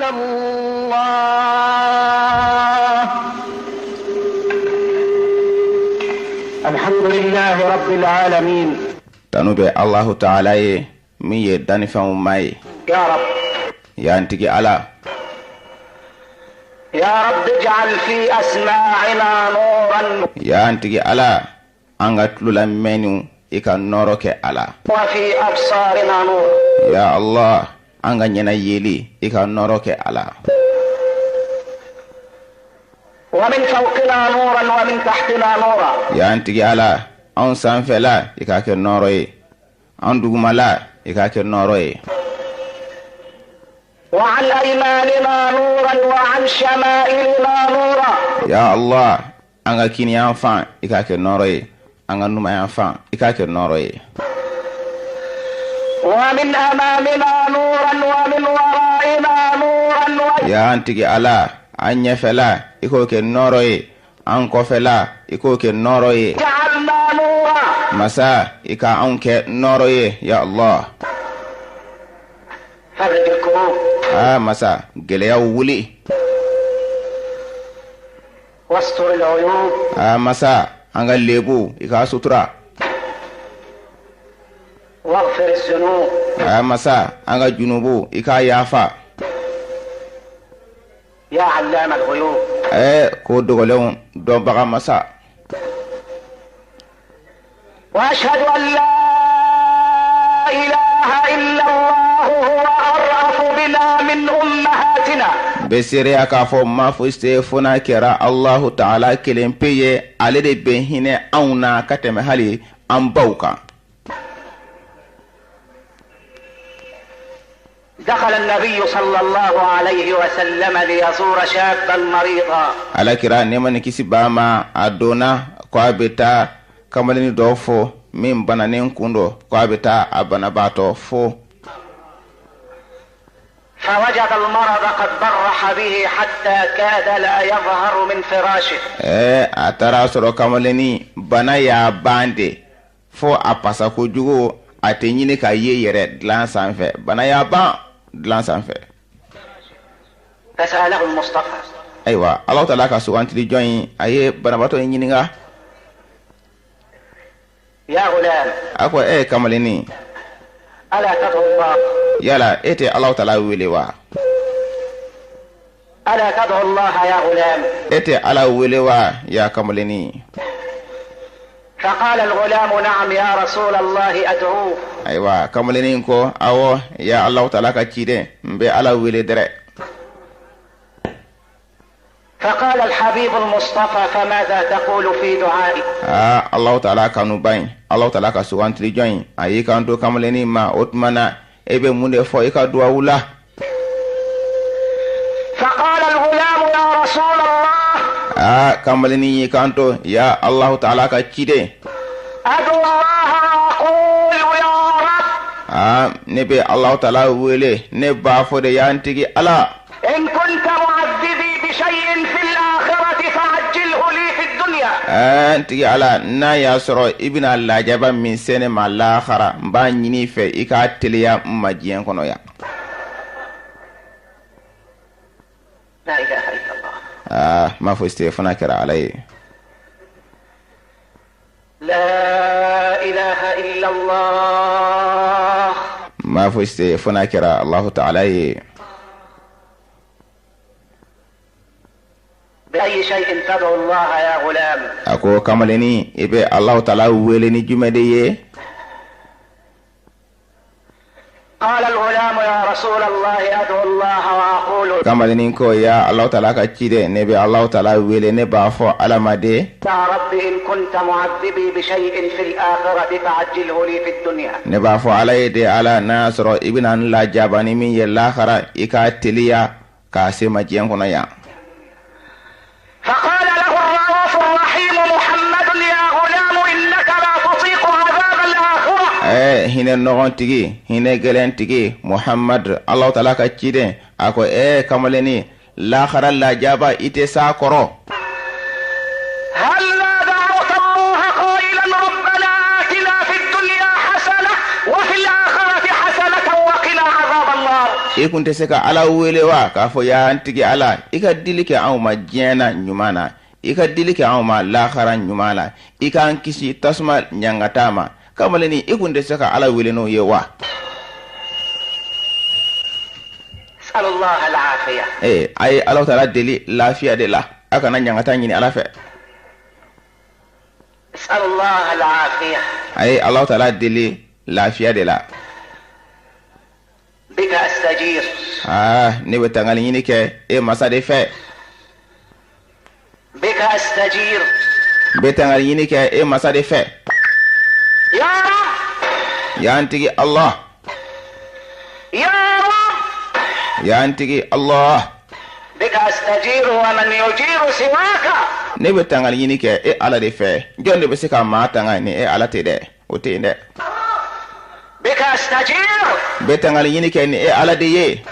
إلا الله. الحمد لله رب العالمين. Tanu bɛ Alahu taala ye, min ye dannifɛnw ma ye. يا رب. Y'an tigi Ala. يا رب اجعل في أسماعنا نورا. Y'an tigi Ala, an ka tulo lamɛnniw, i ka nɔrɔ kɛ a la. وفي أبصارنا نورا. Ya Allah, an ka ɲɛna yeli, i ka nɔrɔ kɛ a la. ومن فوقنا نورا ومن تحتنا نورا. Y'an tigi Ala, anw sanfɛla, i k'a kɛ nɔrɔ ye, an dugumala, i k'a kɛ nɔrɔ ye. وعن أيماننا نورا وعن شمائلنا نورا. Ya Allah, an ka kiniyan fan, i k'a kɛ nɔrɔ ye, an ka numayan fan, i k'a kɛ nɔrɔ ye. ومن أمامنا نورا ومن ورائنا نورا. Ya an tigi Ala, an ɲɛfɛla, i k'o kɛ nɔrɔ ye, an kɔfɛla, i k'o kɛ nɔrɔ ye. واجعلنا نورا. Masa, i ka anw kɛ nɔrɔ ye, ya Allah. فرج الكروب. Aa masa, gɛlɛyaw wuli. واستر العيوب. Aa masa, an ka lebu, i k'a sutura. واغفر الذنوب. Aa masa, an ka junubu, i k'a yafa. يا علام الغيوب. Ɛɛ, ko dogolenw dɔnbaga masa. وأشهد أن لا إله إلا الله هو أرأف بنا من أمهاتنا. N bɛ seereya k'a fɔ ma fosi tɛ fo n'a kɛra Alahu taala kelen pe ye, ale de bɛ hinɛ anw na ka tɛmɛ hali an baw kan. دخل النبي صلى الله عليه وسلم ليزور شابا مريضا. Alakira, nɛɛma ni kisi b'a ma, a donna ko a bɛ taa kamalennin dɔ fo min bananen kun don, ko a bɛ taa a banabaatɔ fo. فوجد المرض قد برح به حتى كاد لا يظهر من فراشه. Ɛɛ, a taara sɔrɔ kamalennin bana y'a ban de fo a pasa kojugu, a tɛ ɲini ka ye yɛrɛ dilan sanfɛ, bana y'a ban dilan sanfɛ. فسأله المصطفى. Ayiwa, Alahu taala ka sugantili jɔn in, a ye banabaatɔ in ɲininka. يا غلام. A ko: e kamalennin. ألا تدعو الله؟ Yala e tɛ Alahu taala wele wa? ألا تدعو الله يا غلام؟ E tɛ Ala wele wa, ya kamalennin? فقال الغلام: نعم يا رسول الله، أدعوه. Ayiwa, kamalennin ko: awɔ, ya Alahu taala ka ciden, n bɛ Ala wele dɛrɛ. فقال الحبيب المصطفى: فماذا تقول في دعائك؟ Aa, Alahu taala kanuba in, Alahu taala ka sugantili jɔn in, a y'i kanto kamalennin ma: o tuma na, e bɛ mun de fɔ i ka duwawu la? فقال الغلام: يا رسول الله. Aa, kamalennin y'i kanto: ya Alahu taala ka ciden. أدعو الله وأقول: يا رب. Aa, ne bɛ Alahu taala wele, ne b'a fɔ de: y'an tigi Ala. إن كنت معذبي بشيء في الآخرة فعجله لي في الدنيا. Ɛɛ, n tigi Ala, n'a y'a sɔrɔ i bɛna lajaba min se ne ma lahara, n b'a ɲini i fɛ i k'a teliya n ma diɲɛ kɔnɔ yan. لا إله إلا الله. Aa, n m'a fɔ tɛ fo n'a kɛra Ala ye. لا إله إلا الله. N m'a fɔ tɛ fo n'a kɛra Alahu taala ye. بأي شيء تدعو الله يا غلام؟ A ko: kamalennin, i bɛ Alahu taala wele ni jumɛn de ye? قال الغلام: يا رسول الله، أدعو الله وأقول. Kamalennin ko: ya Alahu taala ka ciden, ne bɛ Alahu taala wele, ne b'a fɔ Ala ma de. يا رب، إن كنت معذبي بشيء في الآخرة فعجله لي في الدنيا. Ne b'a fɔ Ala ye de: Ala, n'a y'a sɔrɔ i bɛna n lajaba ni min ye lahara, i k'a teliya k'a se ma diɲɛ kɔnɔ yan. فقال له الرؤوف الرحيم محمد: يا غلام، إنك لا تطيق عذاب الآخرة. Ɛɛ, hinɛ nɔgɔn tigi, hinɛ gɛlɛn tigi Muhammad, Alahu taala ka ciden, a ko: ɛɛ kamalennin, lahara lajaba, i tɛ s'a kɔrɔ. هلا دعوت الله قائلا: ربنا آتنا في الدنيا حسنة وفي الآخرة حسنة وقنا عذاب النار؟ I kun tɛ se ka Ala wele wa k'a fɔ yaa n tigi Ala, i ka dili kɛ anw ma diɲɛ na ɲuman na, i ka dili kɛ anw ma lahara ɲuman na, i k'an kisi tasuma ɲangata ma. Kamalennin, i kun tɛ se ka Ala wele n'o ye wa? Ee, a ye Alahu taala deli lafiya de la, a kana ɲangata ɲini Ala fɛ. A ye Alahu taala deli lafiya de la. Aa, ne bɛ tangali ɲini kɛ e masa de fɛ. N bɛ tangali ɲini kɛ e masa de fɛ. Ya n tigi Allah. Ya n tigi Allah. Ne bɛ tangali ɲini kɛ e Ala de fɛ. Jɔn de bɛ se ka maa tanga ni e Ala tɛ dɛ? O tɛ yen dɛ. N bɛ tangali ɲini kɛ ni e Ala de ye.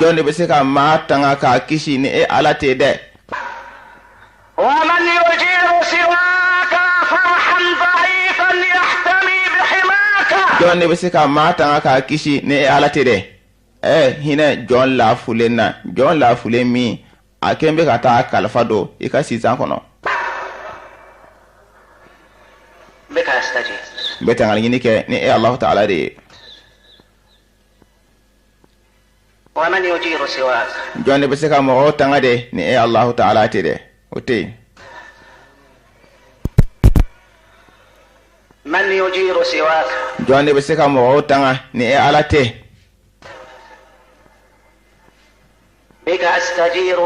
Jɔn de bɛ se ka maa tanga k'a kisi ni e Ala tɛ dɛ? Jɔn de bɛ se ka maa tanga k'a kisi ni e Ala tɛ dɛ? Ɛ hinɛ jɔn lafulen na, jɔn lafulen min a kɛn bɛ ka taa kalifa don i ka sinsan kɔnɔ. N bɛ tangali ɲini kɛ ni e Alahu taala de ye. Jɔn de bɛ se ka mɔgɔw tanga de ni e Alahu taala tɛ dɛ? O tɛ yen. Jɔn de bɛ se ka mɔgɔw tanga ni e Ala tɛ? بك أستجير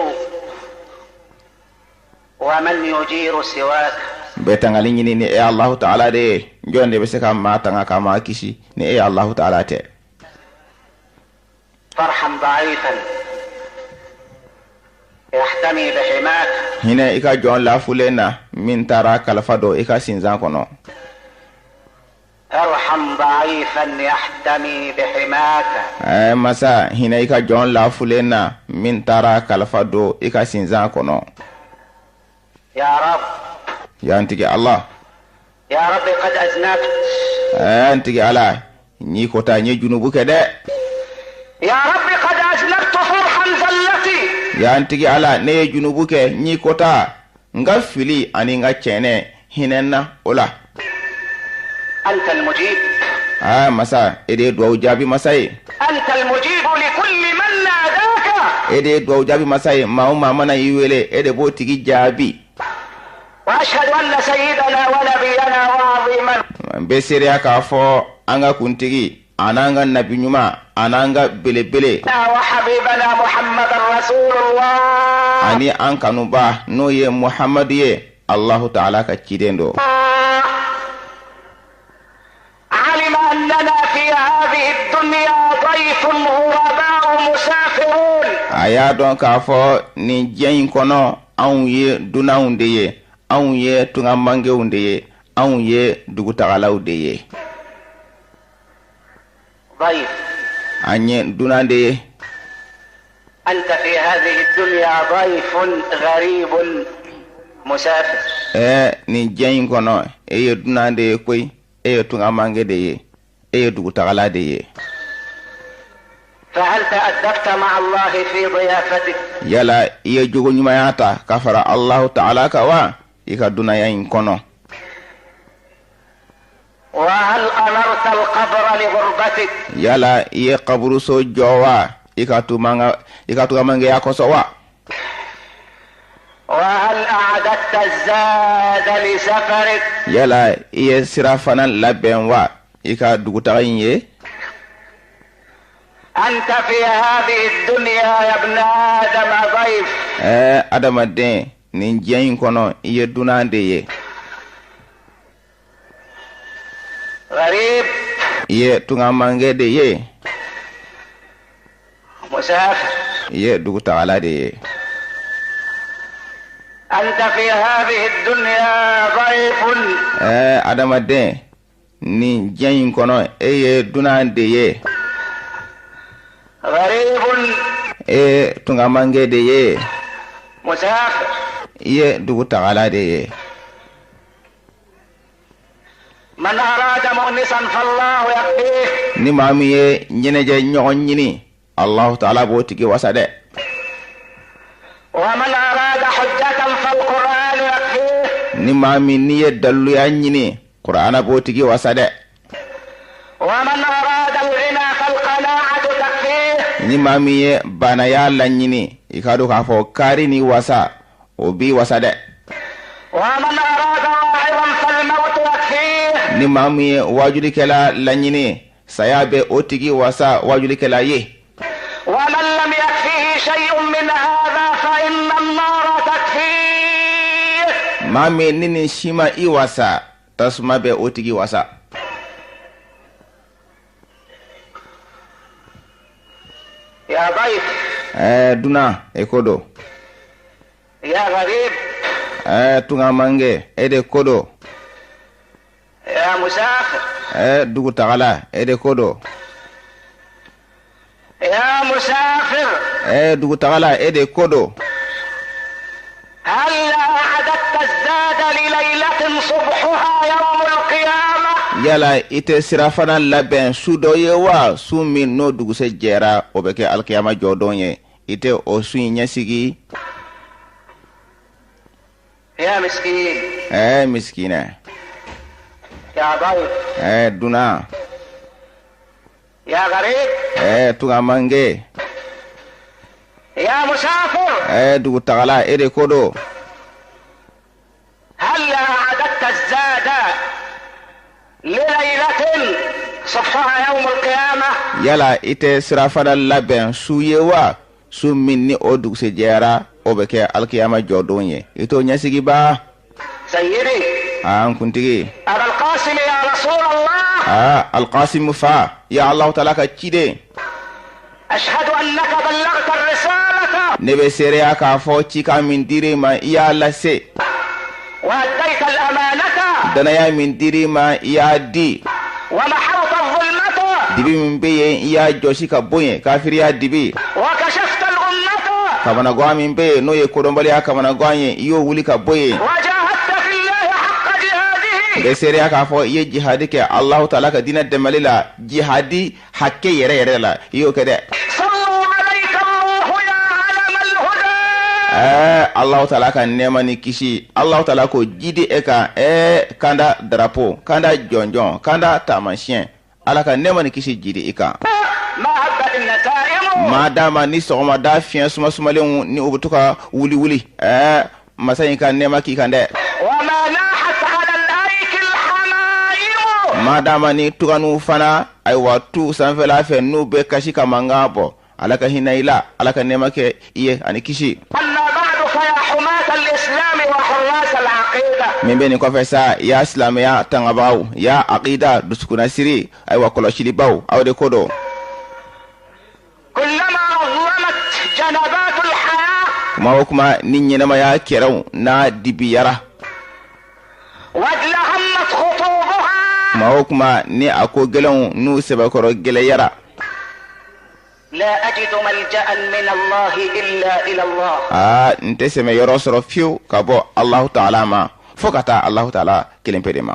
ومن يجير سواك N bɛ tangali ɲini ni e Alahu taala de ye. Jɔn de bɛ se ka maa tanga ka maa kisi ni e Alahu taala tɛ? فارحم ضعيفا يحتمي بحماك. Hinɛ i ka jɔn lafulen na min taara kalifa don i ka sinsan kɔnɔ. ارحم ضعيفا يحتمي بحماك. Ɛɛ masa, hinɛ i ka jɔn lafulen na min taara kalifa don i ka sinsan kɔnɔ. يا رب. Ya n tigi Ala. يا رب قد أذنبت. Ɛɛ n tigi Ala, n y'i kota, n ye junubu kɛ dɛ. يا رب قد أذنبت فارحم زلتي. Ya n tigi Ala, ne ye junubu kɛ, n y'i kota, n ka fili ani n ka cɛnɛ, hinɛ n na o la. أنت المجيب. Aa masa, e de ye duwawu jaabi masa ye. أنت المجيب لكل من ناداك. E de ye duwawu jaabi masa ye, maa o maa mana i wele, e de b'o tigi jaabi. وأشهد أن سيدنا ونبينا وعظيمنا N bɛ seereya k'a fɔ an ka kuntigi an'an ka nabi ɲuman an'an ka belebele وحبيبنا محمد رسول الله ani an kanuba n'o ye Muhamadu ye, Alahu taala ka ciden don. علم أننا في هذه الدنيا ضيف غرباء مسافرون. A y'a dɔn k'a fɔ nin diɲɛ in kɔnɔ, anw ye dunanw de ye, anw ye tungamangew de ye, anw ye dugutagalaw de ye. ضيف. An ye dunan de ye. أنت في هذه الدنيا ضيف غريب مسافر. Ɛɛ nin diɲɛ in kɔnɔ, e ye dunan de ye koyi, e ye tungamange de ye, e ye dugutagala de ye. فهل تأدبت مع الله في ضيافتك؟ Yala i ye jogo ɲumanya ta ka fara Alahu taala kan wa i ka dunanya in kɔnɔ? وهل أمرت القبر لغربتك؟ Yala i ye kaburuso jɔ wa i ka tungamangeya kosɔn wa? وهل أعددت الزاد لسفرك؟ Yala i ye sira fana labɛn wa i ka dugutaga in ye? أنت في هذه الدنيا يا ابن آدم ضيف. Ɛɛ adamaden, nin diɲɛ in kɔnɔ, i ye dunan de ye. غريب. I ye tungamange de ye. مسافر. I ye dugutagala de ye. أنت في هذه الدنيا ضيف. Ɛɛ adamaden, nin diɲɛ in kɔnɔ, e ye dunan de ye. غريب. E ye tungamange de ye. مسافر. I ye dugutagala de ye. من أراد مؤنسا فالله يكفيه. Ni maa min ye ɲɛnajɛ ɲɔgɔn ɲini, Allahu taala b'o tigi wasa dɛ. ومن أراد حجة فالقرآن يكفيه. Ni maa min n'i ye daliluya ɲini, Kur'ana b'o tigi wasa dɛ. ومن أراد الغنى فالقناعة تكفيه. Ni maa min ye banaya laɲini, i k'a dɔn k'a fɔ kaari ni wasa, o b'i wasa dɛ. ومن أراد واعظا فالموت يكفيه. Ni maa min ye waajulikɛla laɲini, saya bɛ o tigi wasa waajulikɛla ye. ومن لم يكفه شيء من هذا فإن النار تكفيه. Maa min ni nin si ma i wasa, tasuma bɛ o tigi wasa. يا ضيف. Dunan, e ko don. يا غريب. Tunga mange, e de ko don. يا مسافر. Dugutagala, e de ko don. يا مسافر. Dugutagala, e de ko don. هل أعددت الزاد لليلة صبحها يوم القيامة؟ Yala i tɛ sirafana labɛn su dɔ ye wa, su min n'o dugusɛ jɛra, o bɛ kɛ alikiyama jɔdon ye? I tɛ o su in ɲɛsigi? يا مسكين. Misikinɛ. يا ضيف. Dunan. يا غريب. Tunga mange. يا مسافر. Dugutagala, e de ko don. هل أعددت الزاد لليلة صبحها يوم القيامة؟ Yala i tɛ sirafana labɛn su ye wa, su min ni o dugusɛ jɛra, o bɛ kɛ alikiyama jɔdon ye? I t'o ɲɛsigi ba? سيدي. An kuntigi. أبا القاسم يا رسول الله. Alqasimu fa, ya Allahu taala ka ciden. أشهد أنك بلغت الرسالة. Ne bɛ seereya k'a fɔ cikan min dir'i ma, i y'a lase. وأديت الأمانة. Danaya min dir'i ma, i y'a di. ومحوت الظلمة. Dibi min bɛ yen, i y'a jɔsi ka bɔ yen, kafiriya dibi. وكشفت الغمة. Kamanagan min bɛ yen, n'o ye kodɔnbaliya kamanagan ye, i y'o wuli ka bɔ yen. وجاهدت في الله حق N جهاده. bɛ seereya k'a fɔ i ye jihadi kɛ Allahu taala ka diinɛ dɛmɛli la, jihadi hakɛ yɛrɛ yɛrɛ la, i y'o kɛ dɛ. صلوا عليك الله يا علم الهدى. Allahu taala ka nɛɛma ni kisi, Allahu taala k'o jidi e kan. Kanda darapo, kanda jɔnjɔn, kanda taamasiyɛn, Ala ka nɛɛma ni kisi jidi i kan. ما هبت النسائم. Maa d'a ma ni sɔgɔmada fiɲɛ sumasumalenw ni o bɛ to ka wuli wuli, masa in ka nɛɛma k'i kan dɛ. وما ناحت على الأريك الحمائم. Maa d'a ma ni tuganiw fana, ayiwa, tu sanfɛla fɛ, n'u bɛ kasi ka mankan bɔ, Ala ka hinɛ i la, Ala ka nɛɛma kɛ i ye ani kisi. أما بعد فيا حماة الإسلام وحراس العقيدة. Min bɛ nin kɔfɛ sa, ya silamɛya tangabagaw, ya aqida dusukunnasiri, ayiwa, kɔlɔsilibaw, aw de ko don. كلما أظلمت جنبات الحياة. Kuma o kuma ni ɲɛnamaya kɛrɛw n'a dibiyara. وادلهمت خطوبها. Kuma o kuma ni a ko gɛlɛnw n'u sɛbɛkɔrɔ gɛlɛyara. لا أجد ملجأ من الله إلا إلى الله. N tɛ sɛmɛ yɔrɔ sɔrɔ fiyewu ka bɔ Alahu taala ma, fo ka taa Alahu taala kelen pe de ma.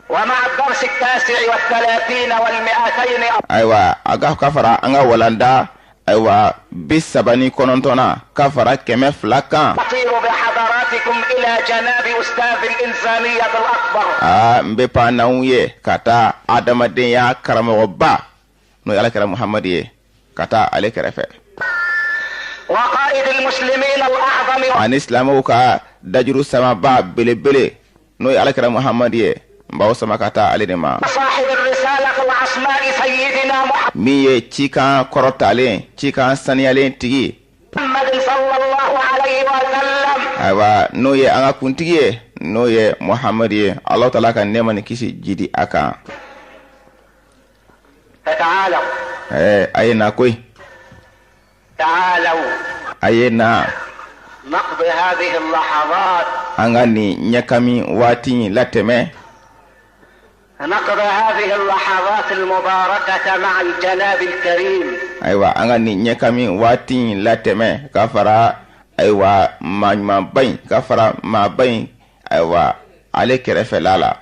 ومع الدرس 239. Ayiwa, a ka fara an ka walanda, ayiwa, 39nan ka fara 200 kan. أطير بحضراتكم إلى جناب أستاذ الإنسانية الأكبر. N bɛ pan n'anw ye ka taa adamadenya karamɔgɔba, n'o ye alakira Muhamadu ye, ka taa ale kɛrɛfɛ. وقائد المسلمين الأعظم. Ani silamɛw ka dajuru samaba belebele, n'o ye alakira Muhamadu ye, n b'aw sama ka taa ale de ma. صاحب الرسالة العصماء سيدنا محمد Min ye cikan kɔrɔtalen, cikan saniyalen tigi. صلى الله عليه وسلم. Ayiwa, n'o ye an ka kuntigi ye, n'o ye Muhamadu ye, Alahu taala ka nɛɛma ni kisi jidi a kan. فتعالوا. A ye na koyi. تعالوا. A ye na. نقضي هذه اللحظات. An ka nin ɲɛkami waati in latɛmɛ. نقضي هذه اللحظات المباركة مع الجناب الكريم. Ayiwa, an ka nin ɲɛkami waati in latɛmɛ ka fara, ayiwa, maa ɲumanba in, ka fara maaba in, ayiwa. ale kɛrɛfɛla la.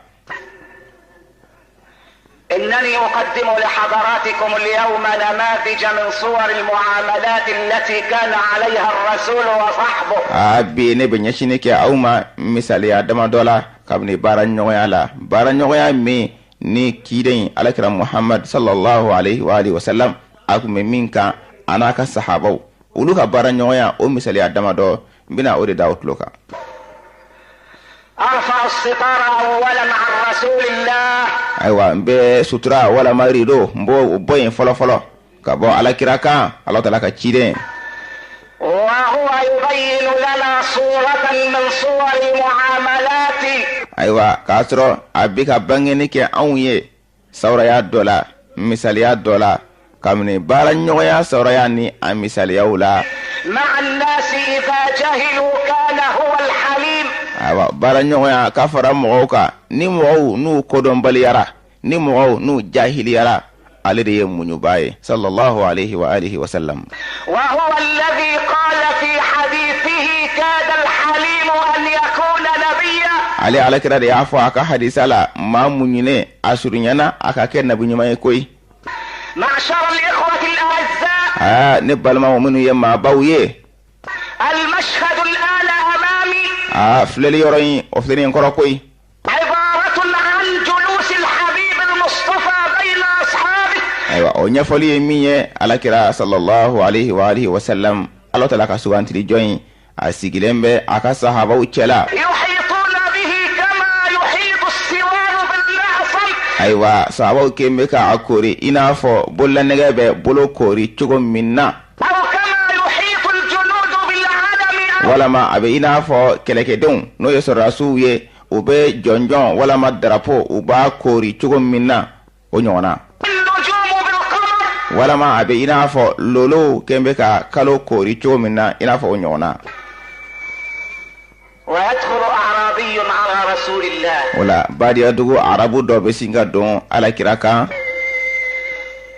إنني أقدم لحضراتكم اليوم نماذج من صور المعاملات التي كان عليها الرسول وصحبه. Aa, bi ne bɛ ɲɛsinni kɛ aw ma misaliya damadɔ la kabini baara ɲɔgɔnya la, baara ɲɔgɔnya min ni ciden alakira Muhammad sallallahu alaihi wa alihi wasallam a tun bɛ min kan, a n'a ka sahabaw, olu ka baara ɲɔgɔnya, o misaliya damadɔ, n bɛna o de da o tulo kan. أرفع الستار أولا عن رسول الله. Ayiwa, n bɛ sutura walama rido, n b'o bɔ yen fɔlɔ fɔlɔ ka bɔ alakira kan, Ala taala ka ciden. وهو يبين لنا صورة من صور المعاملات. Ayiwa, k'a sɔrɔ a bɛ ka bangeni kɛ anw ye sawuraya dɔ la, misaliya dɔ la, kabini baara ɲɔgɔnya sawuraya ni a misaliyaw la. مع الناس إذا جهلوا كان هو الحليم. Ayiwa, baara ɲɔgɔnya ka fara mɔgɔw kan, ni mɔgɔw n'u kodɔnbaliyara, ni mɔgɔw n'u jahiliyara, ale de ye muɲuba ye, sallallahu alaihi wa alihi wa sallam. وهو الذي قال في حديثه: كاد الحليم أن يكون نبيا. Ale alakira de y'a fɔ a ka hadisa la, maa muɲunen a surunyana a ka kɛ nabi ɲuman ye koyi. معشر الإخوة الأعزاء، Aa, ne balimaw minnu ye maabaw ye، المشهد الآن أمامي aa, filɛli yɔrɔ in, o filɛ nin kɔrɔ koyi، عبارة عن جلوس الحبيب المصطفى بين أصحابه. Ayiwa, o ɲɛfɔli ye min ye, alakira sallallahu alaihi wa alihi wa sallam, Ala taala ka sugantili jɔn in, a sigilen bɛ a ka sahabaw cɛla. يحيطون به كما يحيط السوار بالمعصم. Ayiwa, sahabaw kɛn bɛ ka a koori i n'a fɔ bololanɛgɛ bɛ bolo koori cogo min na، أو كما يحيط الجنود بالعلم. Walama a bɛ i n'a fɔ kɛlɛkɛdenw, n'o ye sɔrɔdasiw ye, u bɛ jɔnjɔn walama darapo, u b'a koori cogo min na, o ɲɔgɔn na، النجوم بالقمر. Walama a bɛ i n'a fɔ lolow kɛn bɛ ka kalo koori cogo min na, i n'a fɔ o ɲɔgɔn na. ويدخل أعرابي على رسول الله. O la, badiyadugu arabu dɔ bɛ sin ka don alakira kan.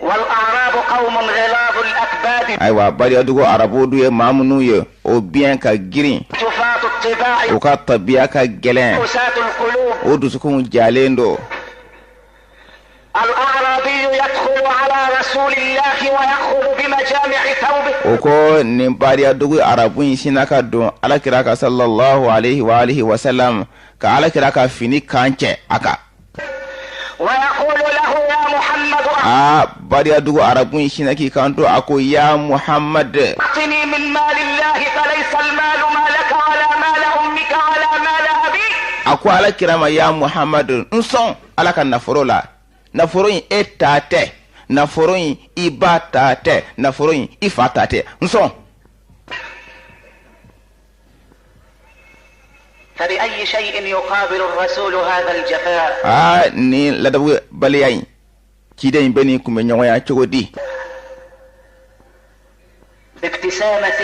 والأعراب قوم غلاظ الأكباد، Ayiwa, badiyadugu arabu du ye maa minnu ye, o biɲɛ ka girin، جفاة الطباع، u ka tabiya ka gɛlɛn، قساة القلوب. o dusukunw jalen don. الأعرابي يدخل على رسول الله ويأخذ بمجامع ثوبه. O ko nin badiyadugu arabu in sinna ka don alakira ka sallallahu alaihi wa alihi wa sallam, ka alakira ka fini kan cɛ a kan. ويقول له: يا محمد، Aa, badiyadugu arabu in sinna k'i kanto, a ko: ya Muhammad، أعطني من مال الله، فليس المال مالك ولا مال أمك ولا مال أبيك. A ko alakira ma: ya Muhammad, n sɔn Ala ka nafolo la. Nafolo in, e ta tɛ. Nafolo in, i ba ta tɛ. Nafolo in, i fa ta tɛ. N sɔn. فبأي شيء يقابل الرسول هذا الجفاء؟ Aa, nin ladabubaliya in, ciden in bɛ nin kunbɛ ɲɔgɔnya cogo di? بابتسامة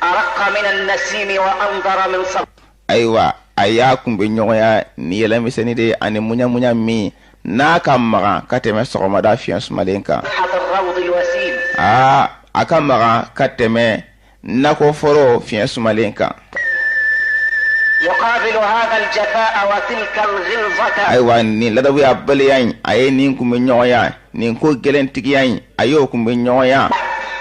أرق من النسيم وأنظر من صبر. Ayiwa, a y'a kunbɛ ɲɔgɔnya ni yɛlɛmisɛnnin de ye ani muɲamuɲa min n'a ka magan ka tɛmɛ sɔgɔmada fiɲɛ sumalen kan. الروض الوسيم. Aa, a ka magan ka tɛmɛ nakɔforo fiɲɛ sumalen kan. يقابل هذا الجفاء وتلك الغلظة Ayiwa, nin ladabuya baliya in, a ye nin kunbɛ ɲɔgɔnya, nin ko gɛlɛntigiya in, a y'o kunbɛ ɲɔgɔnya،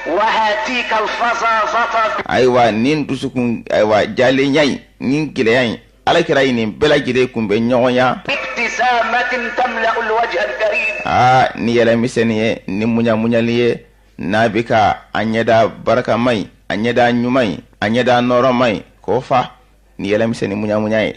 وهاتيك الفظاظة ayiwa, nin dusukun, ayiwa, jalenya in, nin gɛlɛya in, alakira ye nin bɛɛ lajɛlen kunbɛ ɲɔgɔnya، بابتسامة تملأ الوجه الكريم. Aa, ni yɛlɛmisɛnnin ye, ni muɲamuɲali ye, n'a bɛ ka a ɲɛda barikama in, a ɲɛda ɲuman in, a ɲɛda nɔrɔma in, k'o fa ni yɛlɛmisɛnnin muɲamuɲa ye،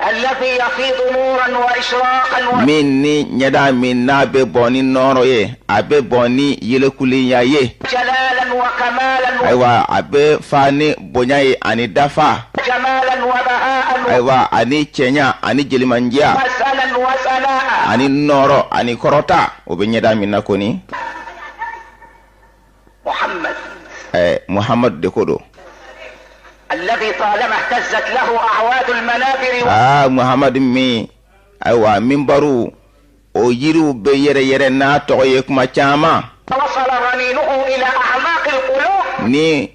الذي يفيض نورا وإشراقا min ni ɲɛda min n'a bɛ bɔ ni nɔrɔ ye, a bɛ bɔ ni yɛlɛkulenya ye، وجلالا وكمالا ayiwa, a bɛ fa ni bonya ye ani dafa، وجمالا وبهاء ayiwa, ani cɛɲa ani jelimandiya، وسنا وسناء. ani nɔrɔ ani kɔrɔta, o bɛ ɲɛda min na kɔni. محمد، Muhamadu de ko don. الذي طالما اهتزت له أعواد المنابر Aa, Muhamadu min, ayiwa, minbaru, o yiriw bɛ yɛrɛ yɛrɛ n'a tɔgɔ ye kuma caman، وصل رنينه إلى أعماق القلوب. Ni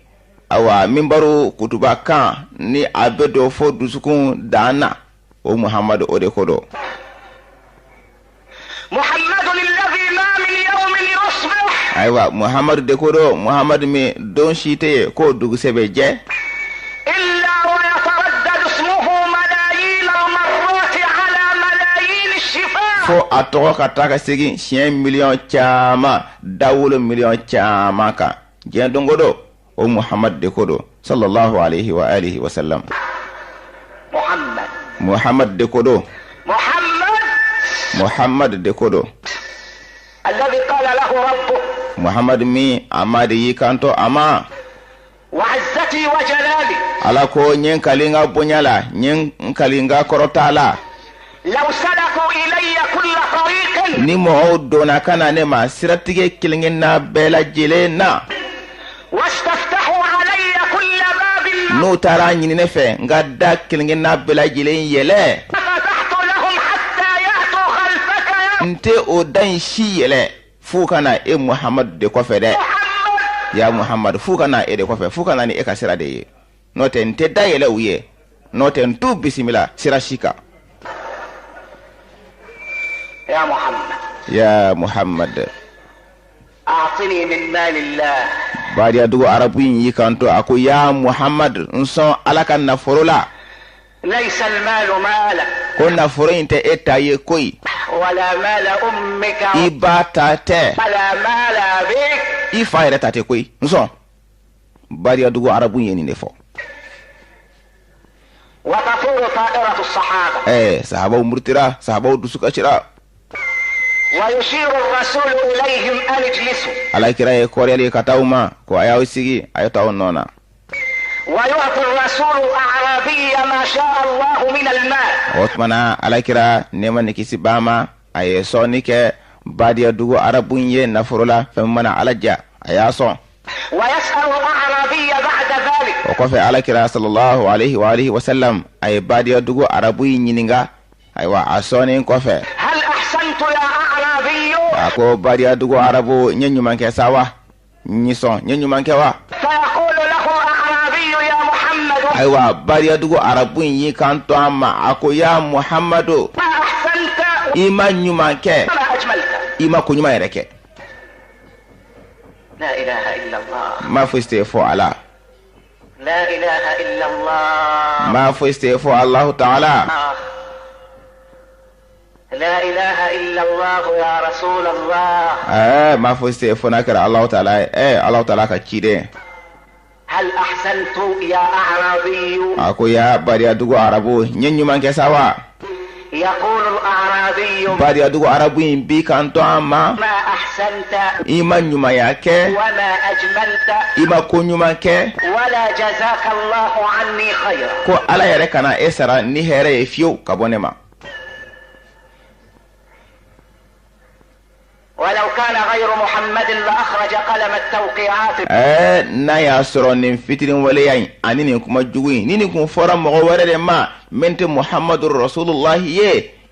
Awa, minbaru kutuba kan ni a bɛ don fo dusukun dan na, o Muhamadu, o de ko don. محمد الذي ما من يوم يصبح Ayiwa, Muhamadu de ko don, Muhamadu min don si tɛ yen k'o dugusɛ bɛ jɛ إلا ويتردد اسمه ملايين المرات على ملايين الشفاه. fo a tɔgɔ ka taa ka segin siɲɛ miliyɔn caman, dawolo miliyɔn caman kan diɲɛ don o don, o Muhamadu de ko don, sallallahu alaihi wa alihi wa sallam. محمد. Muhamadu de ko don. محمد. Muhamadu de ko don. الذي قال له ربه: Muhamadu min a ma de y'i kanto a ma: وعزتي وجلالي، Ala ko: n ye n kali n ka bonya la, n ye n kali n ka kɔrɔta la، لو سلكوا إلي كل طريق، ni mɔgɔw donna ka na ne ma siratigɛ kelen-kelenna bɛɛ lajɛlen na، واستفتحوا علي كل باب، n'u taara ɲini ne fɛ n ka da kelen-kelenna bɛɛ lajɛlen yɛlɛ، لفتحت لهم حتى يأتوا خلفك يا n tɛ o da in si yɛlɛ f'u ka na e Muhamadu de kɔfɛ dɛ. محمد. Ya Muhamadu, f'u ka na e de kɔfɛ, f'u ka na ni e ka sira de ye. N'o tɛ, n tɛ da yɛlɛ u ye, n'o tɛ n t'u bisimila sira si kan. يا محمد. Ya Muhamadu. أعطني من مال الله. Badiyadugu arabu in y'i kanto a ko: ya Muhamadu, n sɔn Ala ka nafolo la. ليس المال مالك. Ko nafolo in tɛ e ta ye koyi. ولا مال أمك. I ba ta tɛ. ولا مال أبيك. I fa yɛrɛ ta tɛ koyi, n sɔn. Badiyadugu arabu in ye nin de fɔ. وتثور طائرة الصحابة. Sahabaw murutira, sahabaw dusu kasira. ويشير الرسول إليهم أن اجلسوا. Alakira ye kɔrɔyali ka taa u ma ko a y'aw sigi, a ye t'aw nɔ na. ويعطي الرسول أعرابي ما شاء الله من المال. O tuma na, alakira, nɛɛma ni kisi b'a ma, a ye sɔnni kɛ badiyadugu arabu in ye nafolo la, fɛn min mana Ala ja, a y'a sɔn. ويسأل الأعرابي بعد ذلك: O kɔfɛ, alakira sallallahu alaihi wa alihi wa sallam, a ye badiyadugu arabu in ɲininka, ayiwa, a sɔnnen kɔfɛ. هل أحسنت يا أعرابي؟ A ko: badiyadugu arabu, n ye ɲuman kɛ sa wa? N y'i sɔn, n ye ɲuman kɛ wa? فيقول له الأعرابي: يا محمد، Ayiwa, badiyadugu arabu in y'i kanto a ma, a ko: ya Muhammadu، ما أحسنت i ma ɲuman kɛ، وما أجملت. I ma ko ɲuman yɛrɛ kɛ. لا إله إلا الله. Ma fosi tɛ fɔ Ala. لا إله إلا الله. Ma fosi tɛ fɔ Alahu Taala. لا إله إلا الله يا رسول الله. Ma fosi tɛ fɔ n'a kɛra Alahu Taala ye, Alahu Taala ka ciden. هل أحسنت يا أعرابي؟ A ko: ya badiyadugu arabu, n ye ɲuman kɛ sa wa? يقول الأعرابي: Badiyadugu arabu in b'i kanto a ma: ما أحسنت i ma ɲumanya kɛ، وما أجملت، i ma ko ɲuman kɛ، ولا جزاك الله عني خيرا. ko Ala yɛrɛ kana e sara ni hɛrɛ ye fiyewu ka bɔ ne ma. ولو كان غير محمد لأخرج قلم التوقيعات. N'a y'a sɔrɔ nin fitinin waleya in ani nin kuma jugu in ni nin kun fɔra mɔgɔ wɛrɛ de ma min tɛ Muhamadu Rasulullahi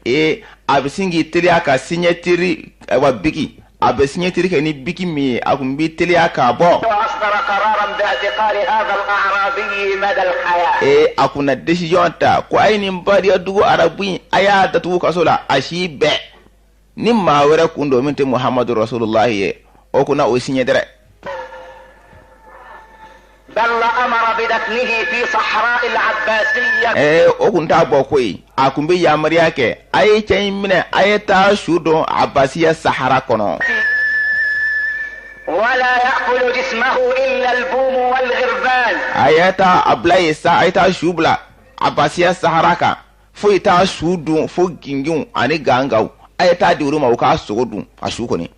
ye, a bɛ sin k'i teliya ka signature, ayiwa, biki, a bɛ signature kɛ ni biki min ye, a kun b'i teliya k'a bɔ. وأصدر قرارا باعتقال هذا الأعرابي مدى الحياة. A kun na décision ta ko a ye nin badiya dugu arabu in, a y'a datugu kaso la a si bɛɛ. Ni maa wɛrɛ kun don min tɛ Muhamadu Rasulullahi ye, o kun na o signé dɛrɛ. بل لأمر بدفنه في صحراء العباسية. O kun t'a bɔ koyi, a kun bɛ yamaruya kɛ a ye cɛ in minɛ, a ye taa su don Abasiya sahara kɔnɔ. ولا يأكل جسمه إلا البوم والغربان. A ye taa a bila yen sa, a ye taa su bila Abasiya sahara kan, foyi t'a su dun fo ginginw ani gangaw. A ye taa di olu ma, u k'a sogo dun, a su kɔni.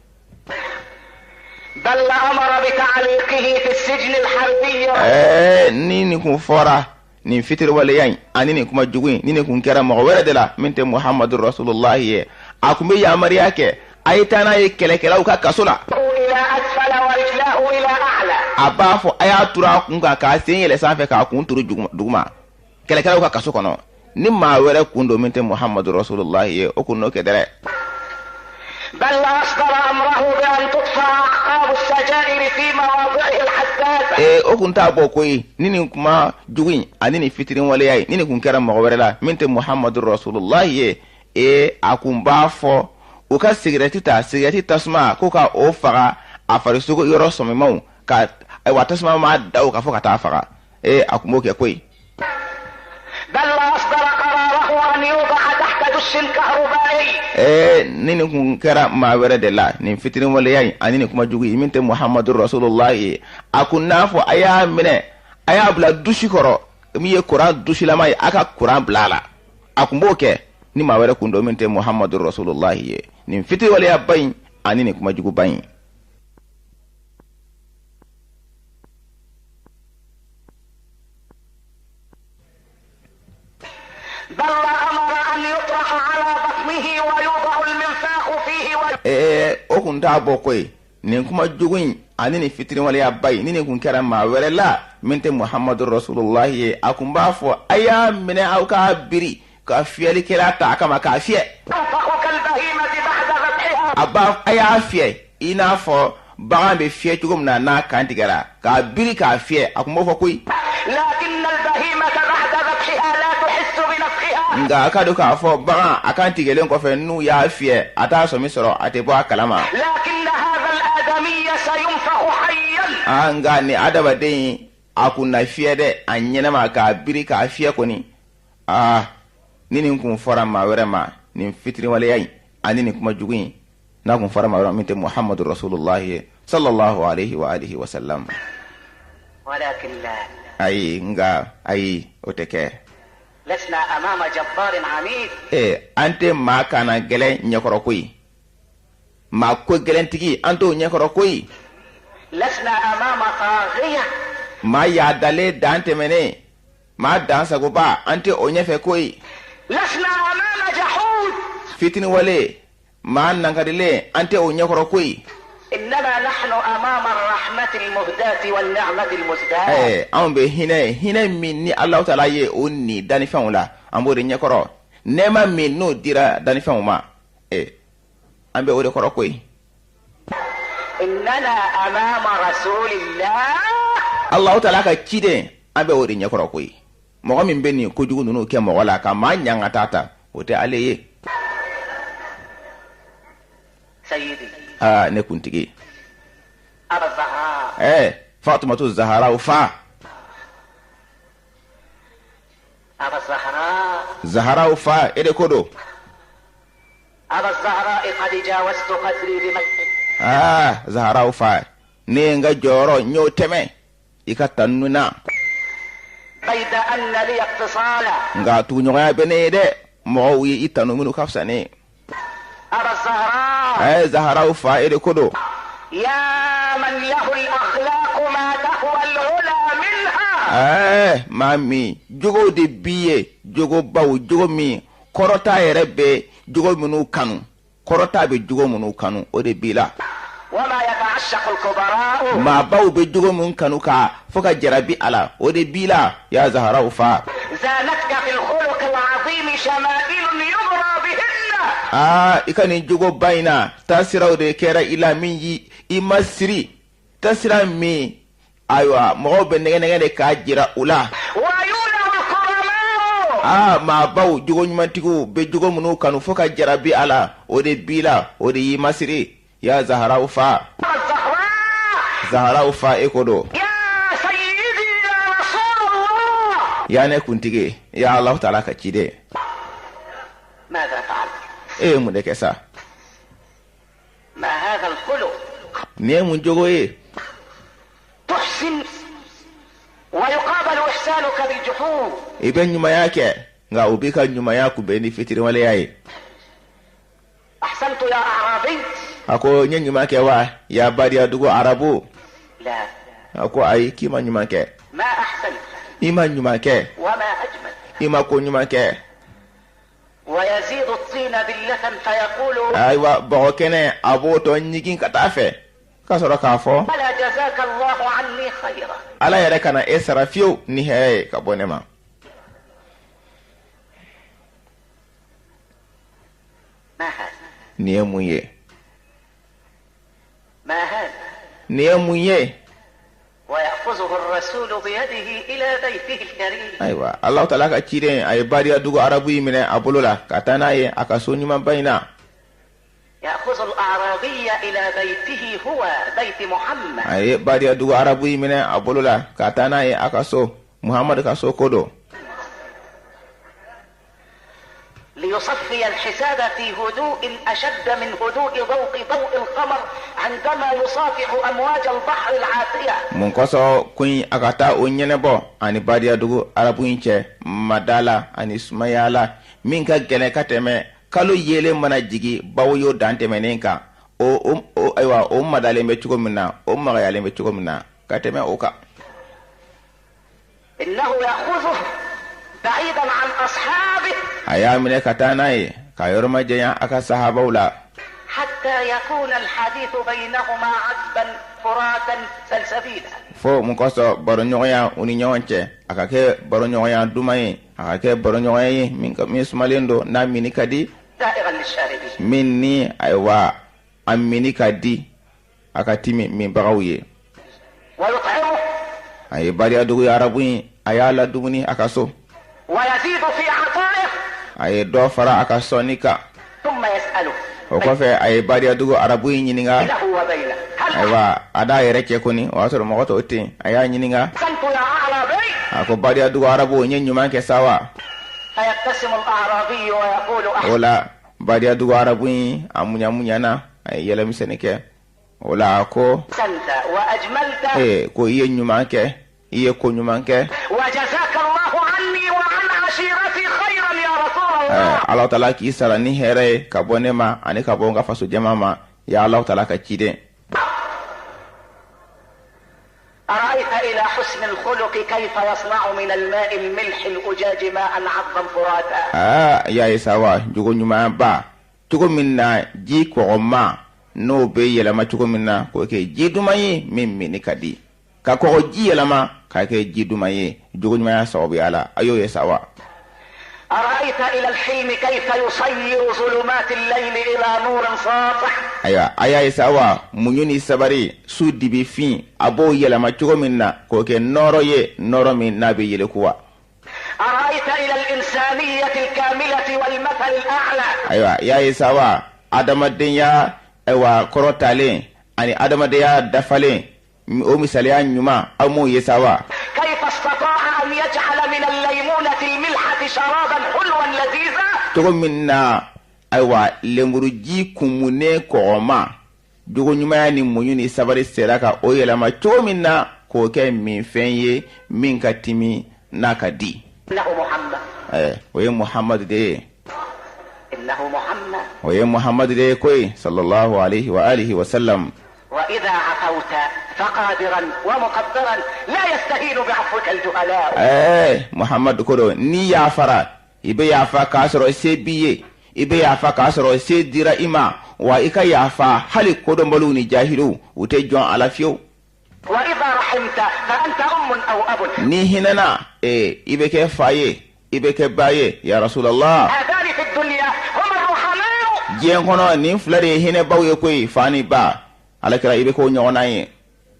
بل لأمر بتعليقه في السجن الحربي. Ni nin kun fɔra, nin fitiriwaleya in ani nin kuma jugu in, ni nin kun kɛra mɔgɔ wɛrɛ de la min tɛ Muhamadu Rasulullahi ye, a kun bɛ yamaruya kɛ a ye taa n'a ye kɛlɛkɛlaw ka kaso la. إلى أسفل ورجلاه إلى أعلى. A b'a fɔ a y'a turu a kun kan, k'a sen yɛlɛ sanfɛ, k'a kun turu duguma, kɛlɛkɛlaw ka kaso kɔnɔ. Ni maa wɛrɛ kun don min tɛ Muhamadu Rasulullahi ye, o kun n'o kɛ dɛrɛ. بل أصدر أمره بأن تطفأ أعقاب السجائر في مواضعه الحساسة. Ee, o kun t'a bɔ koyi ni nin kuma jugu in ani nin fitiriwaleya ye, ni nin kun kɛra mɔgɔ wɛrɛ la min tɛ Muhamadu Rasulullahi ye. Ee, a kun b'a fɔ u ka sigirɛti ta, sigirɛti tasuma ko ka o faga a farisogo yɔrɔ sɔmimaw ka, ayiwa, tasuma ma da o kan fo ka taa faga. Ee, a kun b'o kɛ koyi. بل وأصدر قراره أن يوضع تحت دش كهربائي. Ee, ni nin kun kɛra maa wɛrɛ de la, nin fitiriwaleya in ani nin kuma jugu in, min tɛ Muhamadu Rasulullahi ye, a kun n'a fɔ a y'a minɛ, a y'a bila dusi kɔrɔ min ye kuran dusilama ye, a ka kuran bila a la. A kun b'o kɛ ni maa wɛrɛ kun don min tɛ Muhamadu Rasulullahi ye, nin fitiriwaleyaba in ani nin kuma juguba in. بل وأمر أن يطرح على بطنه ويوضع المنفاخ فيه Ee, o kun t'a bɔ koyi nin kuma jugu in ani nin fitiriwaleyaba in, ni nin kun kɛra maa wɛrɛ la min tɛ Muhamadu Rasulullahi ye, a kun b'a fɔ a y'a minɛ, aw k'a biri ka fiyɛlikɛla ta a kama k'a fiyɛ. ينفخ كالبهيمة بعد ذبحها. A b'a a y'a fiyɛ i n'a fɔ bagan bɛ fiyɛ cogo min na n'a kan tigɛra, k'a biri k'a fiyɛ. A kun b'o fɔ koyi. لكن البهيمة بعد ذبحها لا تحس بنفخها. Nka a ka dɔn k'a fɔ bagan a kan tigɛlen kɔfɛ, n'u y'a fiyɛ, a t'a sɔmi sɔrɔ, a tɛ bɔ a kalama. لكن هذا الآدمي سينفخ حيا. Aa, nka nin adamaden in, a kun na fiyɛ dɛ, a ɲɛnama k'a biri k'a fiyɛ kɔni. Aa, ni nin kun fɔra maa wɛrɛ ma, nin fitiriwaleya in ani nin kuma jugu in, n'a kun fɔra maa wɛrɛ ma min tɛ Muhamadu Rasulullahi ye sallallahu alaihi wa alihi wa sallam. ولكن لا. Ayi, nka ayi, o tɛ kɛ. لسنا أمام جبار عنيد. Ee, an tɛ maa kana gɛlɛn ɲɛkɔrɔ koyi, maa ko gɛlɛntigi, an t'o ɲɛkɔrɔ koyi. لسنا أمام طاغية. Maa yaadalen dan tɛmɛnen, maa dan sagoba, an tɛ o ɲɛfɛ koyi. لسنا أمام جحود. Fitiniwale maa nankarilen, an tɛ o ɲɛkɔrɔ koyi. إنما نحن أمام الرحمة المهداة والنعمة المسداة. Anw bɛ hinɛ, hinɛ min ni Alahu Taala ye o ni dannifɛnw la, an b'o de ɲɛkɔrɔ. Nɛɛma min n'o dira dannifɛnw ma, an bɛ o de kɔrɔ koyi. إننا أمام رسول الله. Alahu Taala ka ciden, an bɛ o de ɲɛkɔrɔ koyi. Mɔgɔ min bɛ nin kojugu ninnu kɛ mɔgɔ la ka maa ɲangata ta, o tɛ ale ye. سيدي. Aa, ne kuntigi. أبا الزهراء. Fatumatu Zaharaw fa. أبا الزهراء. Zaharaw fa, e de ko don. أبا الزهراء، قد جاوزت قدري بمجدك. Aa, Zaharaw fa, ne ye n ka jɔyɔrɔ n y'o tɛmɛ i ka tanu na. بيد أن لي اتصالا. Nka tuguɲɔgɔnya bɛ ne ye dɛ, mɔgɔw ye i tanu minnu ka fisa ne ye. أبا الزهراء. Zaharaw fa, e de ko don. يا من له الأخلاق ما تهوى العلا منها. Maa min jogow de b'i ye, jogobaw, jogo min kɔrɔta yɛrɛ bɛ jogo minnu kanu, kɔrɔta bɛ jogo minnu kanu, o de b'i la. وما يتعشق الكبراء. Maabaw bɛ jogo min kanu ka fo ka jarabi a la, o de b'i la, ya Zaharaw fa. زانتك في الخلق العظيم شمائل يبرى بهن. Aa, i ka nin jogoba in na, taasiraw de kɛra i la min yi i ma siri, taasira min, ayiwa, mɔgɔw bɛ nɛgɛ nɛgɛ de k'a jira u la. ويولع الكرماء. Aa, maabaw, jogo ɲumantigiw bɛ jogo minnu kanu fo ka jarabi a la, o de b'i la, o de y'i masiri, ya Zaharaw fa. الزهراء. Zaharaw fa, e ko don. يا سيدي يا رسول الله. Ya ne kuntigi, ya Alahu Taala ka ciden. ماذا فعلت؟ E ye mun de kɛ sa? ما هذا الخلق؟ Nin ye mun jogo ye? تحسن ويقابل إحسانك بالجحود. I bɛ ɲumanya kɛ, nka u b'i ka ɲumanya kunbɛn ni fitiriwaleya ye. أحسنت يا أعرابي؟ A ko n ye ɲuman kɛ wa, ya badiyadugu arabu? لا. A ko ayi, k'i ma ɲuman kɛ. ما أحسنت. I ma ɲuman kɛ. وما أجمل. I ma ko ɲuman kɛ. ويزيد الطين بلة فيقول: Ayiwa, bɔgɔ kɛnɛ, a b'o tɔ ɲigin ka taa fɛ ka sɔrɔ k'a fɔ: ولا جزاك الله عني خيرا. Ala yɛrɛ kana e sara fiyewu ni hɛrɛ ye ka bɔ ne ma. ما هذا؟ Nin ye mun ye? Nin ye mun ye? ويأخذه الرسول بيده إلى بيته الكريم. Ayiwa, Alahu Taala ka ciden, a ye badiya dugu arabu in minɛ a bolo la ka taa n'a ye a ka so ɲumanba in na. يأخذ الأعرابي إلى بيته، هو بيت محمد. A ye badiya dugu arabu in minɛ a bolo la ka taa n'a ye a ka so, Muhamadu ka so ko don. ليصفي الحساب في هدوء أشد من هدوء ذوق ضوء القمر عندما يصافح أمواج البحر العاتية. Mun kosɔn ko in a ka taa o ɲɛnɛbɔ ani badiya dugu arabu in cɛ mada la ani sumaya la, min ka gɛlɛn ka tɛmɛ kalo yelen mana jigi bawoyo dan tɛmɛnen kan, o ayiwa, o madalen bɛ cogo min na, o magayalen bɛ cogo min na ka tɛmɛ o kan. إنه يأخذه بعيدا عن أصحابه A y'a minɛ ka taa n'a ye ka yɔrɔ majanya a ka sahabaw la حتى يكون الحديث بينهما عذبا فراتا سلسبيلا. Fo mun kosɔn baroɲɔgɔnya u ni ɲɔgɔn cɛ, a ka kɛ baroɲɔgɔnya duman ye, a ka kɛ baroɲɔgɔnya ye min sumalen don, n'a mini ka di, سائغا للشاربين. min ni ayiwa a mini ka di, a ka timi minbagaw ye. ويطعمه A ye bariyadugu arabu in, a y'a ladumuni a ka so. ويزيد في عطائه. A ye dɔ fara a ka sɔnni kan. ثم يسأله O kɔfɛ, a ye bariyadugu arabu in ɲininka. بينه وبينه هل Ayiwa, a d'a yɛrɛ cɛ kɔni, o y'a sɔrɔ mɔgɔ tɔw tɛ yen, a y'a ɲininka. أحسنت يا أعرابي؟ A ko: bariyadugu arabu, n ye ɲuman kɛ sa wa? فيبتسم الأعرابي ويقول: O la, bariyadugu arabu in, a muɲa muɲana, a ye yɛlɛmisɛnnin kɛ. O la, a ko: أحسنت وأجملت. Ee, ko i ye ɲuman kɛ, i ye ko ɲuman kɛ. وجزاك الله عني وعن عشيرتي خيرا يا رسول الله. Ala Taala k'i sara ni hɛrɛ ye ka bɔ ne ma ani ka bɔ n ka faso jama ma, ya Ala Taala ka ciden. أرأيت إلى حسن الخلق كيف يصنع من الماء الملح الأجاج ماء عذبا فراتا؟ Aa, y'a ye sa wa, jogo ɲuman ba, cogo min na ji kɔgɔma n'o bɛ yɛlɛma cogo min na k'o kɛ ji duman ye min minni ka di, ka kɔgɔ ji yɛlɛma k'a kɛ ji duman ye jogo ɲumanya sababuya la, a y'o ye sa wa? أرأيت إلى الحلم كيف يصير ظلمات الليل إلى نور ساطع؟ Ayiwa, a y'a ye sa wa, muɲu ni sabari, su dibi fin, a b'o yɛlɛma cogo min na k'o kɛ nɔɔrɔ ye, nɔɔrɔ min n'a bɛ yeleku wa? أرأيت إلى الإنسانية الكاملة والمثل الأعلى؟ Ayiwa, y'a ye sa wa, adamadenya ayiwa kɔrɔtalen ani adamadenya dafalen, o misaliya ɲuman, aw m'o ye sa wa? كيف استطاع أن يجعل من الليمونة الملحة شرابا حلوا لذيذا؟ Cogo min na ayiwa lenburuji kumunen kɔgɔma, jogo ɲumanya ni muɲu ni sabari sera ka o yɛlɛma cogo min na k'o kɛ minfɛn ye min ka timi, n'a ka di. إنه محمد. O ye Muhamadu de ye. إنه محمد. O ye Muhamadu de ye koyi, sallallahu alaihi wa alihi wa sallam. وإذا عفوت فقادرا ومقدرا، لا يستهين بعفوك الجهلاء. Muhamadu ko don, n'i yafara, i bɛ yafa k'a sɔrɔ se b'i ye, i bɛ yafa k'a sɔrɔ se dira i ma wa, i ka yafa hali kodɔnbaliw ni jahiliw, u tɛ jɔn a la fiyewu. وإذا رحمت فأنت أم أو أب. N'i hinɛna, i bɛ kɛ fa ye, i bɛ kɛ ba ye, ya Rasulallah. هذان في الدنيا هما الرحماء. Diɲɛ kɔnɔ, nin fila de ye hinɛbaw ye koyi, fa ni ba. Alakira, i bɛ k'o ɲɔgɔnna ye,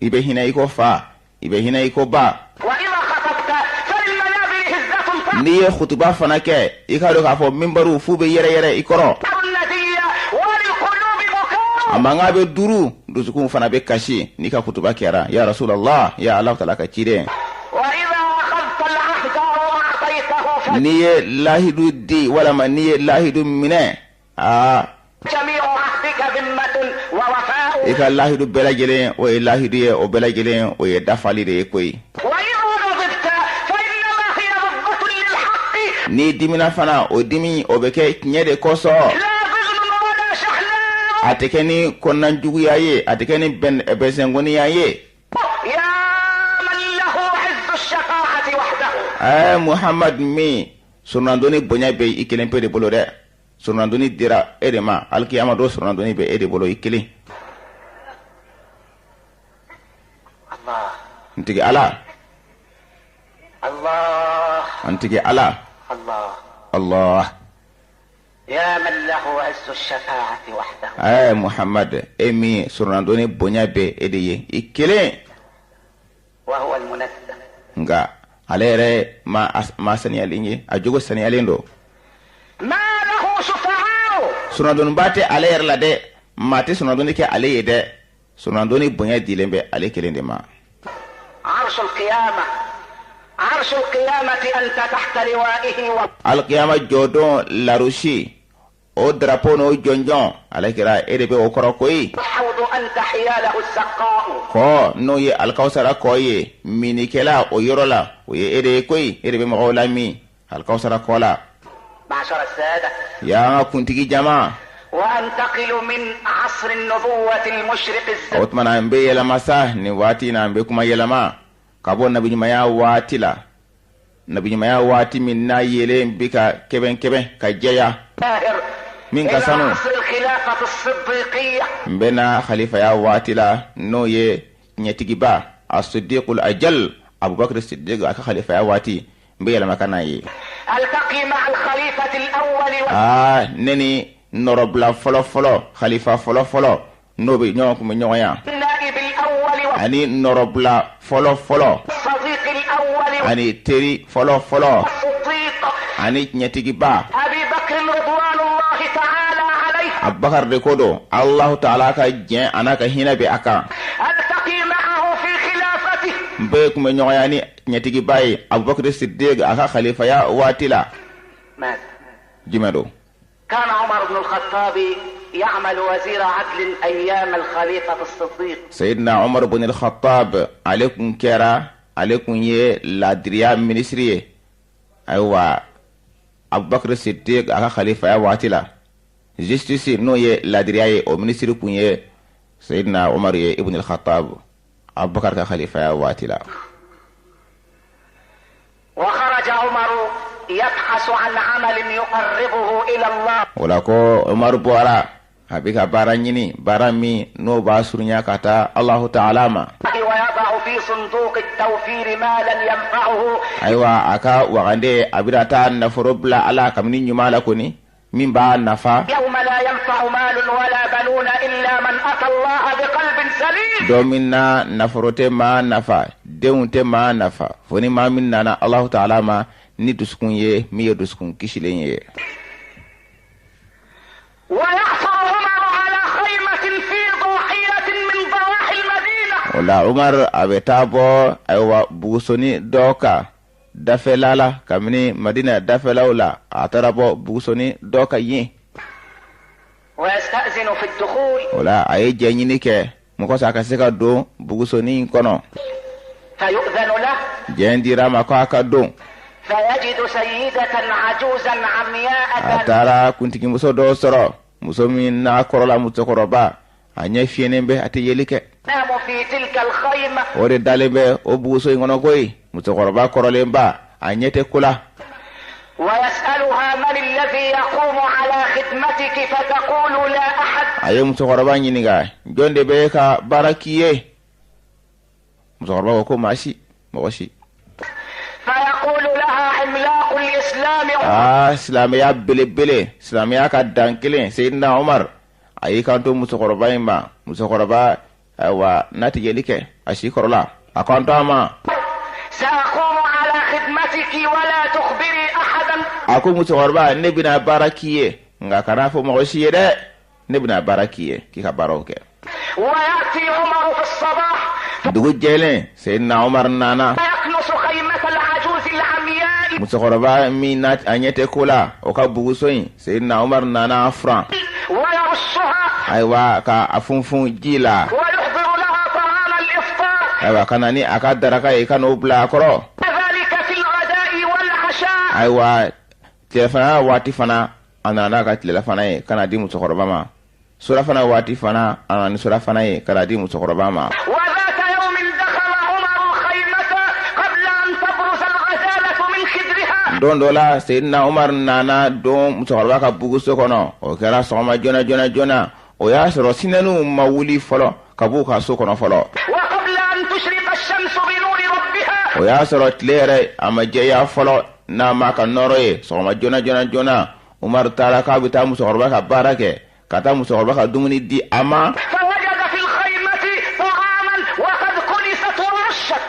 i bɛ hinɛ i ko fa, i bɛ hinɛ i ko ba. وإذا خطبت فللمنابر هزة N'i ye kutuba fana kɛ, i k'a dɔn k'a fɔ minbariw f'u bɛ yɛrɛ yɛrɛ i kɔrɔ. تنثر الندية وللقلوب بكاء. A mankan bɛ duuru, dusukun fana bɛ kasi n'i ka kutuba kɛra, ya Rasulallah, ya Ala Taala ka ciden. وإذا أخذت العهد أو أعطيته N'i ye lahidu di walama n'i ye lahidu minɛ, aa, فجميع عهدك ذمة ووفاء. i ka lahidu bɛɛ lajɛlen, o ye lahidu ye, o bɛɛ lajɛlen, o ye dafali de ye koyi. وإذا غضبت فإنما هي غضبة للحق N'i dimina fana, o dimi o bɛ kɛ tiɲɛ de kosɔn. لا ضغن ولا شحناء. A tɛ kɛ ni kɔnɔnajuguya ye, a tɛ kɛ ni bɛnsɛnkɔniya ye. يا من له عز الشفاعة وحده. Muhamadu min surunandonni bonya bɛ i kelen pe de bolo dɛ, surunandonni dira e de ma, alikiyama don surunandonni bɛ e de bolo i kelen. الله. N tigi Ala. الله. An tigi Ala. الله. Allah. يا من له عز الشفاعة وحده. Ɛ Muhamad, e min soronadonni bonya bɛ e de ye i kelen. وهو المنزه. Nka ale yɛrɛ ma ma saniyalen ye, a jogo saniyalen don. ما له شفعاء. Soronadonniba tɛ ale yɛrɛ la dɛ, maa tɛ soronadonni kɛ ale ye dɛ, soronadonni bonya dilen bɛ ale kelen de ma. عرش القيامة، عرش القيامة أنت تحت لوائه و Alikiyama jɔdon larusi, o drapeau n'o jɔnjɔn, ale kɛra e de bɛ o kɔrɔ koyi. الحوض أنت حياله السقاء. Kɔ n'o ye alikawusara kɔ ye, minikɛla o yɔrɔ la, o ye e de ye koyi, e de bɛ mɔgɔw la min alikawusara kɔ la. معشر السادة. Y'an ka kuntigi jama. وأنتقل من عصر النبوة المشرق O tuma na, n bɛ yɛlɛma sa nin waati in na, n bɛ kuma yɛlɛma ka bɔ nabiɲumanya waati la, nabiɲumanya waati min n'a yelen bɛ ka kɛbɛn kɛbɛn ka jɛya الزاهر min ka إلى sanu. عصر الخلافة الصديقية. N bɛ na khalifaya waati la, n'o ye ɲɛtigiba asidiqul ajal Abubakar Sidiq a ka khalifaya waati, n bɛ yɛlɛma ka n'a ye. ألتقي مع الخليفة الأول Aa, ne ni nɔrɔbila fɔlɔ fɔlɔ, khalifa fɔlɔ fɔlɔ, n'o bɛ ɲɔgɔn kun bɛ ɲɔgɔn ya, والنائب الأول ani nɔrɔbila fɔlɔ fɔlɔ, والصديق الأول ani teri fɔlɔ fɔlɔ, والصديق ani tiɲɛtigiba أبي بكر رضوان الله تعالى عليه. Abubakar de ko don, Alahu taala ka jɛn a n'a ka hinɛ bɛ a kan. ألتقي معه في خلافته. N bɛɛ kun bɛ ɲɔgɔnya ni tiɲɛtigiba ye Abubakar Sidiq a ka khalifaya waati la. ماذا؟ Jumɛn don? كان عمر بن الخطاب يعمل وزير عدل أيام الخليفة الصديق. Seyidina Umar bin al-Khattab, ale kun kɛra, ale kun ye ladiriya minisiri ye, ayiwa, Abubakar Sidiq a ka khalifaya waati la, justice n'o ye ladiriya ye, o minisiri kun ye Seyidina Umar ye ibn al-Khattab Abubakar ka khalifaya waati la. وخرج عمر يبحث عن عمل يقربه إلى الله. O la ko Umar bɔra, a bɛ ka baara ɲini, baara min n'o b'a surunya ka taa Alahu taala ma. ويضع في صندوق التوفير مالا ينفعه. Ayiwa, a ka wagande, a bɛna taa nafolo bila ala kabini ɲuman la kɔni min b'a nafa. يوم لا ينفع مال ولا بنون إلا من أتى الله بقلب سليم. Don min na nafolo tɛ maa nafa, denw tɛ maa nafa, fo ni maa min nana Alahu taala ma ni dusukun ye min ye dusukun kisilen ye. ويعثر عمر على خيمة في ضاحية من ضواحي المدينة. O la Umar a bɛ taa bɔ, ayiwa, bugusoni dɔ kan dafɛla la, kabini Madina dafɛlaw la, a taara bɔ bugusoni dɔ kan yen. ويستأذن في الدخول. O la a ye jɛɲini kɛ mɔgɔ sa a ka se ka don bugusoni in kɔnɔ. فيؤذن له. Jɛn dira a ma ko a ka don. فيجد سيدة عجوزا A عمياء. taara kuntigimuso dɔ sɔrɔ, muso min n'a kɔrɔla, musokɔrɔba, a ɲɛ fiyɛnen bɛ, a tɛ yeli kɛ. تنام في تلك الخيمة. O de dalen bɛ o buguso in kɔnɔ koyi, musokɔrɔba kɔrɔlenba, a ɲɛ tɛ ko la. ويسألها من الذي يقوم على خدمتك؟ فتقول لا أحد. A ye musokɔrɔba ɲininka, jɔn de bɛ ka baara k'i ye? Musokɔrɔba ko ko maa si, mɔgɔ si. فيقول لها عملاق الإسلام Aa, silamɛya belebele, silamɛya ka dan kelen, Seyidina Umar, a y'i kanto musokɔrɔba in ma, musokɔrɔba, ayiwa, n'a tɛ yeli kɛ, a si kɔrɔla, a kanto a ma. سأقوم على خدمتك ولا تخبري أحدا. A ko musokɔrɔba, ne bɛna baara k'i ye, nka kana fɔ mɔgɔ si ye dɛ, ne bɛna baara k'i ye k'i ka baaraw kɛ. ويأتي عمر في الصباح Dugu jɛlen, Seyidina Umar nana فيكنس خيمة العجوز العمياء musokɔrɔba min n'a a ɲɛ tɛ ko la, o ka buguso in, Seyidina Umar nana a furan, ويرشها ayiwa, ka a funfun ji la, ويحضر لها طعام الإفطار. Ayiwa, ka na ni a ka daraka ye, ka n'o bila a kɔrɔ. كذلك في الغداء والعشاء. Ayiwa, tilelafana waati fana, a nana n'a ka tilelafana ye ka na di musokɔrɔba ma. Surafana waati fana, a nana ni surafana ye ka na di musokɔrɔba ma. وذات يوم دخل عمر الخيمة قبل أن تبرز الغزالة من خدرها. Don dɔ la, Seyidina Umar nana don musokɔrɔba ka buguso kɔnɔ. O kɛra sɔgɔma joona joona joona, o y'a sɔrɔ sinɛniw ma wuli fɔlɔ ka b'u ka so kɔnɔ fɔlɔ. وقبل أن تشرق الشمس بنور ربها. O y'a sɔrɔ tile yɛrɛ a ma jɛya fɔlɔ n'a ma ka nɔrɔ ye. Sɔgɔma joona joona joona, Umaru taara k'a bɛ taa musokɔrɔba ka baara kɛ, ka taa musokɔrɔba ka dumuni di a ma.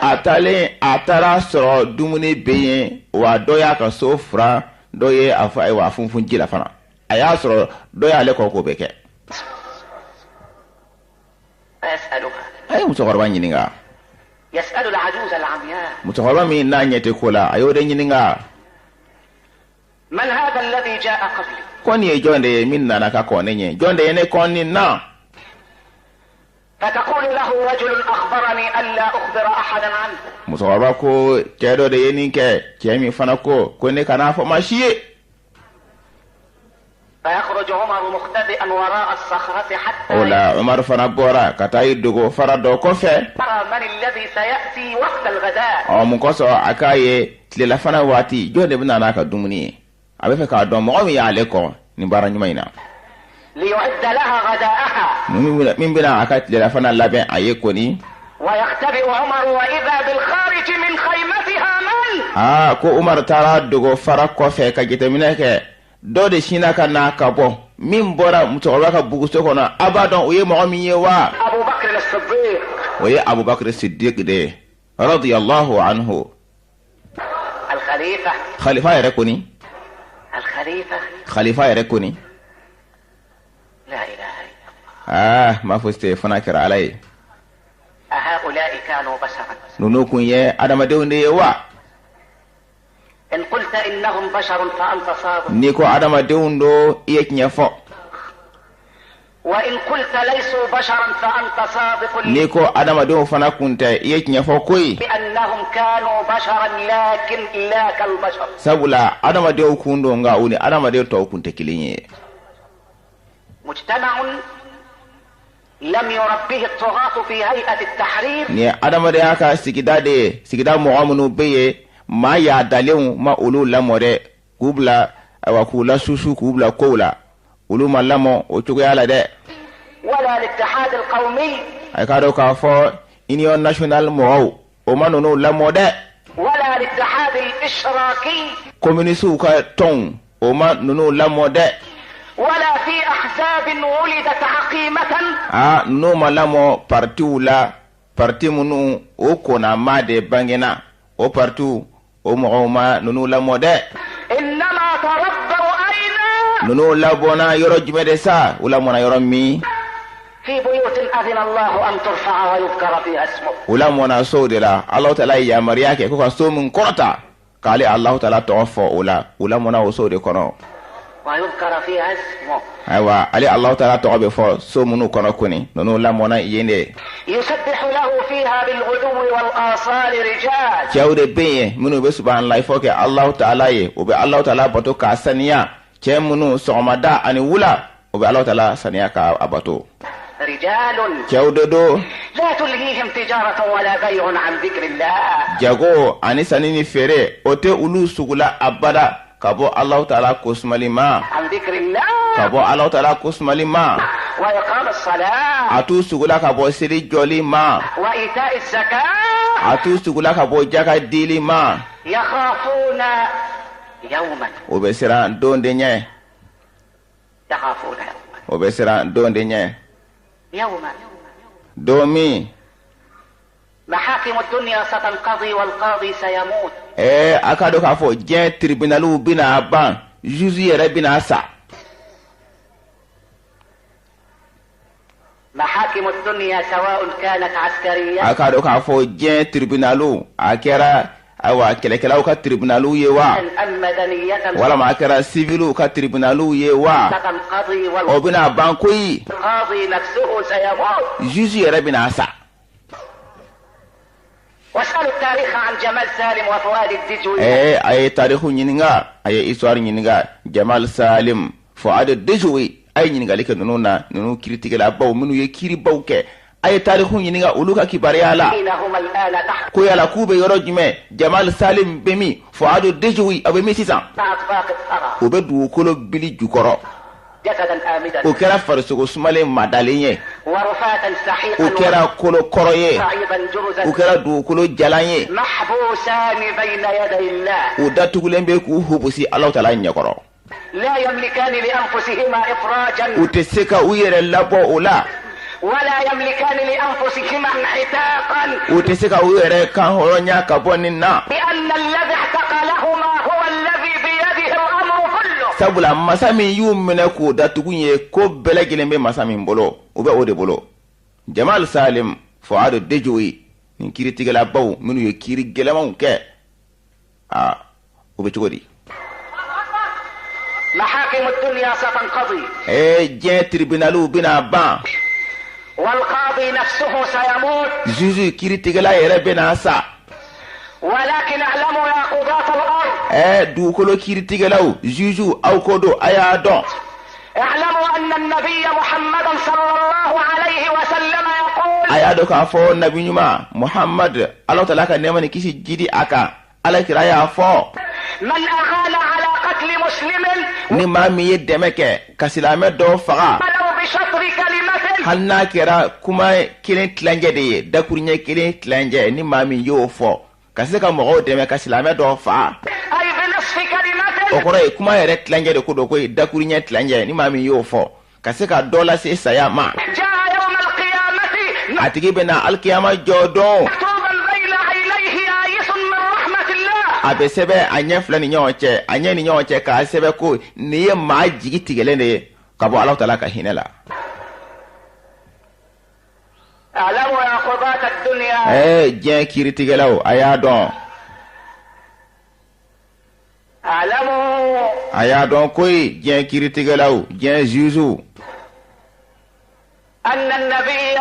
A taalen, a taara sɔrɔ dumuni bɛ yen wa dɔ y'a ka so furan, dɔ ye a fɔ ayiwa a funfun ji la fana. A y'a sɔrɔ dɔ y'ale kɔn k'o bɛɛ kɛ. A ye musokɔrɔba ɲininka. Musokɔrɔba min n'a ɲɛ tɛ ko la, a y'o de ɲininka. Ko nin ye jɔn de ye min nana ka kɔn ne ɲɛ? Jɔn de ye ne kɔn nin na? Musokɔrɔba ko cɛ dɔ de ye nin kɛ, cɛ min fana ko ko ne kan'a fɔ maa si ye. O la Umaru fana bɔra ka taa i dogo fara dɔ kɔfɛ. Ɔ mun kosɔn a k'a ye tilelafana waati jɔn de bɛna n'a ka dumuni ye? A bɛ fɛ k'a dɔn mɔgɔ min y'ale kɔn nin baara ɲuman in na. Min bɛna a ka tilelafana labɛn a ye kɔni. Aa ko Umaru taara dogo fara kɔfɛ ka jateminɛ kɛ. Dɔ de sinna ka na ka bɔ min bɔra musokɔrɔba ka buguso kɔnɔ. A b'a dɔn o ye mɔgɔ min ye wa? O ye Abubakar Sidik de ye, radiyallahu anhu. Khalifa yɛrɛ kɔni, khalifa yɛrɛ kɔni. Aa m'a fɔ se fana kɛra Ala ye. Ninnu kun ye adamadenw de ye wa? N'i ko adamadenw don, i ye tiɲɛ fɔ. N'i ko adamadenw fana kun tɛ, i ye tiɲɛ fɔ koyi. Sabula adamadenw kun don, nka u ni adamaden tɔw kun tɛ kelen ye. Nin ye adamadenya ka sigida de ye, sigida mɔgɔ minnu bɛ yen, maa yaadalenw ma olu lamɔ dɛ, k'u bila ayiwa k'u lasusu k'u bila kow la, olu ma lamɔ o cogoya la dɛ. A k'a dɔn k'a fɔ Union nationale mɔgɔw, o ma ninnu lamɔ dɛ. Communisiw ka tɔnw, o ma ninnu lamɔ dɛ. Aa ninnu ma lamɔ partiw la, parti minnu o kɔnama de bangena, o partiw o mɔgɔw ma ninnu lamɔ dɛ. Ninnu lamɔna yɔrɔ jumɛn de sa? U lamɔna yɔrɔ min? U lamɔna sow de la. Alahu taala ye yamaruya kɛ ko ka so min kɔrɔta, k'ale Alahu taala tɔgɔ fɔ o la, u lamɔna o sow de kɔnɔ. Ayiwa, ale Alahu taala tɔgɔ bɛ fɔ so minnu kɔnɔ kɔni, ninnu lamɔna yen de. Cɛw de bɛ yen minnu bɛ subahanallahi fɔ kɛ Alahu taala ye, u bɛ Alahu taala bato k'a saniya. Cɛ minnu sɔgɔmada ani wula, u bɛ Alahu taala saniya k'a bato. Cɛw de don, jago ani sanni ni feere, o tɛ olu sugula abada ka bɔ Alahu taala kosumali ma, ka bɔ Alahu taala kosumali ma. A t'u sugula ka bɔ seli jɔli ma, a t'u sugula ka bɔ jaka dili ma. O bɛ siran don de ɲɛ, o bɛ siran don de ɲɛ, don min ɛɛ a k'a dɔn k'a fɔ diɲɛ tiribinaliw bɛna ban, juge yɛrɛ bɛna sa. A k'a dɔn k'a fɔ diɲɛ tiribinaliw, a kɛra ayiwa kɛlɛkɛlaw ka tiribinaliw ye wa, walama a kɛra siviliw ka tiribinaliw ye wa, o bɛna ban koyi, juge yɛrɛ bɛna sa. Ɛɛ a ye tariku ɲininka, a ye histoire ɲininka Jamal Salim, Fuad Dejoui, a ye ɲininkali kɛ ninnu na, ninnu kiritigɛlabaw minnu ye kiribaw kɛ, a ye tariku ɲininka olu ka kibaruya la, ko yala k'u bɛ yɔrɔ jumɛn? Jamal Salim bɛ min? Fuad Dejoui a bɛ min sisan? U bɛ dugukolo bili jukɔrɔ. O kɛra farisogo sumalen madalen ye, o kɛra kolo kɔrɔ ye, o kɛra dugukolo jalan ye, u datugulen bɛ k'u hubusi Alahu taala ɲɛkɔrɔ. لا يملكان لأنفسهما إفراجا U tɛ se ka u yɛrɛ labɔ o la. ولا يملكان لأنفسهما انعتاقا. U tɛ se ka u yɛrɛ kan hɔrɔnya ka bɔ nin na. لأن الذي اعتقلهما هو الذي بيده الأمر كله. Sabula masa min y'u minɛ k'u datugu ye, ko bɛɛ lajɛlen bɛ masa min bolo, o bɛ o de bolo. Jamal Salim, Fuadu Dejoyi, nin kiiritigɛlabaw minnu ye kiiri gɛlɛmanw kɛ, aa, o bɛ cogo di? محاكم الدنيا ستنقضي. Diɲɛ tribunaliw bɛna ban. والقاضي نفسه سيموت. Zuzu, kiiritigɛla yɛrɛ bɛna sa. ولكن اعلموا يا قضاة الأرض. Dugukolo kiiritigɛlaw, zuzu, aw ko don, a y'a dɔn. اعلموا أن النبي محمدا صلى الله عليه وسلم يقول: A y'a dɔn k'a fɔ nabi ɲuman Muhammad, Ala tala ka nɛɛma ni kisi jidi a kan, Ala kira y'a fɔ: من أعان على قتل مسلم Ni maa min ye dɛmɛ kɛ ka silamɛ dɔ faga, ولو بشطر كلمة، hali n'a kɛra kuma kelen tilancɛ de ye, dakuruɲɛ kelen tilancɛ, ni maa min y'o fɔ ka se ka mɔgɔw dɛmɛ ka silamɛ dɔ faga, أي بنصف o كلمة، kɔrɔ ye kuma yɛrɛ tilancɛ de ko don koyi, dakuruɲɛ tilancɛ, ni maa min y'o fɔ ka se ka dɔ lase saya ma, جاء يوم القيامة a tigi bɛna alikiyama jɔ don مكتوبا بين عينيه آيس من رحمة الله. A bɛ sɛbɛn a ɲɛ fila ni ɲɔgɔn cɛ, a ɲɛ ni ɲɔgɔn cɛ, k'a sɛbɛn ko nin ye maa jigi tigɛlen de ye ka bɔ Ala tala ka hinɛ la. اعلموا يا قضاة الدنيا. Diɲɛ kiiritigɛlaw, a y'a dɔn. اعلموا A y'a dɔn koyi, diɲɛ kiiritigɛlaw, diɲɛ zuzuw, أن النبي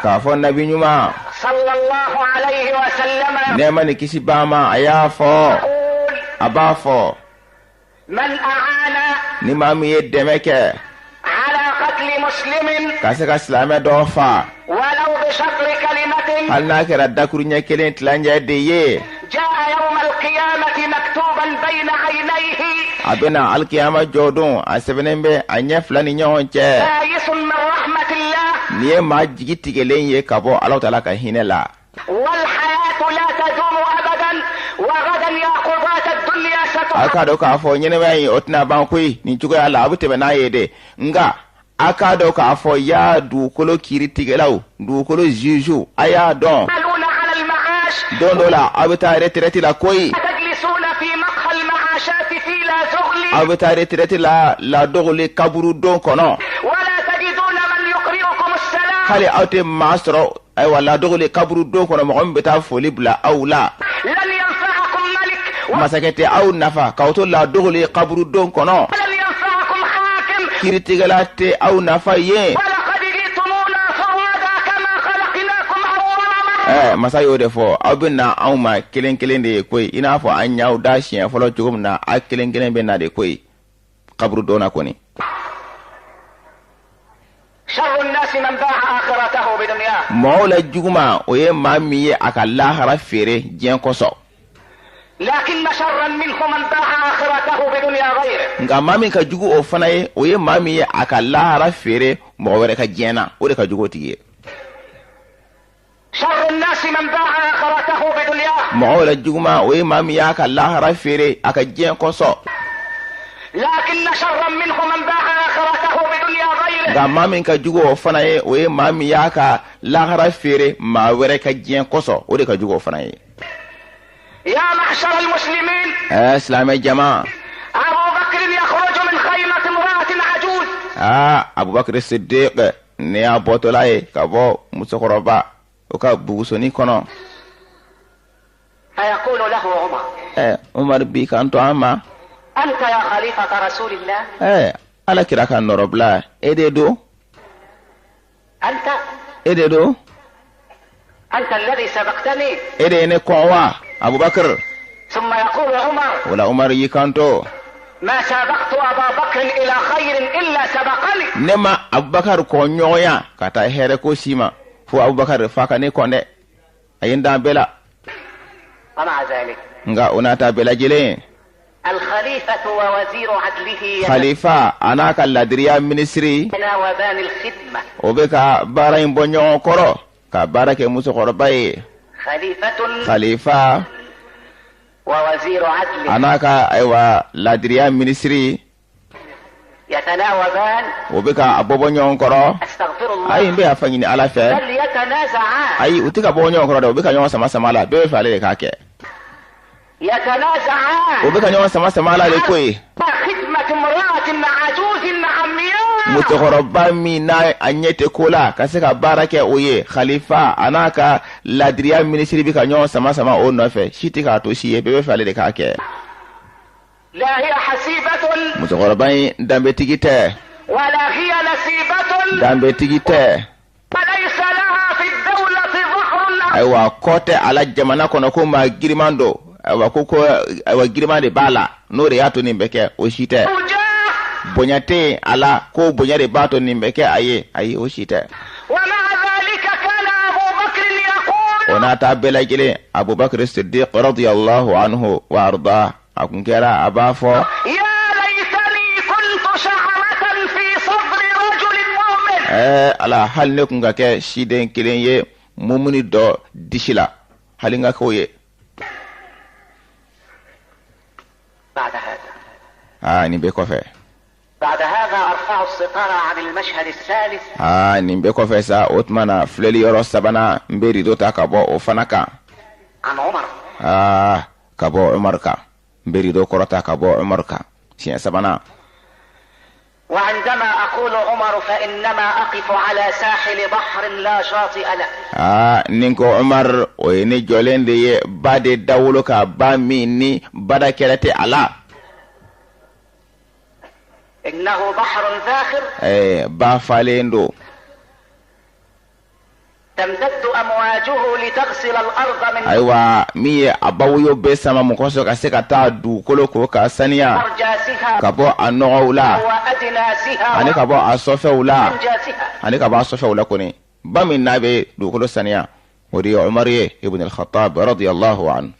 k'a fɔ nabi ɲuman صلى الله عليه وسلم nɛɛma ni kisi b'a ma, a y'a fɔ, يقول: a b'a fɔ: من أعان Ni maa min ye dɛmɛ kɛ على قتل مسلم ka se ka silamɛ dɔ fa, ولو بشطر كلمة، hali n'a kɛra dakuruɲɛ kelen tilancɛ de ye, جاء يوم القيامة مكتوبا بين عينيه a bɛna alikiyama jɔ don, a sɛbɛnnen bɛ a ɲɛ fila ni ɲɔgɔn cɛ: آيس من رحمة الله. Nin ye maa jigi tigɛlen ye ka bɔ Ala tala ka hinɛ la. والحياة لا تدوم أبدا، وغدا يا قضاة الدنيا A k'a ستحاسبون. dɔn k'a fɔ ɲɛnɛmaya in, o tɛna ban koyi nin cogoya la, a bɛ tɛmɛ n'a ye de. Nka a k'a dɔn k'a fɔ, y'a dugukolo kiiritigɛlaw, dugukolo zuzuw, a y'a dɔn, على المعاش. don dɔ la aw bɛ taa retraite la koyi. تجلسون في مقهى المعاشات في لا زغل. Aw bɛ taa retraite la ladɔgɔli kaburu don kɔnɔ. ولا تجدون من يقرئكم السلام. Hali aw tɛ maa sɔrɔ, ayiwa, ladɔgɔli kaburu don kɔnɔ, mɔgɔ min bɛ taa foli bila aw la. لن ينفعكم ملك Masakɛ tɛ aw nafa k'aw to ladɔgɔli kaburu don kɔnɔ. ولن ينفعكم حاكم. Kiiritigɛla tɛ aw nafa yen. ولقد جئتمونا فرادا كما خلقناكم أول مرة. Masa y'o de fɔ, aw bɛ na anw ma kelen kelen de ye koyi, i n'a fɔ an y'aw da siɲɛ fɔlɔ cogo min na, aw kelen kelen bɛ na de koyi kaburu don na kɔni. شر الناس من باع آخرته بدنياه. Mɔgɔw la juguman, o ye maa min ye a ka lahara feere diɲɛ kosɔn. لكن شرا منه من باع آخرته بدنيا غيره. Nka maa min ka jugu o fana ye, o ye maa min ye a ka lahara feere mɔgɔ wɛrɛ ka diɲɛ na, o de ka jugu o tigi ye. شر الناس من باع آخرته بدنياه. Mɔgɔw la juguman, o ye maa min y'a ka lahara feere a ka diɲɛ kosɔn. لكن شرا منه من باع آخرته بدنيا غيره. Nka maa min ka jugu o fana ye, o ye maa min y'a ka lahara feere maa wɛrɛ ka diɲɛ kosɔn, o de ka jugu o fana ye. يا معشر المسلمين. Silamɛ jama. أبو بكر يخرج من خيمة امرأة عجوز. Aa, Abubakar Siddiq ne y'a bɔtɔla ye ka bɔ musokɔrɔba o ka bugusoni kɔnɔ. فيقول له عمر: Umar b'i kanto an ma: أنت يا خليفة رسول الله؟ Ala kira ka nɔrɔbila, e de don? أنت؟ E de don? أنت الذي سبقتني؟ E de ye ne kɔn wa, Abubakar? ثم يقول عمر: O la Umar y'i kanto: ما سابقت أبا بكر إلى خير إلا سبقني. Ne ma Abubakar kɔn ɲɔgɔnya ka taa hɛrɛ ko si ma fo Abubakar fa ka ne kɔn dɛ, a ye n dan bɛɛ la. ومع ذلك Nka o n'a ta bɛɛ lajɛlen, الخليفة ووزير عدله khalifa a n'a ka ladiriya minisiri يتناوبان الخدمة. o bɛ ka baara in bɔ ɲɔgɔn kɔrɔ ka baara kɛ musokɔrɔba ye. خليفة Khalifa ووزير عدله a n'a ka, ayiwa, ladiriya minisiri. يتناوبان. O bɛ ka a bɔbɔ ɲɔgɔn kɔrɔ. أستغفر الله. Ayi, n bɛ yafa ɲini Ala fɛ. بل يتنازعان. Ayi, u tɛ ka bɔ ɲɔgɔn kɔrɔ dɛ, u bɛ ka ɲɔgɔn sama sama la, bɛɛ bɛ fɛ ale de k'a kɛ. U يتنازعان bɛ ka ɲɔgɔn sama sama la de koyi. خدمة امرأة عجوز عمياء. Musokɔrɔba min n'a a ɲɛ tɛ ko la ka se ka baara kɛ, o ye khalifa, a n'a ka ladiriya minisiri bɛ ka ɲɔgɔn sama sama o nɔfɛ. Si tɛ k'a to si ye, bɛɛ bɛ fɛ ale de k'a kɛ. لا هي حسيبة. Musokɔrɔba in danbetigi tɛ. ولا هي نسيبة. Danbetigi tɛ. وليس لها في الدولة ظهر. Ayiwa, kɔ tɛ a la jamana kɔnɔ ko maa giriman don. Ayiwa, ko ayiwa, giriman de b'a la, n'o de y'a to nin bɛ kɛ, o si tɛ. أو جاه. Bonya tɛ yen a la ko bonya de b'a to nin bɛ kɛ a ye. Ayi, o si tɛ. ومع ذلك كان أبو بكر يقول O n'a ta bɛɛ lajɛlen, Abubakar Siddiq radiyallahu anhu wa arda, a kun kɛra a b'a fɔ: يا ليتني كنت شعرة في صدر رجل مؤمن. Ala, hali ne kun ka kɛ siden kelen ye mumuni dɔ disi la, hali n ka k'o ye. بعد هذا Aa, nin bɛɛ kɔfɛ. بعد هذا أرفع الستار عن المشهد الثالث. Aa, nin bɛɛ kɔfɛ sa, o tuma na filɛli yɔrɔ sabanan, n bɛ rido ta ka bɔ o fana kan. عن عمر. Aa, ka bɔ Umaru kan, n bɛ rido kɔrɔta ka bɔ Umaru kan siɲɛ sabanan. وعندما أقول عمر فإنما أقف على ساحل بحر لا شاطئ له. Aa, ni ko Umar, o ye ne jɔlen de ye ba de dawolo ka ba min ni bada kɛlɛ tɛ a la. إنه بحر زاخر. Ba falen don. تمتد أمواجه لتغسل الأرض من Ayiwa, min ye a bawoyo bɛ sama mɔgɔ sɔrɔ ka se ka taa dugukolo ko ka saniya أرجاسها ka bɔ a nɔgɔw la وأدناسها ani ka bɔ a sɔfɛw la وأنجاسها. ani ka bɔ a sɔfɛw la kɔni. Ba min n'a bɛ dugukolo saniya, o de ye Umaru ye ibn al-Khattab radiyallahu anhu.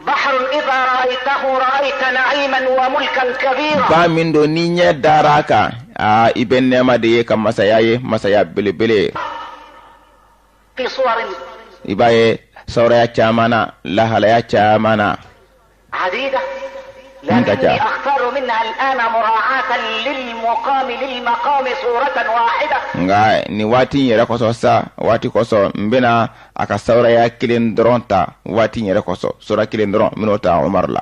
بحر إذا رأيته رأيت نعيما وملكا كبيرا. Ba min don, ni ɲɛ dara a kan, aa, i bɛ nɛɛma de ye ka masaya ye, masaya belebele. في صور I b'a ye sawuraya caman na, lahalaya caman na. عديدة، من لكني كجا. أختار منها الآن مراعاة للمقام صورة واحدة. Nka nin waati in yɛrɛ kosɔn sa, waati kosɔn, n bɛna a ka sawuraya kelen dɔrɔn ta. Waati in yɛrɛ kosɔn, sura kelen dɔrɔn n bɛn'o ta Umaru la.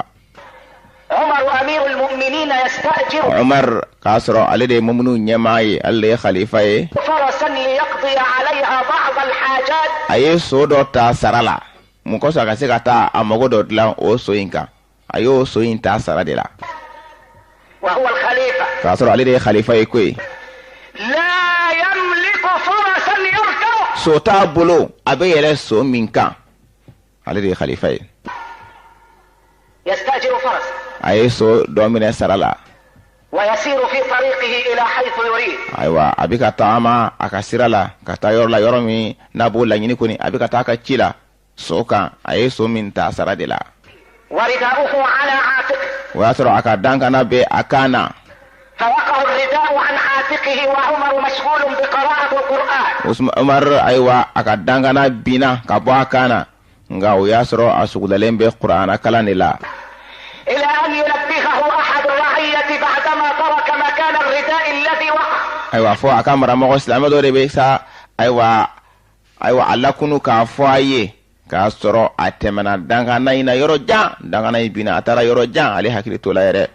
عمر أمير المؤمنين يستأجر Umar, k'a sɔrɔ ale de ye mumunu ɲɛmaa ye, ale de ye khalifa ye. فرسا ليقضي عليها بعض الحاجات. A ye so dɔ ta sara la. Mun kosɔn? A ka se ka taa a mago dɔ dilan o so in kan. A y'o so in ta sara de la. وهو الخليفة. K'a sɔrɔ ale de ye khalifa ye koyi. لا يملك فرسا يركبه. So t'a bolo a bɛ yɛlɛ so min kan. Ale de ye khalifa ye. يستأجر فرسا A ye so dɔ minɛ sara la. ويسير في طريقه إلى حيث يريد. Ayiwa, a bɛ ka taama a ka sira la ka taa yɔrɔ la, yɔrɔ min n'a b'o laɲini kɔni, a bɛ ka taa a ka ci la so kan, a ye so min ta sara de la. ورداؤه على عاتقه. O y'a sɔrɔ a ka dankana bɛ a kan na. فوقع الرداء عن عاتقه وعمر مشغول بقراءة القرآن. Usman Umar, ayiwa, a ka dankana binna ka bɔ a kan na, nka o y'a sɔrɔ a sugulalen bɛ kuranna kalan de la. إلى أن ينبهه أحد الرعية بعدما ترك مكان الرداء الذي وقع. Ayiwa, fɔ a ka maramɔgɔ silamɛ dɔ de bɛ sa, ayiwa, a lakunu k'a fɔ a ye k'a sɔrɔ a tɛmɛna dankana in na yɔrɔ jan. Dankana in binna, a taara yɔrɔ jan, ale hakili t'o la yɛrɛ.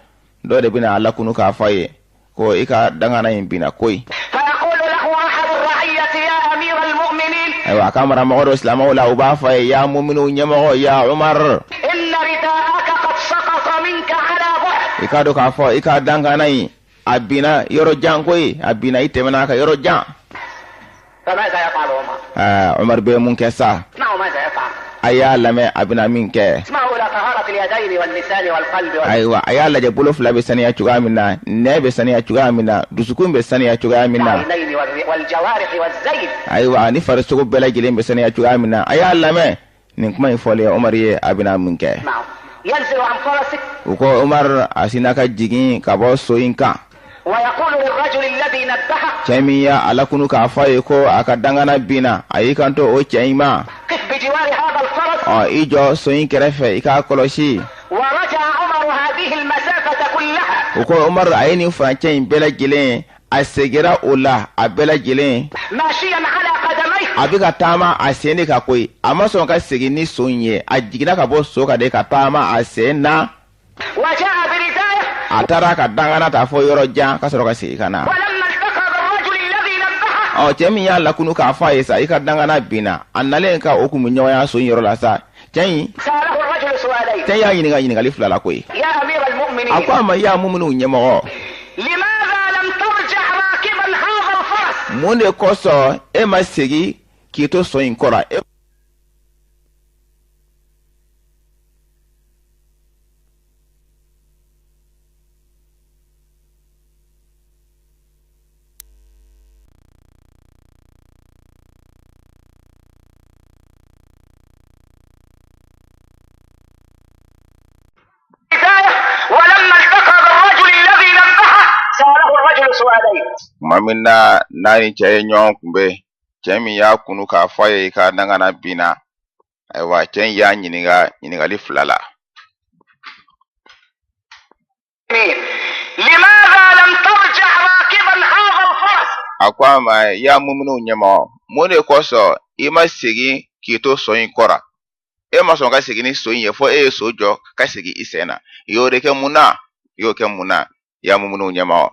Dɔ de bɛna a lakunu k'a fɔ a ye ko i ka dankana in binna koyi. فيقول له أحد الرعية يا أمير المؤمنين، Ayiwa, a ka maramɔgɔ dɔ silamɛw la, u b'a fɔ a ye: ya muminu ɲɛmɔgɔ, ya Umar, إن رداءك قد سقط منك على بعد. i k'a dɔn k'a fɔ i ka dankana in a binna yɔrɔ jan koyi, a binna, i tɛmɛna a kan yɔrɔ jan. فماذا يفعل عمر؟ Aa, Umar bɛ mun kɛ sa? اسمعوا ماذا يفعل. A y'a lamɛn a bɛna min kɛ. اسمعوا إلى طهارة اليدين واللسان والقلب وال... Ayiwa, a y'a lajɛ bolo fila bɛ saniya cogoya min na, nɛ bɛ saniya cogoya min na, dusukun bɛ saniya cogoya min na, والعينين والجوارح والزيت. Ayiwa, ni farisogo bɛɛ lajɛlen bɛ saniya cogoya min na. A y'a lamɛn nin kuma in fɔlen Umar ye, a bɛna mun kɛ. اسمعوا، ينزل عن فرسه. U ko Umar a sinna ka jigin ka bɔ so in kan. ويقول للرجل الذي نبهه: Cɛ min y'a a lakunu k'a fɔ a ye ko a ka dangana binna, a y'i kanto o cɛ in ma: قف بجوار هذا الفرس. Ɔ, i jɔ so in kɛrɛfɛ, i k'a kɔlɔsi. ورجع عمر هذه المسافة كلها. O ko Umaru, a ye nin furancɛ in bɛɛ lajɛlen, a segira o la a bɛɛ lajɛlen. A bɛ ka taama a sen de kan koyi. A ma sɔn ka segin ni so in ye, a jiginna ka bɔ so kan de ka taama a sen na. A taara ka dangana ta fɔ yɔrɔ jan ka sɔrɔ ka segin ka na. Ɔ, cɛ min y'a lakunu k'a fɔ a ye sa, i ka dangana binna, a nalen ka o kun bɛ ɲɔgɔnya so in yɔrɔ la sa, cɛ in, cɛ y'a ɲininka ɲininkali fila la koyi. A ko a ma: ya muminuw ɲɛmɔgɔ, mun de kosɔn e ma segin k'i to so in kɔrɔ? E Tuma min na n'a ni cɛ ye ɲɔgɔn kunbɛn, cɛ min y'a kunu k'a fɔ a ye i ka dangana binna, ayiwa, cɛ in y'a ɲininka ɲininkali fila la. A ko a ma: ya muminuw ɲɛmɔgɔ, mun de kosɔn i ma segin k'i to so in kɔrɔ? E ma sɔn ka segin ni so in ye, fo e ye so jɔ ka segin i sen na. I y'o de kɛ mun na? I y'o kɛ mun na, ya muminuw ɲɛmɔgɔ?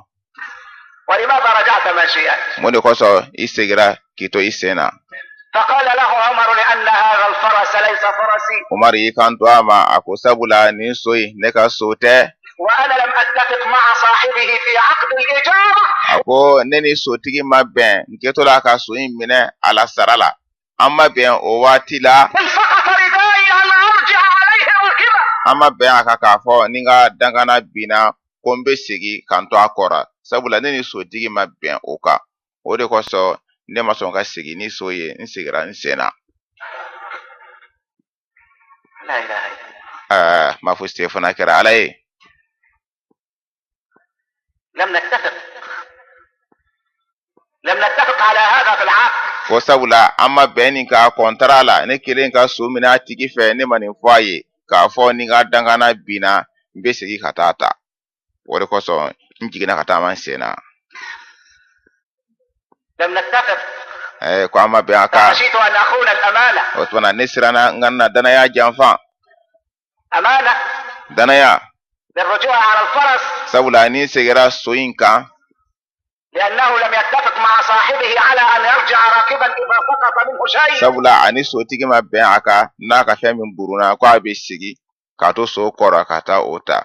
Mun de kosɔn i segira k'i to i sen na? Umaru y'i kanto a ma, a ko sabula nin so in, ne ka so tɛ. A ko ne ni sotigi ma bɛn n kɛtɔ la ka so in minɛ a la sara la, an ma bɛn o waati la, an ma bɛn a kan k'a fɔ ni n ka dangana binna ko n bɛ segin ka n to a kɔrɔ, sabula ne ni sotigi ma bɛn o kan. O de kosɔn ne ma sɔn ka segin ni so ye, n segira n sen na. Ɛɛ, ma fosi tɛ fana kɛra Ala ye. Ko sabula an ma bɛn nin ka kɔntara la, ne kelen ka so minɛ a tigi fɛ, ne ma nin fɔ a ye k'a fɔ ni n ka dangana binna, n bɛ segin ka taa ta. O de kosɔn n jiginna ka taama n sen na. Ɛɛ, ko an ma bɛn a kan, o tuma na ne siranna n kana danaya janfa. Danaya, sabula ni n segira so in kan, sabula ani sotigi ma bɛn a kan, n'a ka fɛn min burunna, ko a bɛ segin k'a to so kɔrɔ ka taa o ta,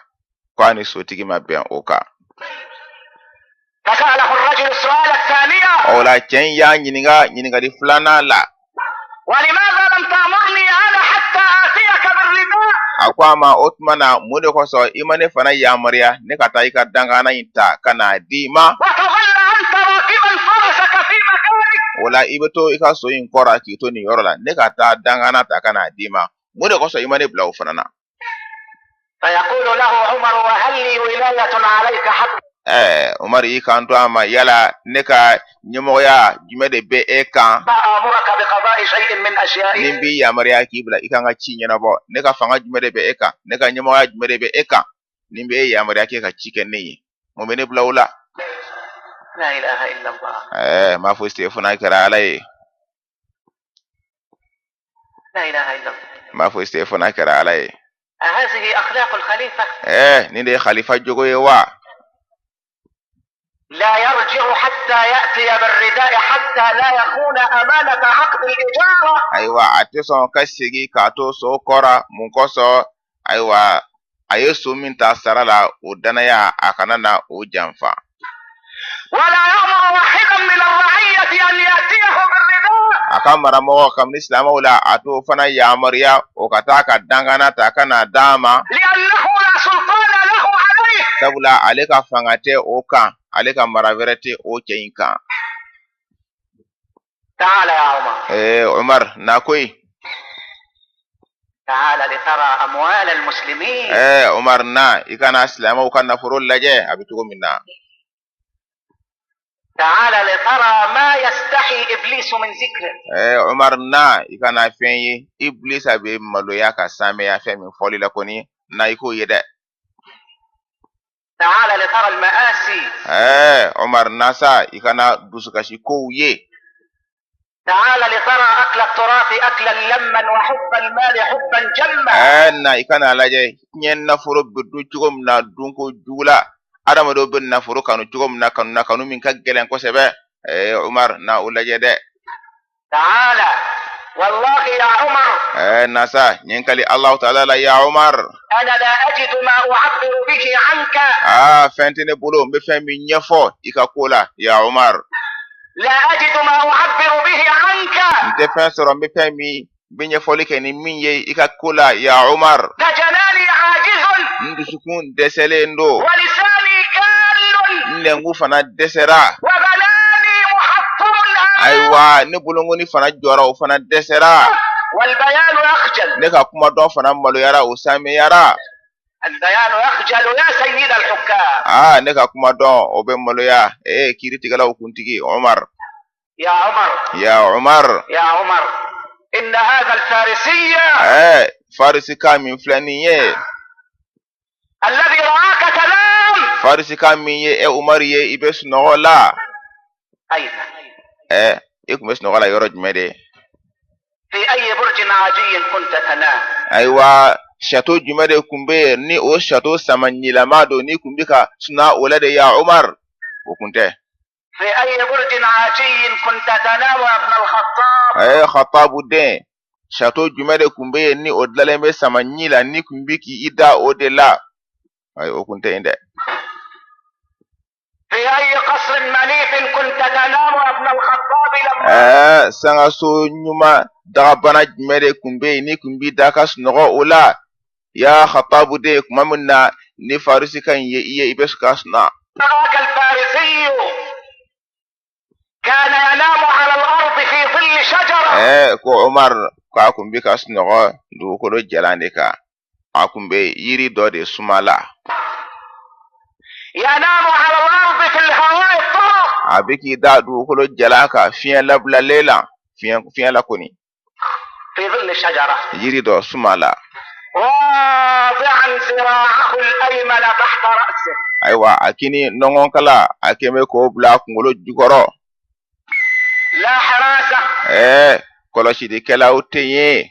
ko a ni sotigi ma bɛn o kan. O la cɛ in y'a ɲininka ɲininkali filanan la. A ko a ma: o tuma na mun de kosɔn i ma ne fana yamaruya ne ka taa i ka dangana in ta ka n'a di i ma? O la i bɛ to i ka so in kɔrɔ k'i to nin yɔrɔ la, ne ka taa dangana ta ka n'a di i ma. Mun de kosɔn i ma ne bila o fana na? Ɛɛ, Umaru y'i kanto a ma: yala ne ka ɲɛmɔgɔya jumɛn de bɛ e kan ni n b'i yamaruya k'i bila i kan ka ci ɲɛnabɔ? Ne ka fanga jumɛn de bɛ e kan? Ne ka ɲɛmɔgɔya jumɛn de bɛ e kan ni n bɛ e yamaruya k'e ka ci kɛ ne ye? Mun bɛ ne bila o la? Ɛɛ, m'a fɔ se fana kɛra Ala ye. M'a fɔ se fana kɛra Ala ye. Ɛɛ, nin de ye khalifa jogo ye wa? لا يرجع حتى يأتي بالرداء حتى لا يخون أمانة عقد الإجارة. Ayiwa, a tɛ sɔn ka segin k'a to so kɔrɔ. Mun kosɔn? Ayiwa, a ye so min ta sara la, o danaya, a kana na o janfa. ولا يأمر واحدا من الرعية أن يأتيه بالرداء. A ka maramɔgɔ kabini silamɛw la, a t'o fana yamaruya o ka taa ka dangana ta ka na d'a ma. لأنه لا سلطان له عليه. Sabula ale ka fanga tɛ o kan, ale ka mara wɛrɛ tɛ o cɛ in kan. تعال يا عمر. Ee Umar, na koyi. تعال لترى أموال المسلمين. Ee Umar, na i kana silamɛw ka nafolo lajɛ a bɛ cogo min na. تعال لترى ما يستحي إبليس من ذكره. Ee Umar, na i kana fɛn ye Ibilisa bɛ maloya ka sanmɛya fɛn min fɔli la kɔni, na i k'o ye dɛ. تعال لترى المآسي. Omar, na sa i ka na dusukasi kow ye. تعال لترى أكل التراث أكلا لما وحب المال حبا جما. Na i ka n'a lajɛ diɲɛ nafolo bɛ dun cogo min na dunko jugu la, adamadenw bɛ nafolo kanu cogo min na, kanu na kanu min ka gɛlɛn kosɛbɛ. Omar, na o lajɛ dɛ. تعال والله يا عمر. Na sa n ye n kali Alahu taala la, ya Omar. أنا لا أجد ما أعبر به عنك. Aa, fɛn tɛ ne bolo n bɛ fɛn min ɲɛfɔ i ka ko la, ya Omar. لا أجد ما أعبر به عنك. N tɛ fɛn sɔrɔ n bɛ fɛn min n bɛ ɲɛfɔli kɛ ni min ye i ka ko la, ya Omar. فجناني عاجز. N dusukun dɛsɛlen don. ولساني كال. N lɛngu fana dɛsɛra. وبناني محطم. Ayiwa, ne bolonkɔni fana jɔra, o fana dɛsɛra. والبيان يخجل. Ne ka kumadɔn fana maloyara, o samiyara. البيان يخجل يا سيد الحكام. Aa, ne ka kumadɔn o bɛ maloya, ee kiiritigɛlaw kuntigi Omar. يا عمر. Ya Omar. يا عمر، إن هذا الفارسي Farisika min filɛ nin ye الذي رآك تنام. Farisika min ye e Umar ye i bɛ sunɔgɔ la. أين؟ I kun bɛ sunɔgɔ la yɔrɔ jumɛn de? في أي برج عاجي كنت تنام؟ Ayiwa, château jumɛn de kun bɛ yen ni o château samaɲilama don ni kun bɛ ka suna o la de, ya Umar? O kun tɛ. في أي برج عاجي كنت تنام يا ابن الخطاب؟ Khatabu den, château jumɛn de kun bɛ yen ni o dilanlen bɛ samaɲi la ni kun bɛ k'i da o de la? Ayi, o kun tɛ yen dɛ. في أي قصر منيف كنت تنام يا ابن الخطاب لما Sangaso ɲuman dagabana jumɛn de kun bɛ yen ni kun b'i da ka sunɔgɔ o la, ya Khatabu den, tuma min na ni Farisika in ye i ye i bɛ ka suna? رآك الفارسي كان ينام على الأرض في ظل شجرة. Ko Omar k'a kun bɛ ka sunɔgɔ dugukolo jalan de kan, a kun bɛ yiri dɔ de suma la. ينام على الأرض في الهواء الطلق. A bɛ k'i da dugukolo jalan kan fiɲɛ labilalen la, fiɲɛ la kɔni. في ظل شجرة. Yiri dɔ suma la. واضعا ذراعه الأيمن تحت رأسه. Ayiwa, a kini nɔngɔnkala a kɛn bɛ k'o bila a kunkolo jukɔrɔ. لا حراسة. Kɔlɔsilikɛlaw tɛ yen.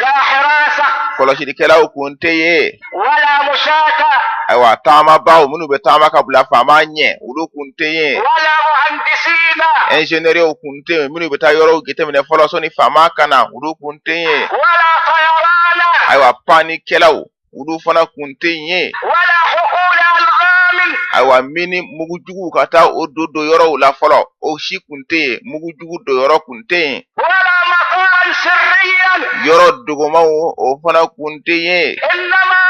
لا حراسة. Kɔlɔsilikɛlaw kun tɛ yen. ولا مشاة. Ayiwa, taamabaw minnu bɛ taama ka bila faama ɲɛ, olu kun tɛ yen. ولا مهندسين. Ingénieurs kun tɛ yen minnu bɛ taa yɔrɔw jateminɛ fɔlɔ sɔnni faama ka na, olu kun tɛ yen. ولا طيران. Ayiwa, pannikɛlaw olu fana kun tɛ yen. ولا حقول ألغام. Ayiwa, mini mugujuguw ka taa o don don yɔrɔw la fɔlɔ, o si kun tɛ yen, mugujugu don yɔrɔ kun tɛ yen. ولا مطارا سريا. Yɔrɔ dogomanw, o fana kun tɛ yen. إنما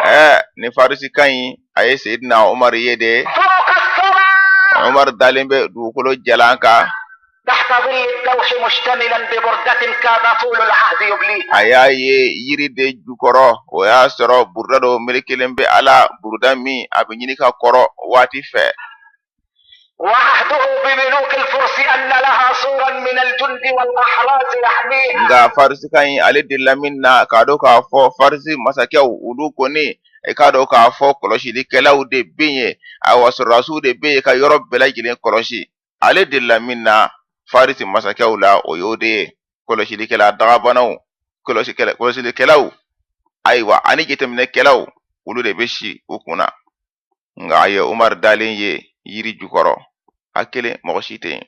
رآه Nin Farisika in, a ye Seyidina Umar ye de فوق الثرى. Umar dalen bɛ dugukolo jalan kan. تحت ظل الدوح مشتملا ببردة كاد طول العهد يبليها. A y'a ye yiri de jukɔrɔ, o y'a sɔrɔ buruda dɔ melekelen bɛ a la, buruda min a bɛ ɲini ka kɔrɔ waati fɛ. وعهده بملوك الفرس أن لها صورا من الجند والأحراز يحميها. Nka Farisika in, ale delila min na k'a dɔn k'a fɔ Farisi masakɛw olu kɔni, i k'a dɔn k'a fɔ kɔlɔsilikɛlaw de bɛ yen, ayiwa, sɔrɔdasiw de bɛ yen ka yɔrɔ bɛɛ lajɛlen kɔlɔsi. Ale delila min na Farisi masakɛw la, o y'o de ye: kɔlɔsilikɛla dagabanaw, kɔlɔsilikɛlaw, ayiwa, ani jateminɛkɛlaw, olu de bɛ si u kunna. Nka a ye Umar dalen ye yiri jukɔrɔ a kelen, mɔgɔ si tɛ yen.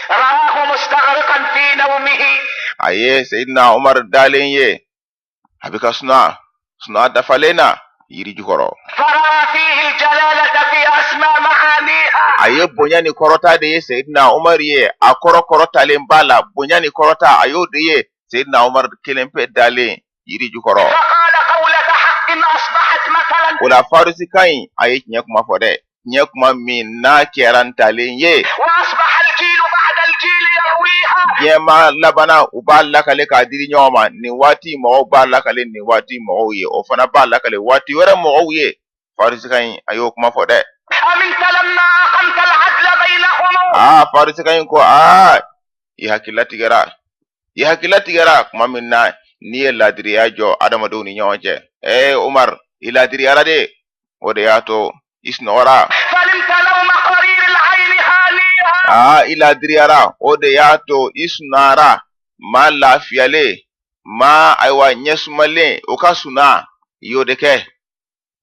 رآه مستغرقا في نومه. A ye Seyidina Umar dalen ye, a bɛ ka suna suna dafalen na yiri jukɔrɔ. فرأى فيه الجلالة في أسمى معانيها. A ye bonya ni kɔrɔta de ye Seyidina Umar ye, a kɔrɔ kɔrɔtalen b'a la, bonya ni kɔrɔta, a y'o de ye Seyidina Umar kelen pe dalen yiri jukɔrɔ. فقال قولة حق أصبحت مثلا. O la, Farisika in, a ye tiɲɛ kuma fɔ dɛ, tiɲɛ kuma min n'a kɛra ntalen ye. وأصبح الجيل بعد الجيل يرويها. Diɲɛma labanna, u b'a lakale k'a di ɲɔgɔn ma. Nin waati mɔgɔw b'a lakale nin waati mɔgɔw ye, o fana b'a lakale waati wɛrɛ mɔgɔw ye. Farisika in, a y'o kuma fɔ dɛ. أمنت لما أقمت العدل بينهم. Aa, Farisika in ko aa, i hakilila tigɛra, i hakilila tigɛra kuma min na n'i ye laadiriya jɔ adamadenw ni ɲɔgɔn cɛ. Umar, i laadiriyara de. O de y'a to i sunɔgɔra. Aa, i ladiriyara. O de y'a to i sunara. Maa lafiyalen, maa ayiwa ɲɛsumalen, o ka suna, i y'o de kɛ.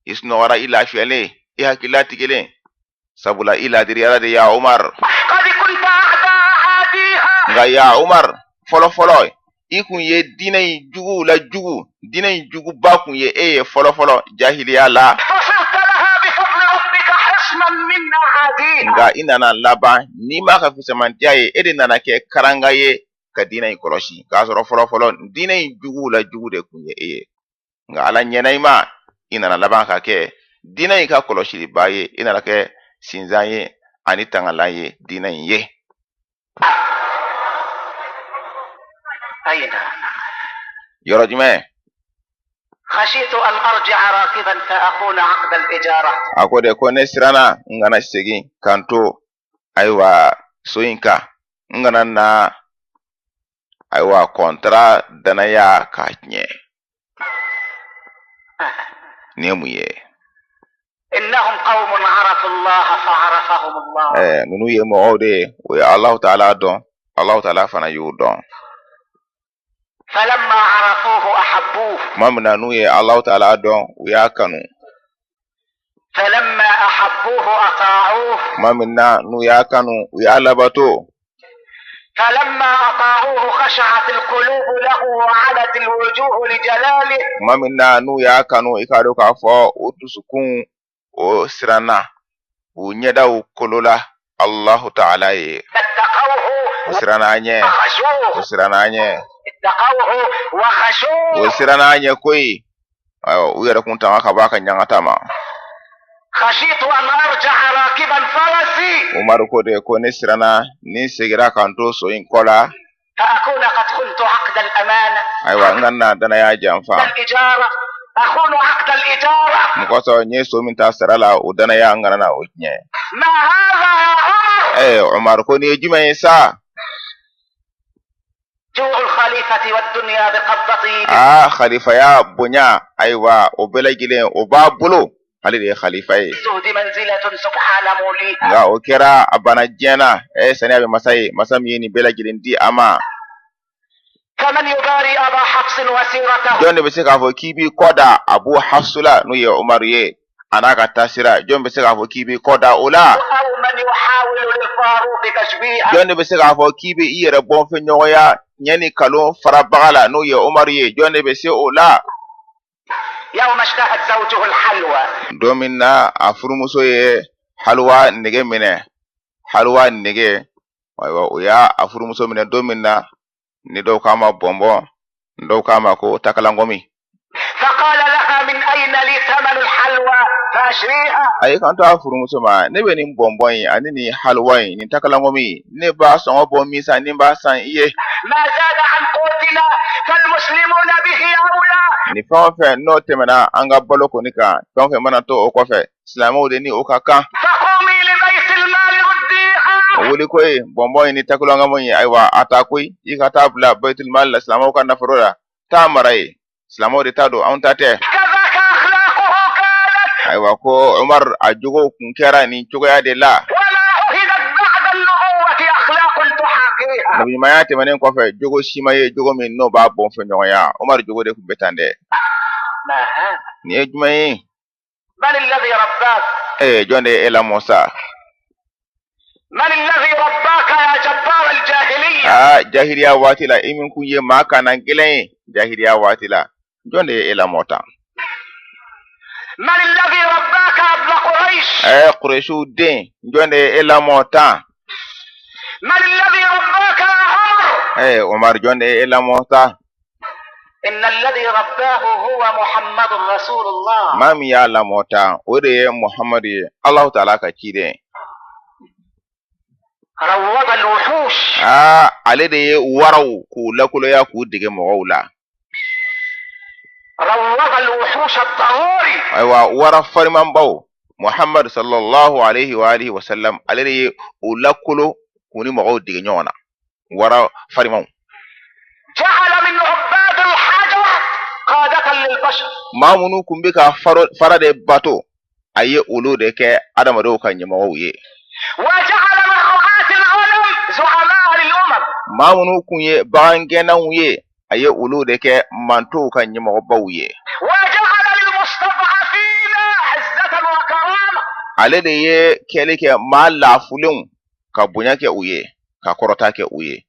I sunɔgɔra, i lafiyalen, i hakili latigɛlen, sabula i ladiriyara de, ya Umar. Nka ya Umar, fɔlɔ fɔlɔ i kun ye diinɛ in juguw la jugu, diinɛ in juguba kun ye e ye fɔlɔ fɔlɔ jahiliya la. Nka i nana laban n'i m'a ka fisamantiya ye, e de nana kɛ karanga ye ka diinɛ in kɔlɔsi, k'a sɔrɔ fɔlɔ fɔlɔ diinɛ in juguw la jugu de kun ye e ye. Nka Ala ɲɛna i ma, i nana laban ka kɛ diinɛ in ka kɔlɔsiliba ye, i nana kɛ sinzan ye ani tangalan ye diinɛ in ye. Yɔrɔ jumɛn? A ko de ko ne siranna n kana segin ka n to ayiwa so in kan, n kana na ayiwa kɔntara danaya k'a tiɲɛ. Nin ye mun ye? Ninnu ye mɔgɔw de ye, o ye Alahu taala dɔn, Alahu taala fana y'u dɔn. Tuma min na n'u ye Alahu taala dɔn, u y'a kanu. Tuma min na n'u y'a kanu, u y'a labato. Tuma min na n'u y'a kanu, i k'a dɔn k'a fɔ o dusukun o siranna, u ɲɛdaw kolola Allahu ta'ala ye. U siranna a ɲɛ, u siranna a ɲɛ, u siranna a ɲɛ koyi. Ayiwa, u yɛrɛ kun tanga ka bɔ a ka ɲangata ma. Umaru ko de ko ne siranna ni n segira ka n to so in kɔ la, ayiwa n kana na danaya janfa. Mun kosɔn n ye so min ta sara la, o danaya n kana na o tiɲɛ. Ɛɛ Umaru ko nin ye jumɛn ye sa? Aa, khalifaya bonya, ayiwa o bɛɛ lajɛlen o b'a bolo, ale de ye khalifa ye. Nka o kɛra a banna diɲɛ na. Ɛ, saniya bɛ masa ye, masa min ye nin bɛɛ lajɛlen di a ma. Jɔn de bɛ se k'a fɔ k'i b'i kɔ da Abu Hafsu la, n'o ye Umaru ye, a n'a ka taasira? Jɔn bɛ se k'a fɔ k'i b'i kɔ da o la? Jɔn de bɛ se k'a fɔ k'i bɛ i yɛrɛ bɔnfɛɲɔgɔnya tiɲɛ ni kalon farabaga la, n'o ye Umaru ye? Jɔn de bɛ se o la? Don min na a furumuso ye haluwa nege minɛ, haluwa nege, ayiwa o y'a a furumuso minɛ don min na, ni dɔw k'a ma bɔnbɔn, dɔw k'a ma ko takalangɔmi. A y'i kanto a furumuso ma, ne bɛ nin bɔnbɔn in ani nin haluwa in, nin takalangɔmi in, ne b'a sɔngɔ bɔ min sa, ni n b'a san i ye? Ni fɛn o fɛn n'o tɛmɛna an ka balo kɔni kan, fɛn o fɛn mana to o kɔfɛ, silamɛw de ni o ka kan. Wuli koyi, bɔnbɔn in ni takalangɔmi in, ayiwa a ta koyi, i ka taa bila bayitulmali la, silamɛw ka nafolo la, taa mara yen. Silamɛw de ta don, anw ta tɛ. Ayiwa ko Umar a jogo kun kɛra nin cogoya de la. Nabiɲumanya tɛmɛnen kɔfɛ, jogo si ma ye jogo min n'o b'a bɔnfɛɲɔgɔnya. Umar jogo de kun bɛ tan dɛ. Nin ye jumɛn ye? Ee, jɔn de ye e lamɔ sa? Aa, jahiliya waati la, i min kun ye maa kana gɛlɛn ye jahiliya waati la, jɔn de ye e lamɔ tan? Ɛɛ, Kuresiw den, jɔn de ye e lamɔ tan? Ɛɛ Umar, jɔn de ye e lamɔ tan? Maa min y'a lamɔ tan, o de ye Muhamadu ye, Alahu taala ka ciden. Aa, ale de ye waraw k'u lakoloya, k'u dege mɔgɔw la. Ayiwa, wara farimanbaw, Muhamadu sallallahu alaihi wa alihi wa sallam, ale de ye u lakolo k'u ni mɔgɔw dege ɲɔgɔn na, wara farimanw. Maa minnu kun bɛ ka fara de bato. A ye olu de kɛ adamadenw ka ɲɛmɔgɔw ye. وجعل من رعاة الغنم زعماء للأمم. Maa minnu kun ye bagangɛnnaw ye, a ye olu de kɛ mantow ka ɲɛmɔgɔbaw ye. وجعل للمستضعفين عزة وكرامة. Ale de ye kɛli kɛ maa laafulenw ka bonya kɛ u ye, ka kɔrɔta kɛ u ye.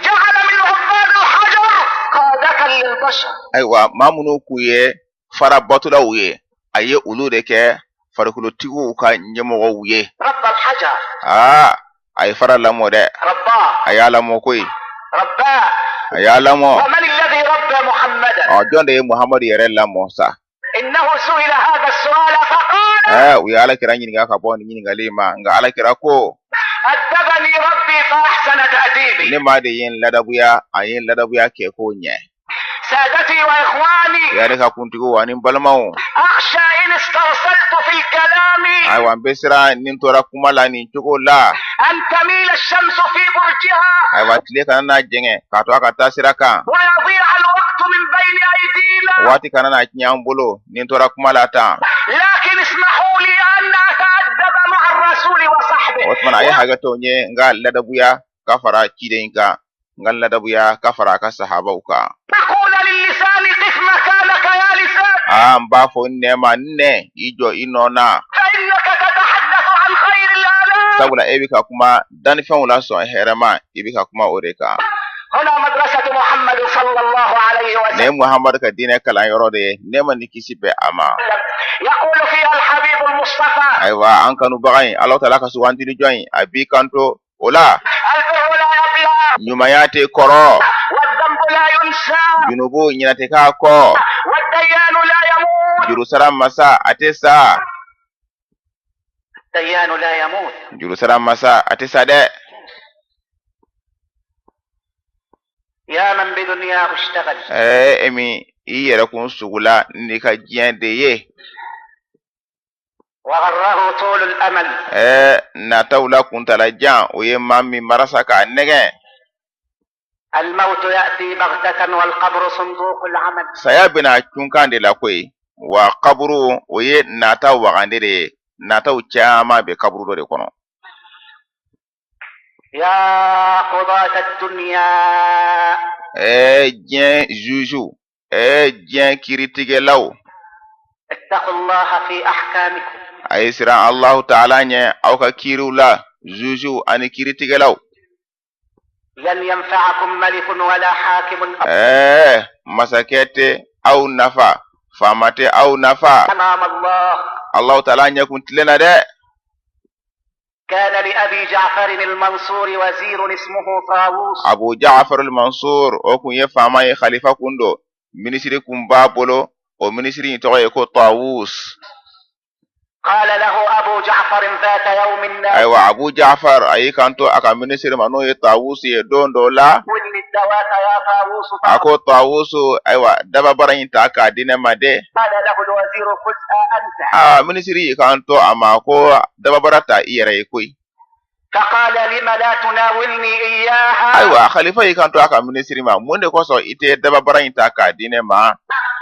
جعل من عباد الحجر قادة للبشر. Ayiwa, maa minnu kun ye fara batolaw ye, a ye olu de kɛ farikolotigiw ka ɲɛmɔgɔw ye. ربى الحجر. Aa, a ye fara lamɔ dɛ. رباه. A y'a lamɔ koyi. رباه. A y'a lamɔ. ومن الذي ربى محمدا؟ Ɔ, jɔn de ye Muhamadu yɛrɛ lamɔ sa? إنه سئل هذا السؤال فقال: Ɛɛ, u ye Alakira ɲininka ka bɔ nin ɲininkali ma, nka Alakira ko: أدبني ربي فأحسن تأديبي. Ne ma de ye n ladabuya, a ye n ladabuya kɛ ko ɲɛ. سادتي وإخواني، Ya ne ka kuntigiw ani n balimaw، أخشى إن استرسلت في الكلام ayiwa, n bɛ siran ni n tora kuma la nin cogo la، أن تميل الشمس في برجها، ayiwa, tile kana na jɛngɛ k'a to a ka taa sira kan، ويضيع الوقت من بين أيدينا. waati kana na tiɲɛ an bolo ni n tora kuma la tan. لكن اسمحوا لي أن أتأدب مع الرسول وصحبه. O tuma na, a ye hakɛ to n ye n ka ladabuya ka fara ciden kan, n ka ladabuya ka fara a ka sahabaw kan. أقول للسان: قف مكانك يا لسان. Aa, n b'a fɔ n nɛ ma: n nɛ, i jɔ i nɔ na. فإنك تتحدث عن خير الآلام. Sabula e bɛ ka kuma dannifɛnw la sɔn hɛrɛma, i bɛ ka kuma o de kan. هنا مدرسة محمد صلى الله عليه Nin ye وسلم. Muhamadu ka diinɛ kalanyɔrɔ de ye, nɛɛma ni kisi bɛ a ma. يقول فيها الحبيب المصطفى: Ayiwa, an kanubaga in, Alahu Taala ka sugandili jɔn in, a b'i kanto o la: البر لا يبلى، ɲumanya tɛ kɔrɔ، والذنب لا ينسى، junubu ɲinɛ tɛ k'a kɔ، والديان لا يموت. jurusara masa, a tɛ sa. الديان لا يموت. Jurusara masa, a tɛ sa dɛ. يا من بدنياه اشتغل، Ɛɛ, e min i yɛrɛ kun sugula n'i ka diɲɛ de ye، وغره طول الأمل، ɛɛ, nataw la kuntalajan, o ye maa min marasa k'a nɛgɛn، الموت يأتي بغتة والقبر صندوق العمل. saya bɛna cunkan de la koyi, wa kaburu, o ye nata wagande de ye. Nataw caman bɛ kaburu dɔ de kɔnɔ. يا قضاة الدنيا، Ɛɛ, diɲɛ zuzuw, ɛɛ, diɲɛ kiiritigɛlaw، اتقوا الله في أحكامكم. a ye siran Alahu Taala ɲɛ aw ka kiiriw la, zuzuw ani kiiritigɛlaw. لن ينفعكم ملك ولا حاكم Ɛɛ, masakɛ tɛ aw nafa, faama tɛ aw nafa أمام الله. Alahu Taala ɲɛkun tilen na dɛ. كان لأبي جعفر المنصور وزير اسمه طاووس. Abu Ja'far al-Mansur, o kun ye faama ye, khalifa kun don, minisiri kun b'a bolo, o minisiri in tɔgɔ ye ko Tawus. قال له أبو جعفر ذات يوم: Ayiwa, Abu Ja'far a y'i kanto a ka minisiri ma, n'o ye Tawus ye, don dɔ la، ناولني الدواة يا طاووس. A ko: Tawus, ayiwa, dababara in ta k'a di ne ma dɛ. فقال له الوزير: خذها أنت. Aa, minisiri y'i kanto a ma ko: dababara ta i yɛrɛ ye koyi. فقال: لم لا تناولني إياها؟ Ayiwa, khalifa y'i kanto a ka minisiri ma: mun de kosɔn i tɛ dababara in ta k'a di ne ma?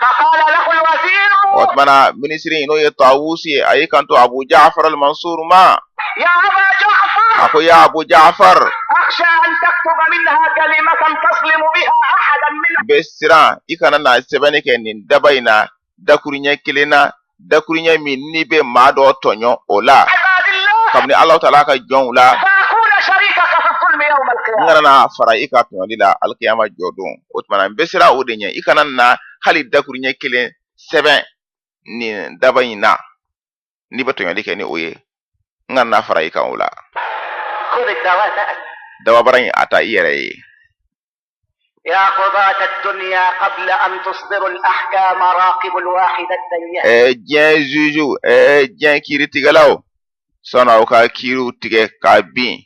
فقال له الوزير: O tuma na, minisiri in, n'o ye Tawus ye, a y'i kanto Abu Ja'far al-Mansur ma، يا أبا a جعفر، ko: ya Abu Ja'far، أخشى أن تكتب منها كلمة تظلم بها أحدا من bɛ siran i kana na sɛbɛnni kɛ nin daba in na dakuruɲɛ kelen na, dakuruɲɛ min n'i bɛ maa dɔ tɔɲɔ o la عباد الله، kabini Alahu Taala ka jɔnw la، فأكون شريكك في الظلم يوم n القيامة. kana na fara i ka tɔɲɔli la alikiyama jɔ don. O tuma na, n bɛ siran o de ɲɛ, i kana na hali dakuruɲɛ kelen sɛbɛn nin daba in na n'i bɛ tɔɲɔli kɛ ni o ye, n kana na fara i kan o la. خذ الدواة أنت. Dababara in, a ta i yɛrɛ ye. يا قضاة الدنيا، قبل أن تصدروا الأحكام راقبوا الواحد الديان. Ɛɛ, diɲɛ zuzuw, ɛɛ, diɲɛ kiiritigɛlaw, sɔnni aw ka kiiriw tigɛ k'a bin,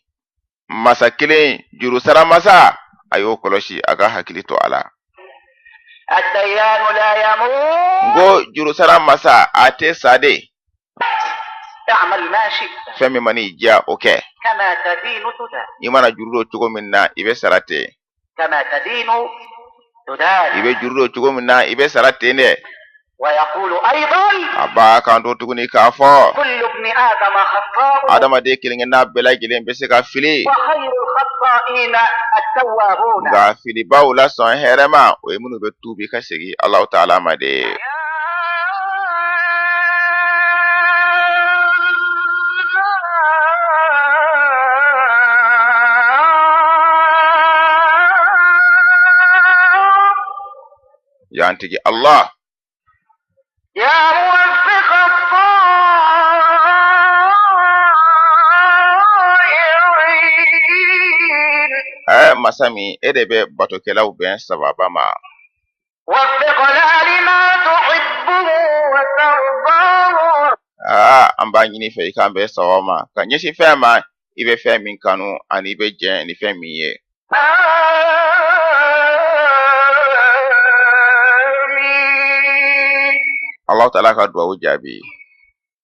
masa kelen jurusara masa, a y'o kɔlɔsi, a ka hakili to a la. الديان لا N يموت. ko jurusara masa, a tɛ sa de. اعمل ما شئت. Fɛn min man'i diya, o kɛ. كما تدين تدان. I mana juru don cogo min na, i bɛ sara ten. كما تدين I تدان. bɛ juru don cogo min na, i bɛ sara ten dɛ. ويقول أيضا A b'a kanto tuguni k'a fɔ كل ابن آدم خطاء adamaden kelenkelenna bɛɛ lajɛlen bɛ se ka fili وخير الخطائين التوابون nka filibaw la sɔn hɛrɛ ma o ye minnu bɛ tuubi ka segin Alahu taala ma de ye. Y'an tigi Allah يا موفق الطائعين ɛ masa min e de bɛ batokɛlaw bɛn sababa ma وفقنا لما تحبه وترضاه aa an b'a ɲini i fɛ i k'an bɛn sababa ma ka ɲɛsin fɛn ma i bɛ fɛn min kanu ani i bɛ jɛn ni fɛn min ye. آمين Alahu taala ka duwawu jaabi.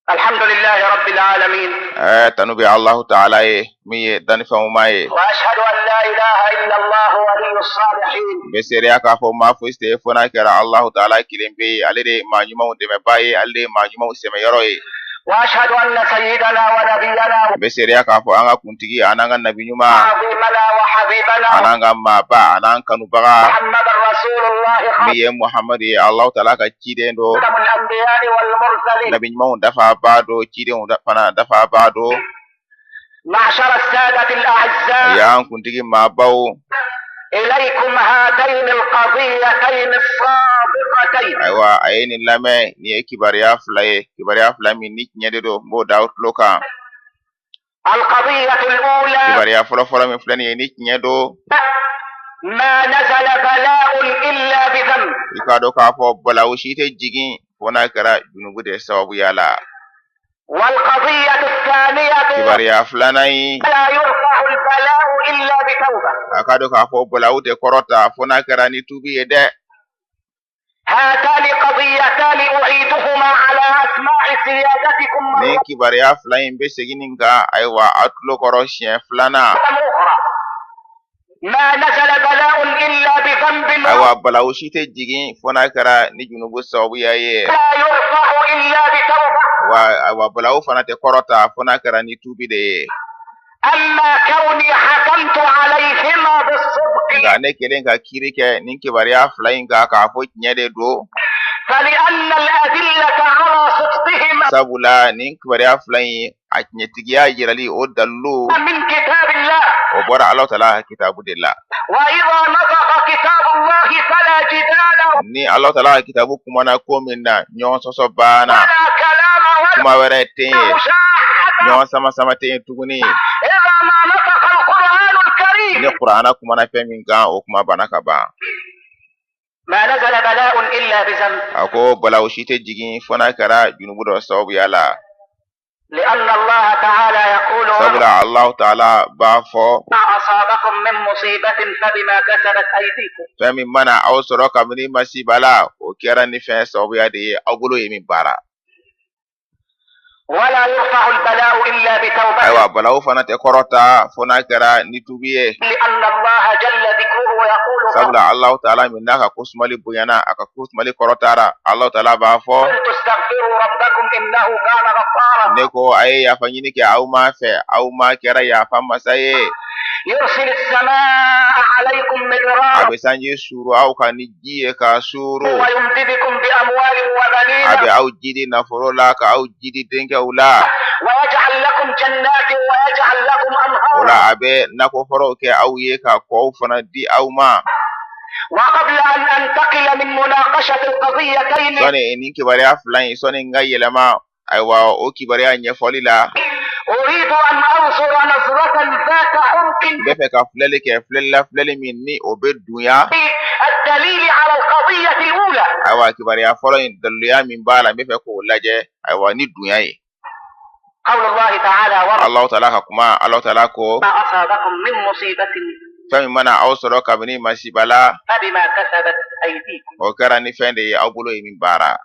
الحمد لله رب العالمين Ɛ tanu bɛ Alahu taala ye min ye dannifɛnw ma ye. وأشهد أن لا إله إلا الله ولي الصالحين N bɛ seereya k'a fɔ maa fosi tɛ yen fo n'a kɛra Alahu taala kelen pe ye ale de ye maa ɲumanw dɛmɛbaa ye ale de ye maa ɲumanw sɛmɛyɔrɔ ye. وأشهد أن سيدنا ونبينا N bɛ seereya k'a fɔ an ka kuntigi an n'an ka nabi ɲuman وعظيمنا وحبيبنا an n'an ka maaba an n'an kanubaga محمد رسول الله min ye Muhamadu ye Alahu taala ka ciden don خاتم الأنبياء والمرسلين nabi ɲumanw dafabaa don cidenw fana dafabaa don معشر السادة الأعزاء y'an kuntigi maabaw إليكم هاتين القضيتين الصادقتين ayiwa a ye nin lamɛn nin ye kibaruya fila ye kibaruya fila min ni tiɲɛ de don n b'o da aw tulo kan القضية الأولى kibaruya fɔlɔfɔlɔ min filɛ nin ye ni tiɲɛ don ما نزل بلاء إلا بذنب i k'a dɔn k'a fɔ balawu si tɛ jigin fo n'a kɛra junubu de sababuya la والقضية الثانية kibaruya filanan in لا يرفع البلاء إلا بتوبة a k'a dɔn k'a fɔ balawu tɛ kɔrɔta fo n'a kɛra ni tuubi ye dɛ هاتان قضيتان أعيدهما على أسماع سيادتكم ni مرة kibaruya fila in bɛ segin nin kan ayiwa a tulo kɔrɔ siɲɛ filanan أخرى ما نزل بلاء إلا بذنب ayiwa balawu si tɛ jigin fo n'a kɛra ni junubu sababuya ye ولا يرفع إلا بتوبة wa ayiwa balawu fana tɛ kɔrɔta fo n'a kɛra ni tuubi de ye أما كوني حكمت عليهما بالصدق nka ne kelen ka kiiri kɛ nin kibaruya fila in kan k'a fɔ tiɲɛ de don فلأن الأدلة على صدقهما sabula nin kibaruya fila in a tiɲɛtigiya yirali o dalilu من كتاب الله o bɔra Alahu taala ka kitabu de la وإذا نطق كتاب الله فلا جدال ni Alahu taala ka kitabu kumana ko min na ɲɔgɔn sɔsɔ banna ولا كلام ولا kuma wɛrɛ tɛ yen مشاحة ɲɔgɔn sama sama tɛ yen tuguni إذا ما نطق القرآن ni الكريم kuranna kumana fɛn min kan o kuma banna ka ban ما نزل بلاء إلا بذنب a ko balawu si tɛ jigin fo n'a kɛra junubu dɔ sababuya la لأن الله تعالى يقول sabula Alahu taala b'a fɔ ما أصابكم من مصيبة فبما كسبت أيديكم fɛn min mana aw sɔrɔ kabini masiba la o kɛra ni fɛn sababuya de ye aw bolo ye min baara ولا يرفع البلاء إلا بتوبة ayiwa balawu fana tɛ kɔrɔta fo n'a kɛra ni tuubi ye لأن الله جل ذكره يقول sabula Alahu taala min n'a ka ko sumali bonyana a ka ko sumali kɔrɔtara Alahu taala b'a fɔ قلت استغفروا ربكم إنه كان غفارا ne ko a ye yafa ɲini kɛ aw ma fɛ aw ma kɛra yafa masa ye يرسل السماء عليكم a مدرارا bɛ sanji suuru aw kan ni ji ye k'a suuru ويمددكم بأموال a bɛ وبنين aw jidi nafolo la ka aw jidi denkɛw la ويجعل لكم جنات ويجعل لكم o la أنهارا a bɛ nakɔforow kɛ aw ye ka kɔw fana di aw ma وقبل أن أنتقل من مناقشة القضيتين sɔni nin kibaruya fila in sɔni n ka yɛlɛma ayiwa o kibaruya ɲɛfɔli la أريد أن أنظر نظرة ذات عمق n bɛ fɛ ka filɛli kɛ filɛli la filɛli min ni o bɛ dunya في الدليل على القضية الأولى ayiwa kibaruya fɔlɔ in daliluya min b'a la n bɛ fɛ k'o lajɛ ayiwa ni dunya ye قول الله تعالى وما Alahu taala ka kuma Alahu taala ko أصابكم من مصيبة fɛn min mana aw sɔrɔ kabini masiba la فبما كسبت أيديكم o kɛra ni fɛn de ye aw bolo ye min baara.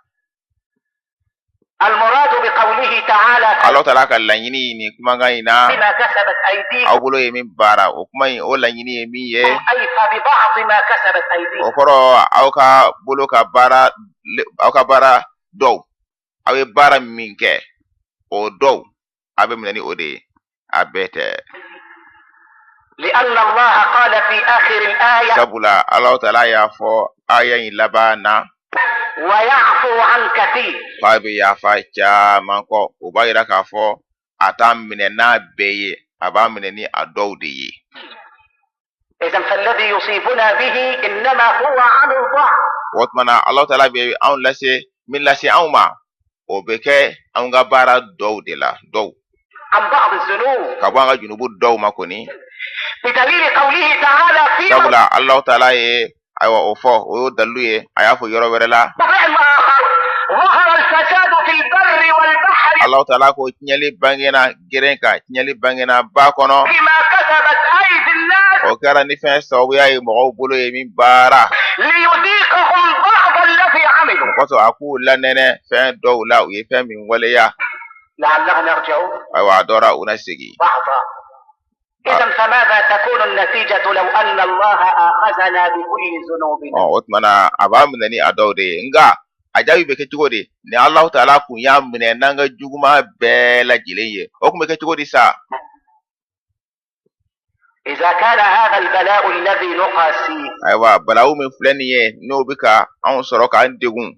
المراد بقوله تعالى Ala taala ka laɲini nin kumakan in na بما كسبت أيديكم aw bolo ye min baara, o kuma in, o laɲini ye min ye, أي فببعض ما كسبت o أيديكم. kɔrɔ aw ka bolo ka baara, aw ka baara dɔw, aw ye baara min kɛ, o dɔw a bɛ minɛ ni o de ye, a bɛɛ tɛ. لأن الله قال في آخر الآية Sabula Ala taala y'a fɔ aya in laban na ويعفو عن كثير. k'a bɛ yafa caman kɔ. O b'a yira k'a fɔ a t'a minɛ n'a bɛɛ ye, a b'a minɛ ni a dɔw de ye. إذا فالذي يصيبنا به إنما هو عن الضعف. O tuma na Ala taala bɛ anw lase min lase anw ma, o bɛ kɛ anw ka baara dɔw de la, dɔw عن بعض الذنوب ka bɔ an ka junubu dɔw ma kɔni. بدليل قوله تعالى في Sabula Ala taala ye ayiwa o fɔ, o y'o dalilu ye, a y'a fɔ yɔrɔ wɛrɛ la. موضع آخر ظهر الفساد في البر والبحر Ala taala ko tiɲɛli bangena geren kan, tiɲɛli bangena ba kɔnɔ, بما كسبت أيدي الناس o kɛra ni fɛn sababuya ye mɔgɔw bolo ye min baara. ليذيقهم بعض الذي عملوا O kosɔn a k'u lanɛnɛ fɛn dɔw la, u ye fɛn min waleya. لعلهم يرجعون. Ayiwa, a dɔra u na segin. بعضا. إذا فماذا تكون النتيجة لو أن الله آخذنا بكل ذنوبنا؟ O tuma na a b'a minɛ ni a dɔw de ye, nka a jaabi bɛ kɛ cogo di ni Alahu taala kun y'a minɛ n'an ka juguman bɛɛ lajɛlen ye, o kun bɛ kɛ cogo di sa? إذا كان هذا البلاء الذي نقاسيه Ayiwa, balawu min filɛ nin ye, n'o bɛ ka anw sɔrɔ k'an degun,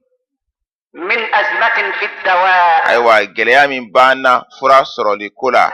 من أزمة في الدواء ayiwa, gɛlɛya min b'an na fura sɔrɔli ko la,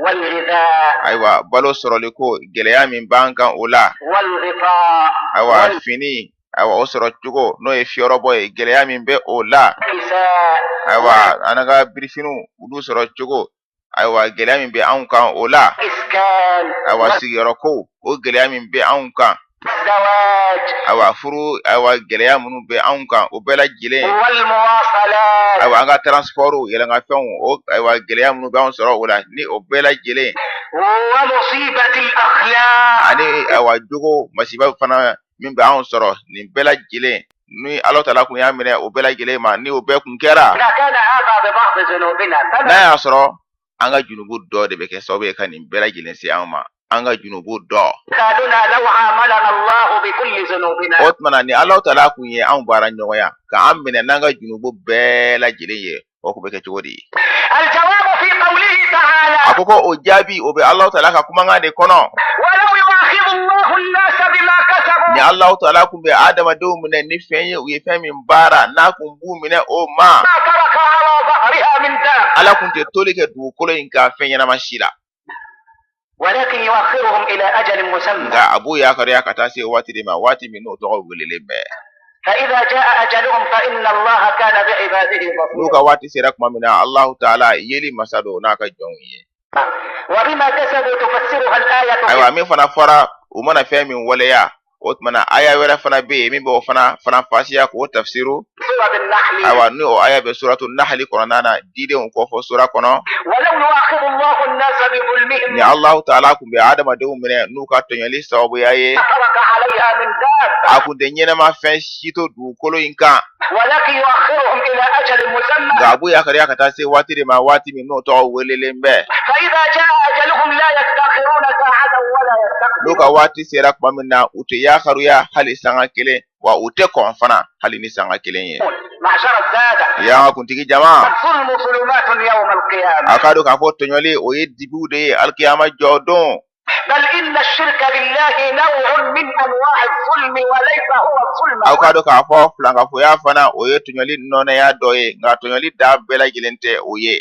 والغذاء ayiwa, balo sɔrɔli ko gɛlɛya min b'an kan o la, والغطاء ayiwa, fini, ayiwa, o sɔrɔ cogo n'o ye fiyɔrɔbɔ ye, gɛlɛya min bɛ o la, والكساء ayiwa, an ka birifiniw olu sɔrɔ cogo, ayiwa, gɛlɛya min bɛ anw kan o la, والإسكان ayiwa, sigiyɔrɔ ko, o gɛlɛya min bɛ anw kan, والزواج ayiwa, furu, ayiwa, gɛlɛya minnu bɛ anw kan, o bɛɛ lajɛlen, والمواصلات ayiwa, an ka transport yɛlɛnkanfɛnw, o ayiwa, gɛlɛya minnu bɛ anw sɔrɔ o la, ni o bɛɛ lajɛlen, ومصيبة الأخلاق ani ayiwa, jogo masiba fana min bɛ anw sɔrɔ, nin bɛɛ lajɛlen, ni Ala taala kun y'a minɛ o bɛɛ lajɛlen ma, ni o bɛɛ kun kɛra, إذا كان هذا ببعض ذنوبنا n'a فما y'a sɔrɔ an ka junubu dɔ de bɛ kɛ sababu ye ka nin bɛɛ lajɛlen se anw ma, an ka junubu dɔ. بالنا لو عاملنا الله بكل ذنوبنا؟ O tuma na ni Ala taala kun ye anw baara ɲɔgɔnya k'an minɛ n'an ka junubu bɛɛ lajɛlen ye, o kun bɛ kɛ cogo di? الجواب في قوله تعالى A ko o jaabi, o bɛ Ala taala ka kumakan de kɔnɔ. ولو يؤاخذ الله الناس بما Ni كسبوا Ala taala kun bɛ adamadenw minɛ ni fɛn ye, u ye fɛn min baara, n'a kun b'u minɛ o ma, ما ترك على ظهرها من دابة Ala kun tɛ toli kɛ dugukolo in kan fɛn ɲɛnama si la. ولكن يؤخرهم إلى أجل مسمى Nka a b'u yakariya ka taa se waati de ma, waati min n'o tɔgɔ welelen bɛ. فإذا جاء أجلهم فإن الله كان بعباده N'u بصيرا. ka waati sera tuma min na, Alahu taala yeli masa don n'a ka jɔnw ye. وبما كسبوا تفسرها الآية في Ayiwa, min fana fɔra u mana fɛn min waleya, o tuma na aya wɛrɛ fana bɛ yen min b'o fana fasiya k'o tafsiru. سورة النحل Ayiwa, ni o aya bɛ suratu Nahali kɔnɔna na, didenw kɔfɔ sura kɔnɔ. ولو يؤاخذ الله الناس بظلمهم Ni Alahu taala kun bɛ adamadenw minɛ n'u ka tɔɲɔli sababuya ye, ما ترك عليها من دابة a kun tɛ ɲɛnama fɛn si to dugukolo in kan. ولكن يؤخرهم إلى أجل مسمى Nka a b'u yakariya ka taa se waati de ma, waati min n'o tɔgɔ welelen bɛ. فإذا جاء أجلهم لا يستأخرون ساعة ولا N'u يستقدمون. ka waati sera tuma min na, u tɛ yakaruya hali sanga kelen, wa u tɛ kɔn fana hali ni sanga kelen ye. معشر السادة Y'an ka kuntigi jama, الظلم ظلمات يوم القيامة a k'a dɔn k'a fɔ tɔɲɔli, o ye dibiw de ye alikiyama jɔ don. بل إن الشرك بالله نوع من أنواع الظلم وليس هو الظلم. Aw k'a dɔn k'a fɔ filankafoya fana, o ye tɔɲɔli nɔnɛya dɔ ye, nka tɔɲɔli da bɛɛ lajɛlen tɛ o ye.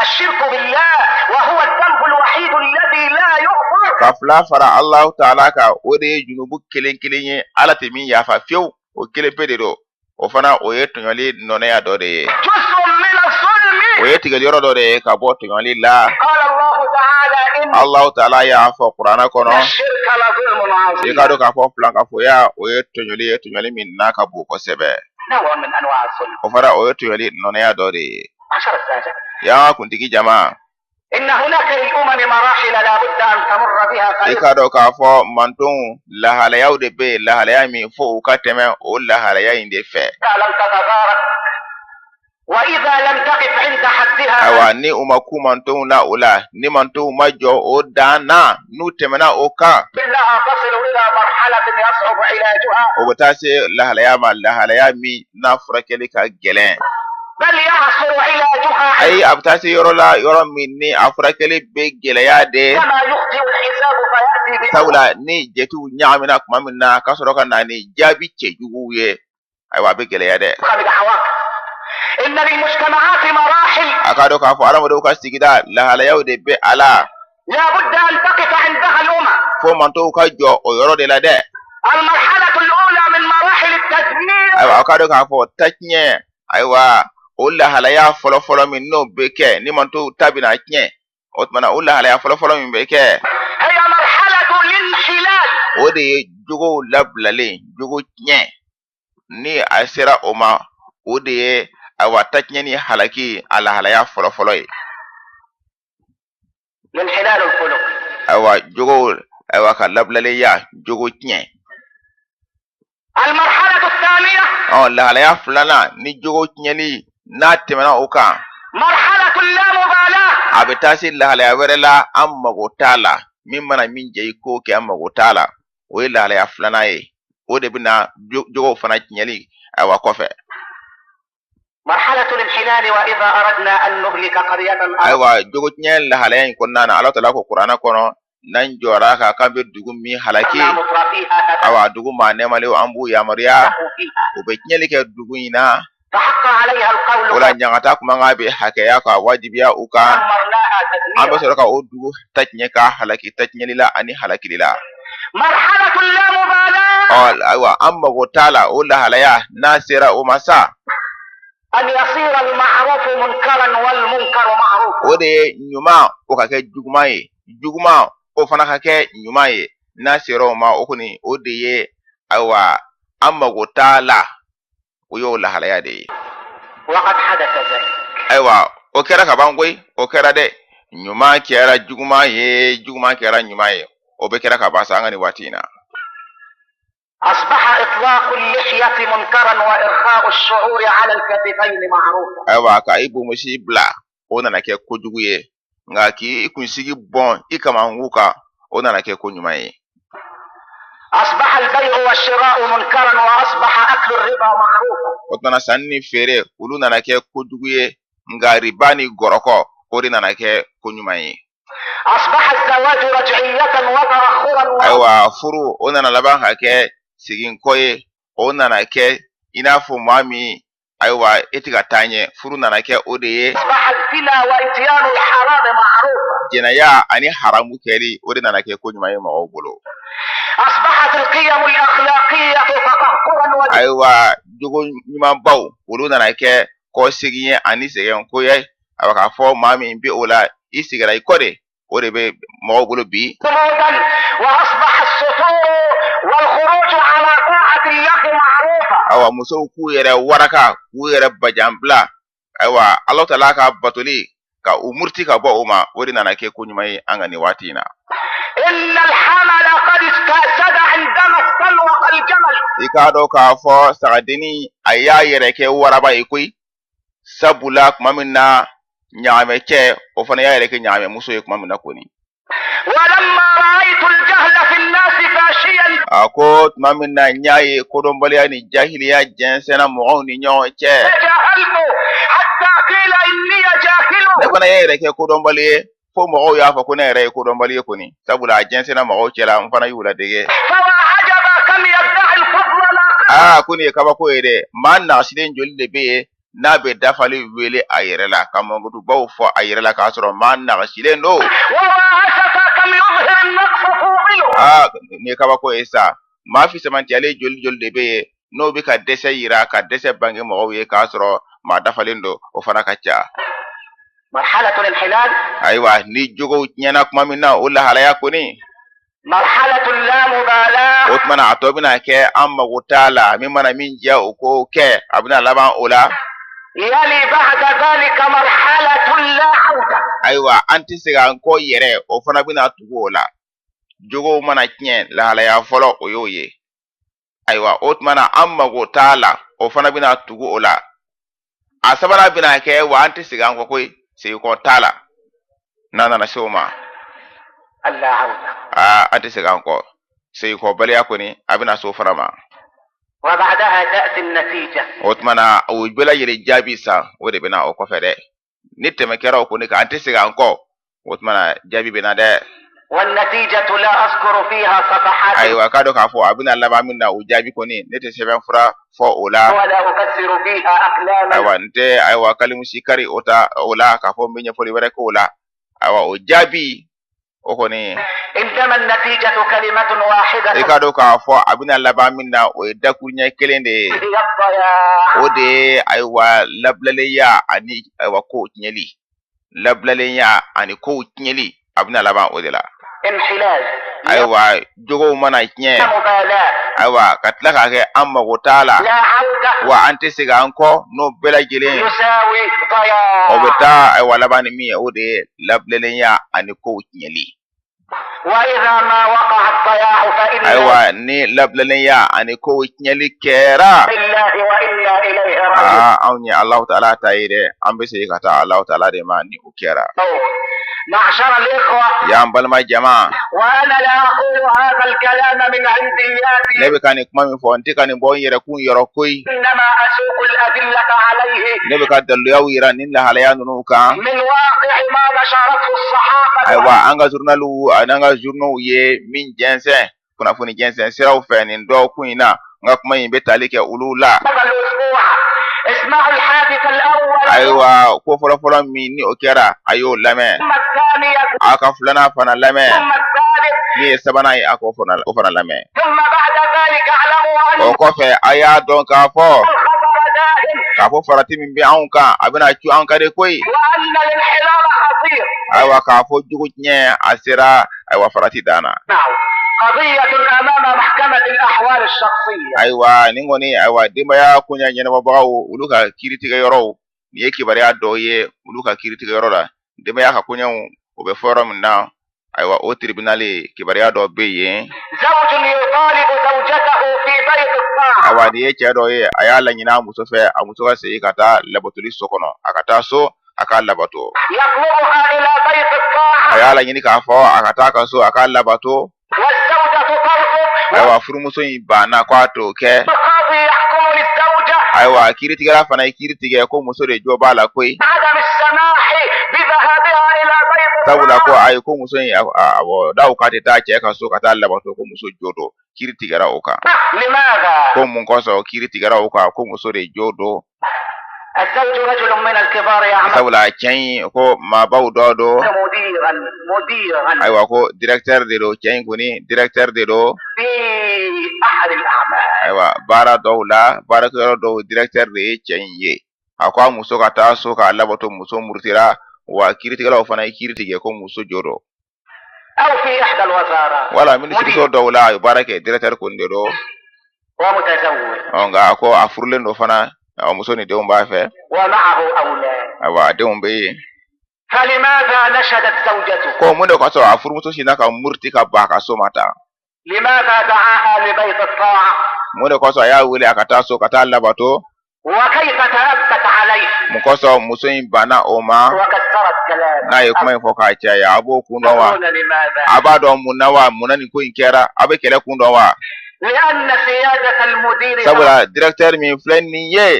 الشرك بالله وهو الذنب الوحيد الذي لا يغفر. Ka fila fara Alahu taala kan, o de ye junubu kelen kelen ye Ala tɛ min yafa fiyewu, o kelen pe de don. O fana, o ye tɔɲɔli nɔnɛya dɔ de ye. جزء من الظلم. O ye tigɛli yɔrɔ dɔ de ye ka bɔ tɔɲɔli la. قال الله تعالى إن Alahu taala y'a fɔ kuranɛ kɔnɔ, الشرك لظلم i k'a عظيم. dɔn k'a fɔ filankafoya, o ye tɔɲɔli ye, tɔɲɔli min n'a ka bon kosɛbɛ. نوع من أنواع الظلم. O fana, o ye tɔɲɔli nɔnɛya dɔ de ye. معشر السادة Y'an ka kuntigi jama, إن هناك للأمم مراحل لا بد أن تمر بها i فإذا k'a dɔn k'a fɔ mantonw lahalayaw de bɛ yen, lahalaya min fo u ka tɛmɛ o lahalaya in de fɛ. لم تتبارك وإذا لم تقف عند حدها Ayiwa, ni u ma ku mantonw la o la, ni mantonw ma jɔ o dan na, n'u tɛmɛna o kan, إنها تصل إلى مرحلة يصعب علاجها. o bɛ taa se lahalaya ma, lahalaya min n'a furakɛli ka gɛlɛn. بل يعسر علاجها Ayi, a bɛ taa se yɔrɔ la, yɔrɔ min ni a furakɛli bɛ gɛlɛya de. عندما يخطئ الحساب فيأتي Sabula ni jatiw ɲagamina tuma min na ka sɔrɔ ka na ni jaabi cɛjuguw ye, ayiwa, a bɛ gɛlɛya dɛ. بأضخم العواقب. إن للمجتمعات مراحل A k'a dɔn k'a fɔ adamadenw ka sigida lahalayaw de bɛ a la. لا بد أن تقف عندها الأمم. Fo mantow ka jɔ o yɔrɔ de la dɛ. المرحلة الأولى من مراحل التدمير Ayiwa, a k'a dɔn k'a fɔ tatiɲɛ, ayiwa, o lahalaya fɔlɔfɔlɔ min n'o bɛ kɛ ni mantow ta bɛna tiɲɛ, o tuma na o lahalaya fɔlɔfɔlɔ min bɛ kɛ, هي مرحلة الانحلال. o de ye jogow labilalen, jogo tiɲɛ. Ni a sera o ma, o de ye, ayiwa, tatiɲɛ ni halaki a lahalaya fɔlɔfɔlɔ ye. الانحلال الخلقي. Ayiwa, jogow, ayiwa, ka labilalenya, jogo tiɲɛ. المرحلة الثانية Lahalaya filanan ni jogo tiɲɛli n'a tɛmɛna o kan, مرحلة اللامبالاة. a bɛ taa se lahalaya wɛrɛ la, an mago t'a la, min mana min jɛ i k'o kɛ, an mago t'a la. O ye lahalaya filanan ye, o de bɛna jogow fana tiɲɛli, ayiwa, kɔfɛ. مرحلة الانحلال وإذا أردنا أن نهلك قرية Ayiwa, jogo tiɲɛ lahalaya in kɔnɔna na, Ala tala ko kuranɛ kɔnɔ, n'an jɔra ka k'an bɛ dugu min halaki, أمرنا مترفيها ayiwa, dugu maa nɛmalen, an b'u yamaruya, تفسحوا فيها u bɛ tiɲɛli kɛ dugu in na. فحق عليها القول O la ɲangata kuma kan bɛ hakɛya ka wajibiya u kan. فدمرناها An bɛ تدميرا. sɔrɔ ka o dugu ta tiɲɛ ka halaki tatiɲɛli la ani halakili la. مرحلة اللامبالاة Ayiwa, an mago t'a la, o lahalaya n'a sera o ma sa, أن يصير المعروف منكرا والمنكر معروفا. o de ye ɲuman o ka kɛ juguman ye, juguman o fana ka kɛ ɲuman ye. N'a sera o ma, o kɔni o de ye, ayiwa, an mago t'a la, o y'o lahalaya de ye. وقد حدث ذلك. Ayiwa, o kɛra ka ban koyi, o kɛra dɛ. Ɲuman kɛra juguman ye, juguman kɛra ɲuman ye, o bɛɛ kɛra ka ban sa an ka nin waati in na. أصبح إطلاق اللحية منكرا وإرخاء الشعور على الكتفين معروفا. Ayiwa, ka i bonbonsi bila, o nana kɛ kojugu ye, nka k'i kunsigi bɔn i kamankun kan, o nana kɛ ko ɲuman ye. أصبح البيع والشراء منكرا وأصبح أكل الربا معروفا. O tuma na sanni ni feere, olu nana kɛ kojugu ye, nka riba ni gɔrɔkɔ, o de nana kɛ ko ɲuman ye. أصبح الزواج رجعية وتأخرا و... Ayiwa, furu, o nana laban ka kɛ seginkɔ ye, o nana kɛ i n'a fɔ maa min, ayiwa, e tɛ ka taa ɲɛ, furu nana kɛ o de ye. أصبح الزنا وإتيان الحرام معروفا. Jɛnɛya ani haramu kɛli, o de nana kɛ ko ɲuman ye mɔgɔw bolo. أصبحت القيم الأخلاقية تقهقرا و... Ayiwa, jogo ɲumanbaw, olu nana kɛ kɔsegin ye ani sɛgɛnko ye. A k'a fɔ maa min bɛ o la, i seginna i kɔ de, o de bɛ mɔgɔw bolo bi. صمودا وأصبح السطور والخروج على طاعة الله معروفا. Ayiwa, musow k'u yɛrɛ waraka, k'u yɛrɛ bajan bila, ayiwa, Ala tala ka batoli ka u muruti ka bɔ o ma, o de nana kɛ ko ɲuman ye an ka nin waati in na. إن الحمل قد استأسد عندما استلوق الجمل. I k'a dɔn k'a fɔ sagadennin, a y'a yɛrɛ kɛ waraba ye koyi, sabula tuma min na ɲagamɛcɛ, o fana y'a yɛrɛ kɛ ɲagamɛmuso ye tuma min na kɔni. ولما رأيت الجهل في الناس فاشيا A ko tuma min na n y'a ye kodɔnbaliya ni jahiliya jɛnsɛnna mɔgɔw ni ɲɔgɔn cɛ, تجاهلت حتى قيل إني جاهل. ne fana y'a yɛrɛ kɛ kodɔnbali ye fo mɔgɔw y'a fɔ ko ne yɛrɛ ye kodɔnbali ye kɔni, sabula a jɛnsɛnna mɔgɔw cɛla, n fana y'u ladege. فما عجب كم يدعي الفضل ناقصا. Aa, ko nin ye kabako ye dɛ! Maa nasilen joli de bɛ yen n'a bɛ dafali wele a yɛrɛ la, ka mankutubaw fɔ a yɛrɛ la, k'a sɔrɔ maa nagasilen don? وما أسف كم يظهر النقص فوضله. Aa, nin ye kabako ye sa! Maa fisamantiyalen joli joli de bɛ yen n'o bɛ ka dɛsɛ yira, ka dɛsɛ bange mɔgɔw ye, k'a sɔrɔ maa dafalen don? O fana ka ca. مرحلة الانحلال Ayiwa, ni jogow tiɲɛna tuma min na, o lahalaya kɔni, مرحلة اللامبالاة. o tuma na a tɔ bɛna kɛ an mago t'a la, min mana min diya o k'o kɛ, a bɛna laban o la. يلي بعد ذلك مرحلة لا عودة. Ayiwa, an tɛ segin an kɔ yɛrɛ, o fana bɛna tugu o la. Jogow mana tiɲɛ, lahalaya fɔlɔ, o y'o ye. Ayiwa, o tuma na an mago t'a la, o fana bɛna tugu o la. A sabanan bɛna kɛ, wa an tɛ segin an kɔ koyi, segin kɔ t'a la n'a nana se o ma. Aa, an tɛ segin an kɔ, segin kɔbaliya kɔni, a bɛna se o fana ma. O tuma na, o bɛɛ lajɛlen jaabi sa, o de bɛna o kɔfɛ dɛ. Ni tɛmɛ kɛra o kɔni kan, an tɛ segin an kɔ, o tuma na jaabi bɛ na dɛ. Ayiwa, k'a dɔn k'a fɔ a bɛna laban min na, o jaabi kɔni, ne tɛ sɛbɛn fura fɔ o la. Ayiwa, n tɛ, ayiwa, kalimusi kari o ta o la k'a fɔ n bɛ ɲɛfɔli wɛrɛ k'o la. Ayiwa, o jaabi o kɔni, i k'a dɔn k'a fɔ a bɛna laban min na, o ye dakuruɲɛ kelen de ye. O de ye, ayiwa, labilalenya ani, ayiwa, kow tiɲɛli, labilalenya ani kow tiɲɛli, a bɛna laban o de la. Ayiwa, jogow mana tiɲɛ, ayiwa, ka tila k'a kɛ an mago t'a la, wa an tɛ segin an kɔ n'o bɛɛ lajɛlen, o bɛ taa, ayiwa, laban ni min ye, o de ye labilalenya ani kow tiɲɛli. Ayiwa, ni labilalenya ani kow tiɲɛli kɛra, aa, anw ye Alahu taala ta ye dɛ, an bɛ segin ka taa Alahu taala de ma ni o kɛra. Y'an balima jama, ne bɛ ka nin kuma min fɔ, n tɛ ka nin bɔ n yɛrɛ kun yɔrɔ koyi. Ne bɛ ka daliluyaw yira nin lahalaya ninnu kan. Ayiwa, an ka journaliw ani an ka journaux ye min jɛnsɛn kunnafoni jɛnsɛn siraw fɛ nin dɔgɔkun in na, n ka kuma in bɛ tali kɛ olu la. Ayiwa, ko fɔlɔfɔlɔ min ni o kɛra, a y'o lamɛn. A ka filanan fana lamɛn. Min ye sabanan ye, a k'o fana lamɛn. O kɔfɛ, a y'a dɔn k'a fɔ farati min bɛ anw kan, a bɛna cu an kan de koyi. Ayiwa, k'a fɔ jogo tiɲɛ, a sera, ayiwa, farati dan na. Ayiwa, nin kɔni, ayiwa, denbaya koɲɛ ɲɛnabɔbagaw, olu ka kiiritigɛ yɔrɔw, nin ye kibaruya dɔw ye olu ka kiiritigɛ yɔrɔ la. Denbaya ka koɲɛw, o bɛ fɔ yɔrɔ min na, ayiwa, o tribunal, kibaruya dɔ bɛ yen. Ayiwa, nin ye cɛ dɔ ye, a y'a laɲini a muso fɛ, a muso ka segin ka taa labatoli so kɔnɔ, a ka taa so a k'a labato. A y'a laɲini k'a fɔ a ka taa ka so a k'a labato. Ayiwa, furumuso in banna ko a t'o kɛ. Ayiwa, kiiritigɛla fana ye kiiri tigɛ ko muso de jo b'a la koyi, sabula ko ayi, ko muso in daw k'a tɛ taa cɛ ka so ka taa labato, ko muso jo don. Kiiri tigɛra o kan. Ko mun kosɔn kiiri tigɛra o kan ko muso de jo don? Sabula cɛ in ko maabaw dɔ don. Ayiwa, ko directeur de don. Cɛ in kɔni, directeur de don. Ayiwa, baara dɔw la, baarakɛyɔrɔ dɔw directeur de ye cɛ in ye. A ko a muso ka taa so k'a labato, muso murutira. Wa kiiritigɛlaw fana ye kiiri tigɛ ko muso jo don. Wala minisiriso dɔw la, a ye baara kɛ, directeur kɔni de don. Nka a ko a furulen don fana, muso ni denw b'a fɛ. Ayiwa, a denw bɛ yen. Ko mun de kosɔn a furumuso sinna ka muruti ka ban a ka so ma tan? Mun de kosɔn a y'a wele a ka taa so ka taa labato? Mun kosɔn muso in banna o ma n'a ye kuma in fɔ k'a caya? A b'o kun dɔn wa? A b'a dɔn mun na wa? Mun na nin ko in kɛra? A bɛ kɛlɛ kun dɔn wa? Sabula directeur min filɛ nin ye,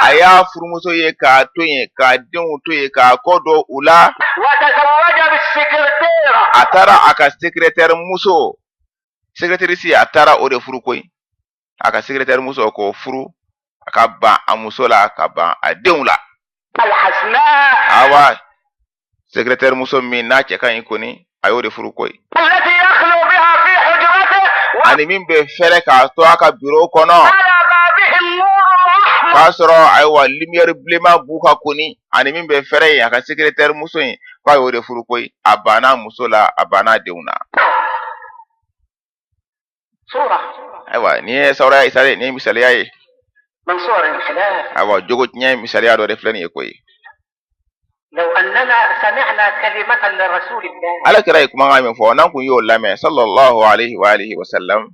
a y'a furumuso ye k'a to yen, k'a denw to yen, k'a kɔ don u la. A taara a ka secrétaire muso, secrétaire, a taara o de furu koyi. A ka secrétaire muso, k'o furu, a ka ban a muso la, ka ban a denw la. Awa, secrétaire muso min n'a cɛ ka ɲi kɔni, a y'o de furu koyi, ani min bɛ fɛrɛ k'a to a ka bureau kɔnɔ k'a sɔrɔ, ayiwa, lumière bilenman b'u ka kɔni, ani min bɛ fɛrɛ yen, a ka secrétaire muso in, k'a y'o de furu koyi. A banna muso la, a banna denw na. Ayiwa, nin ye sawura ye, nin ye misaliya ye. Ayiwa, jogo tiɲɛ misaliya dɔ de filɛ nin ye koyi. Ala kira ye kumakan min fɔ, n'an kun y'o lamɛn, sallallahu alaihi wa alihi wa sallam.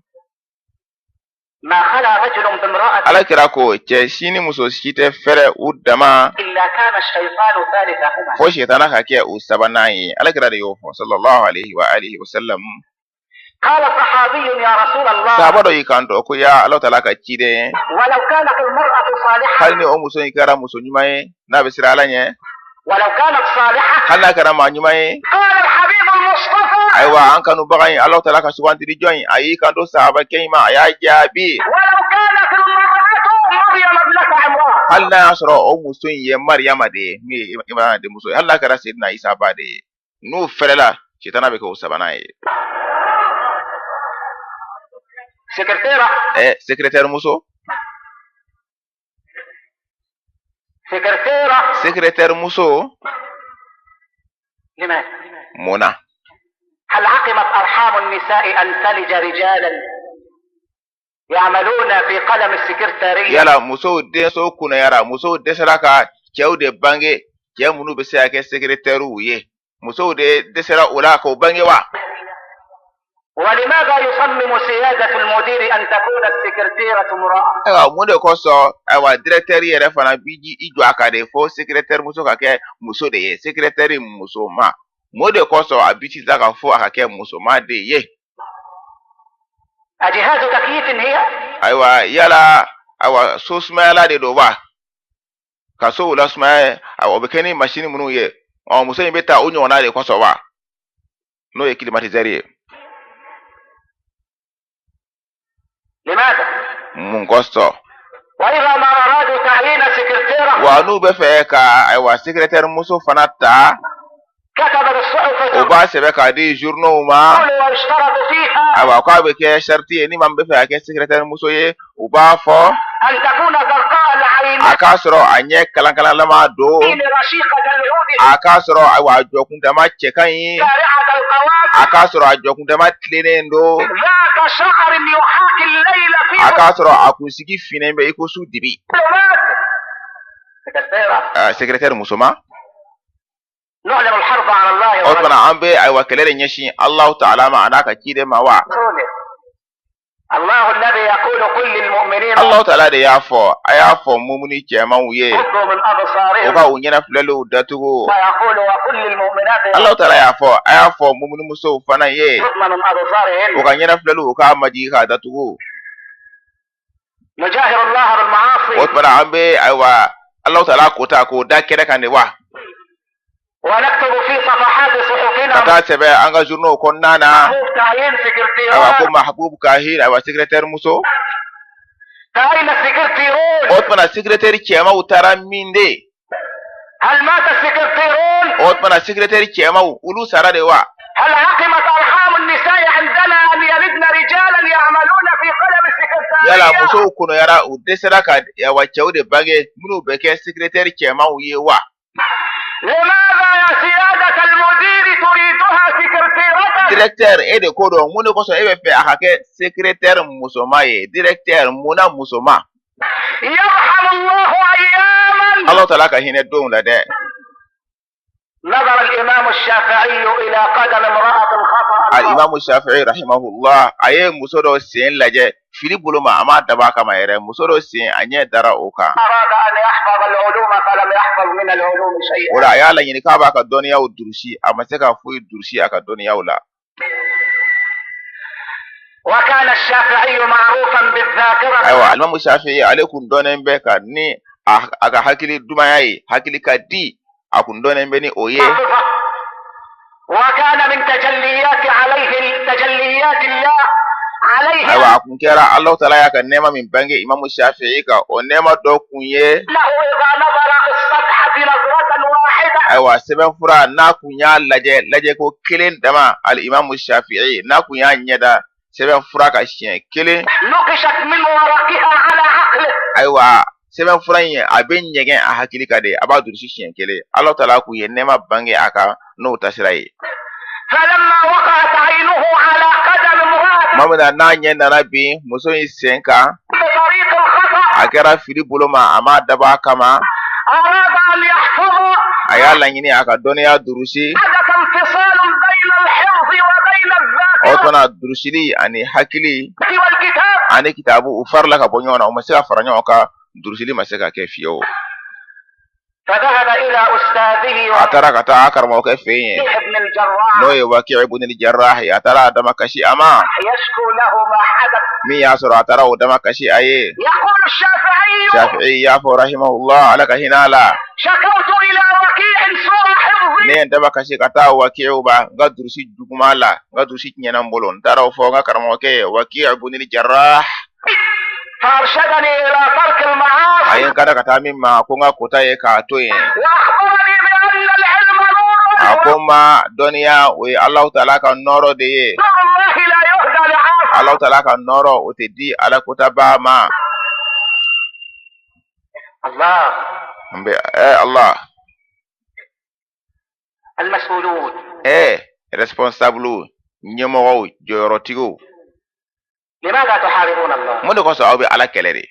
ما خلا رجل بامرأة Ala kira ko cɛ si ni muso si tɛ fɛrɛ u dama إلا كان الشيطان ثالثهما. fo sitana ka kɛ u sabanan ye. Ala kira de y'o fɔ sallallahu alaihi wa alihi wa sallam. قال صحابي يا رسول الله Sahaba dɔ y'i kanto ko ya Ala taala ka ciden, ولو كانت المرأة صالحة hali ni o muso in kɛra muso ɲuman ye n'a bɛ siran Ala ɲɛ, ولو كانت صالحة. hali n'a kɛra maa ɲuman ye. قال الحبيب المصطفى Ayiwa an kanubaga in, Ala taala ka sugantili jɔn in, a y'i kanto sahabakɛ in ma, a y'a jaabi, ولو كانت المرأة مريم ابنة عمران. hali n'a y'a sɔrɔ o muso in ye Mariyama de ye, min ye Imrana denmuso ye, hali n'a kɛra Seydina Isa ba de ye, n'u fɛrɛla, sitana bɛ kɛ o sabanan ye. سكرتيرة. Secrétaire muso. سكرتيرة. Secrétaire muso. لماذا؟ Mun na? هل عقمت أرحام النساء أن تلج رجالا يعملون في قلم السكرتارية؟ Yala musow denso kunnayara, musow dɛsɛra ka cɛw de bange, cɛ minnu bɛ se ka kɛ secrétairew ye, musow de dɛsɛra o la k'o bange wa? ولماذا يصمم سيادة المدير أن تكون السكرتيرة امرأة؟ Ayiwa mun de kosɔn, ayiwa, directeur yɛrɛ fana bi i jɔ a kan de fo secrétaire muso ka kɛ muso de ye, secrétaire musoma? Mun de kosɔn a bi ci ta ka fɔ a ka kɛ musoma de ye? أجهاز تكييف هي؟ Ayiwa yala, ayiwa, so sumayala de don wa, ka sow lasumaya? Ayiwa, o bɛ kɛ ni masini minnu ye, ɔ muso in bɛ ta o ɲɔgɔnna de kosɔn wa, n'o ye climatiseur ye? لماذا؟ Mun kosɔn? وإذا ما أرادوا تعيين سكرتيرة Wa n'u bɛ fɛ ka, ayiwa, secrétaire muso fana ta, كتب بالصحف o b'a sɛbɛn k'a di journaux ma. تقول ويشترط فيها Ayiwa, k'a bɛ kɛ sariti ye, ni maa min bɛ fɛ ka kɛ secrétaire muso ye, u b'a fɔ أن تكون زرقاء العينين a k'a sɔrɔ a ɲɛ kalankalanlama don, رشيقة العود a k'a sɔrɔ, ayiwa, a jɔkundama cɛ ka ɲi, شارعة القوام a k'a sɔrɔ a jɔkundama tilennen don, ذات شعر يحاكي الليل في a k'a sɔrɔ a kunsigi finnen bɛ i ko su dibi. ظلمات. سكرتيرة. Secrétaire musoma. نعلن الحرب على الله O tuma na an bɛ, ayiwa, kɛlɛ de ɲɛsin Alahu taala ma a n'a ka ciden ma wa? ورسوله. الله الذي يقول قل للمؤمنين Alahu taala de y'a fɔ, a y'a fɔ mumuni cɛmanw ye يغضوا من o أبصارهم ka u ɲɛna filɛliw datugu. ويقول وقل للمؤمنات Alahu taala y'a fɔ, a y'a fɔ mumuni musow fana ye يغضن من o أبصارهن. ka ɲɛna filɛliw u k'a majigi k'a datugu. نجاهر الله O بالمعاصي tuma na an bɛ, ayiwa, Alahu taala ko ta k'o da kɛnɛ kan de wa, ونكتب في صفحات ka صحفنا taa sɛbɛn an ka journaux kɔnɔna na, محبوب تعيين ayiwa, ko سكرتيرات. Mahabub Kahir, ayiwa, secrétaire muso. فأين السكرتيرون؟ O tuma na secrétaire cɛmanw taara min de? هل مات السكرتيرون؟ O tuma na secrétaire cɛmanw, olu sara de wa? هل عقمت أرحام النساء عندنا أن يلدن رجالا يعملون في قلم Yala السكرتارية؟ musow kɔnɔyara, u dɛsɛra ka, ayiwa, cɛw de bange minnu bɛ kɛ secrétaire cɛmanw ye wa? لماذا يا سيادة المدير تريدها سكرتيرة؟ Directeur, e de ko dɔn, mun de kosɔn e bɛ fɛ a ka kɛ secrétaire musoma ye? Directeur, munna musoma? يرحم الله أياما Ala taala ka hinɛ donw la dɛ. نظر الإمام الشافعي إلى قدم امرأة خطأ Alimamu Shafi'i rahimahullah, a ye muso dɔ sen lajɛ fili bolo ma, a m'a dabɔ a kama yɛrɛ, muso dɔ sen, a ɲɛ dara o kan. أراد أن يحفظ العلوم فلم يحفظ من العلوم O شيئا. la a y'a laɲini k'a b'a ka dɔnniyaw durusi, a ma se ka foyi durusi a ka dɔnniyaw la. وكان الشافعي معروفا بالذاكرة Ayiwa, alimamu Shafi'i, ale kun dɔnnen bɛ ka ni a ka hakili dumanya ye, hakili ka di, a kun dɔnnen bɛ ni o ye. الحافظة. وكان من تجليات عليه تجليات الله عليه Ayiwa, a kun kɛra Alahu taala y'a ka nɛɛma min bange imamu Shafi'i kan, o nɛɛma dɔ kun ye, أنه إذا نظر في الصفحة نظرة واحدة ayiwa, sɛbɛnfura n'a kun y'a lajɛ lajɛko kelen dama, ali imamu Shafi'i n'a kun y'a ɲɛda sɛbɛnfura ka siɲɛ kelen, نقشت من ورقها على عقله. Ayiwa, sɛbɛnfura in a bɛ ɲɛgɛn a hakili kan de, a b'a durusi siɲɛ kelen. Alahu taala kun ye nɛɛma bange a kan n'o tasira ye. فلما وقعت عينه على قدم امرأة Tuma min na n'a ɲɛ nana bin muso in sen kan, بطريق الخطأ a kɛra fili bolo ma, a m'a dabɔ a kama, أراد أن يحفظ a y'a laɲini a ka dɔnniya durusi. حدث انفصال بين الحفظ وبين O الذاكرة tuma na durusili ani hakili والكتاب. Ani kitabu u farila ka bɔ ɲɔgɔn na, u ma se ka fara ɲɔgɔn kan, durusili ma se ka kɛ fiyewu. A taara ka taa a karamɔgɔkɛ fɛ yen, n'o ye Waki ibn al-Jarrah ye. A taara a damakasi a ma. Min y'a sɔrɔ, a taara o damakasi a ye. Shafi'i y'a fɔ, rahimahullah, Ala ka hinɛ a la: ne ye n damakasi ka taa Wakiw ma n ka durusi juguman la, n ka durusi tiɲɛna n bolo. N taara o fɔ n ka karamɔgɔkɛ ye, Waki ibn al-Jarrah. A ye n kanda ka taa min ma, ko n ka kota ye k'a to yen. A ko n ma, dɔnniya, o ye Alahu taala ka nɔɔrɔ de ye. Alahu taala ka nɔɔrɔ, o tɛ di Ala kotabaa ma. N bɛ Allah. Responsable, ɲɛmɔgɔw, jɔyɔrɔtigiw, mun de kosɔn aw bɛ Ala kɛlɛ de?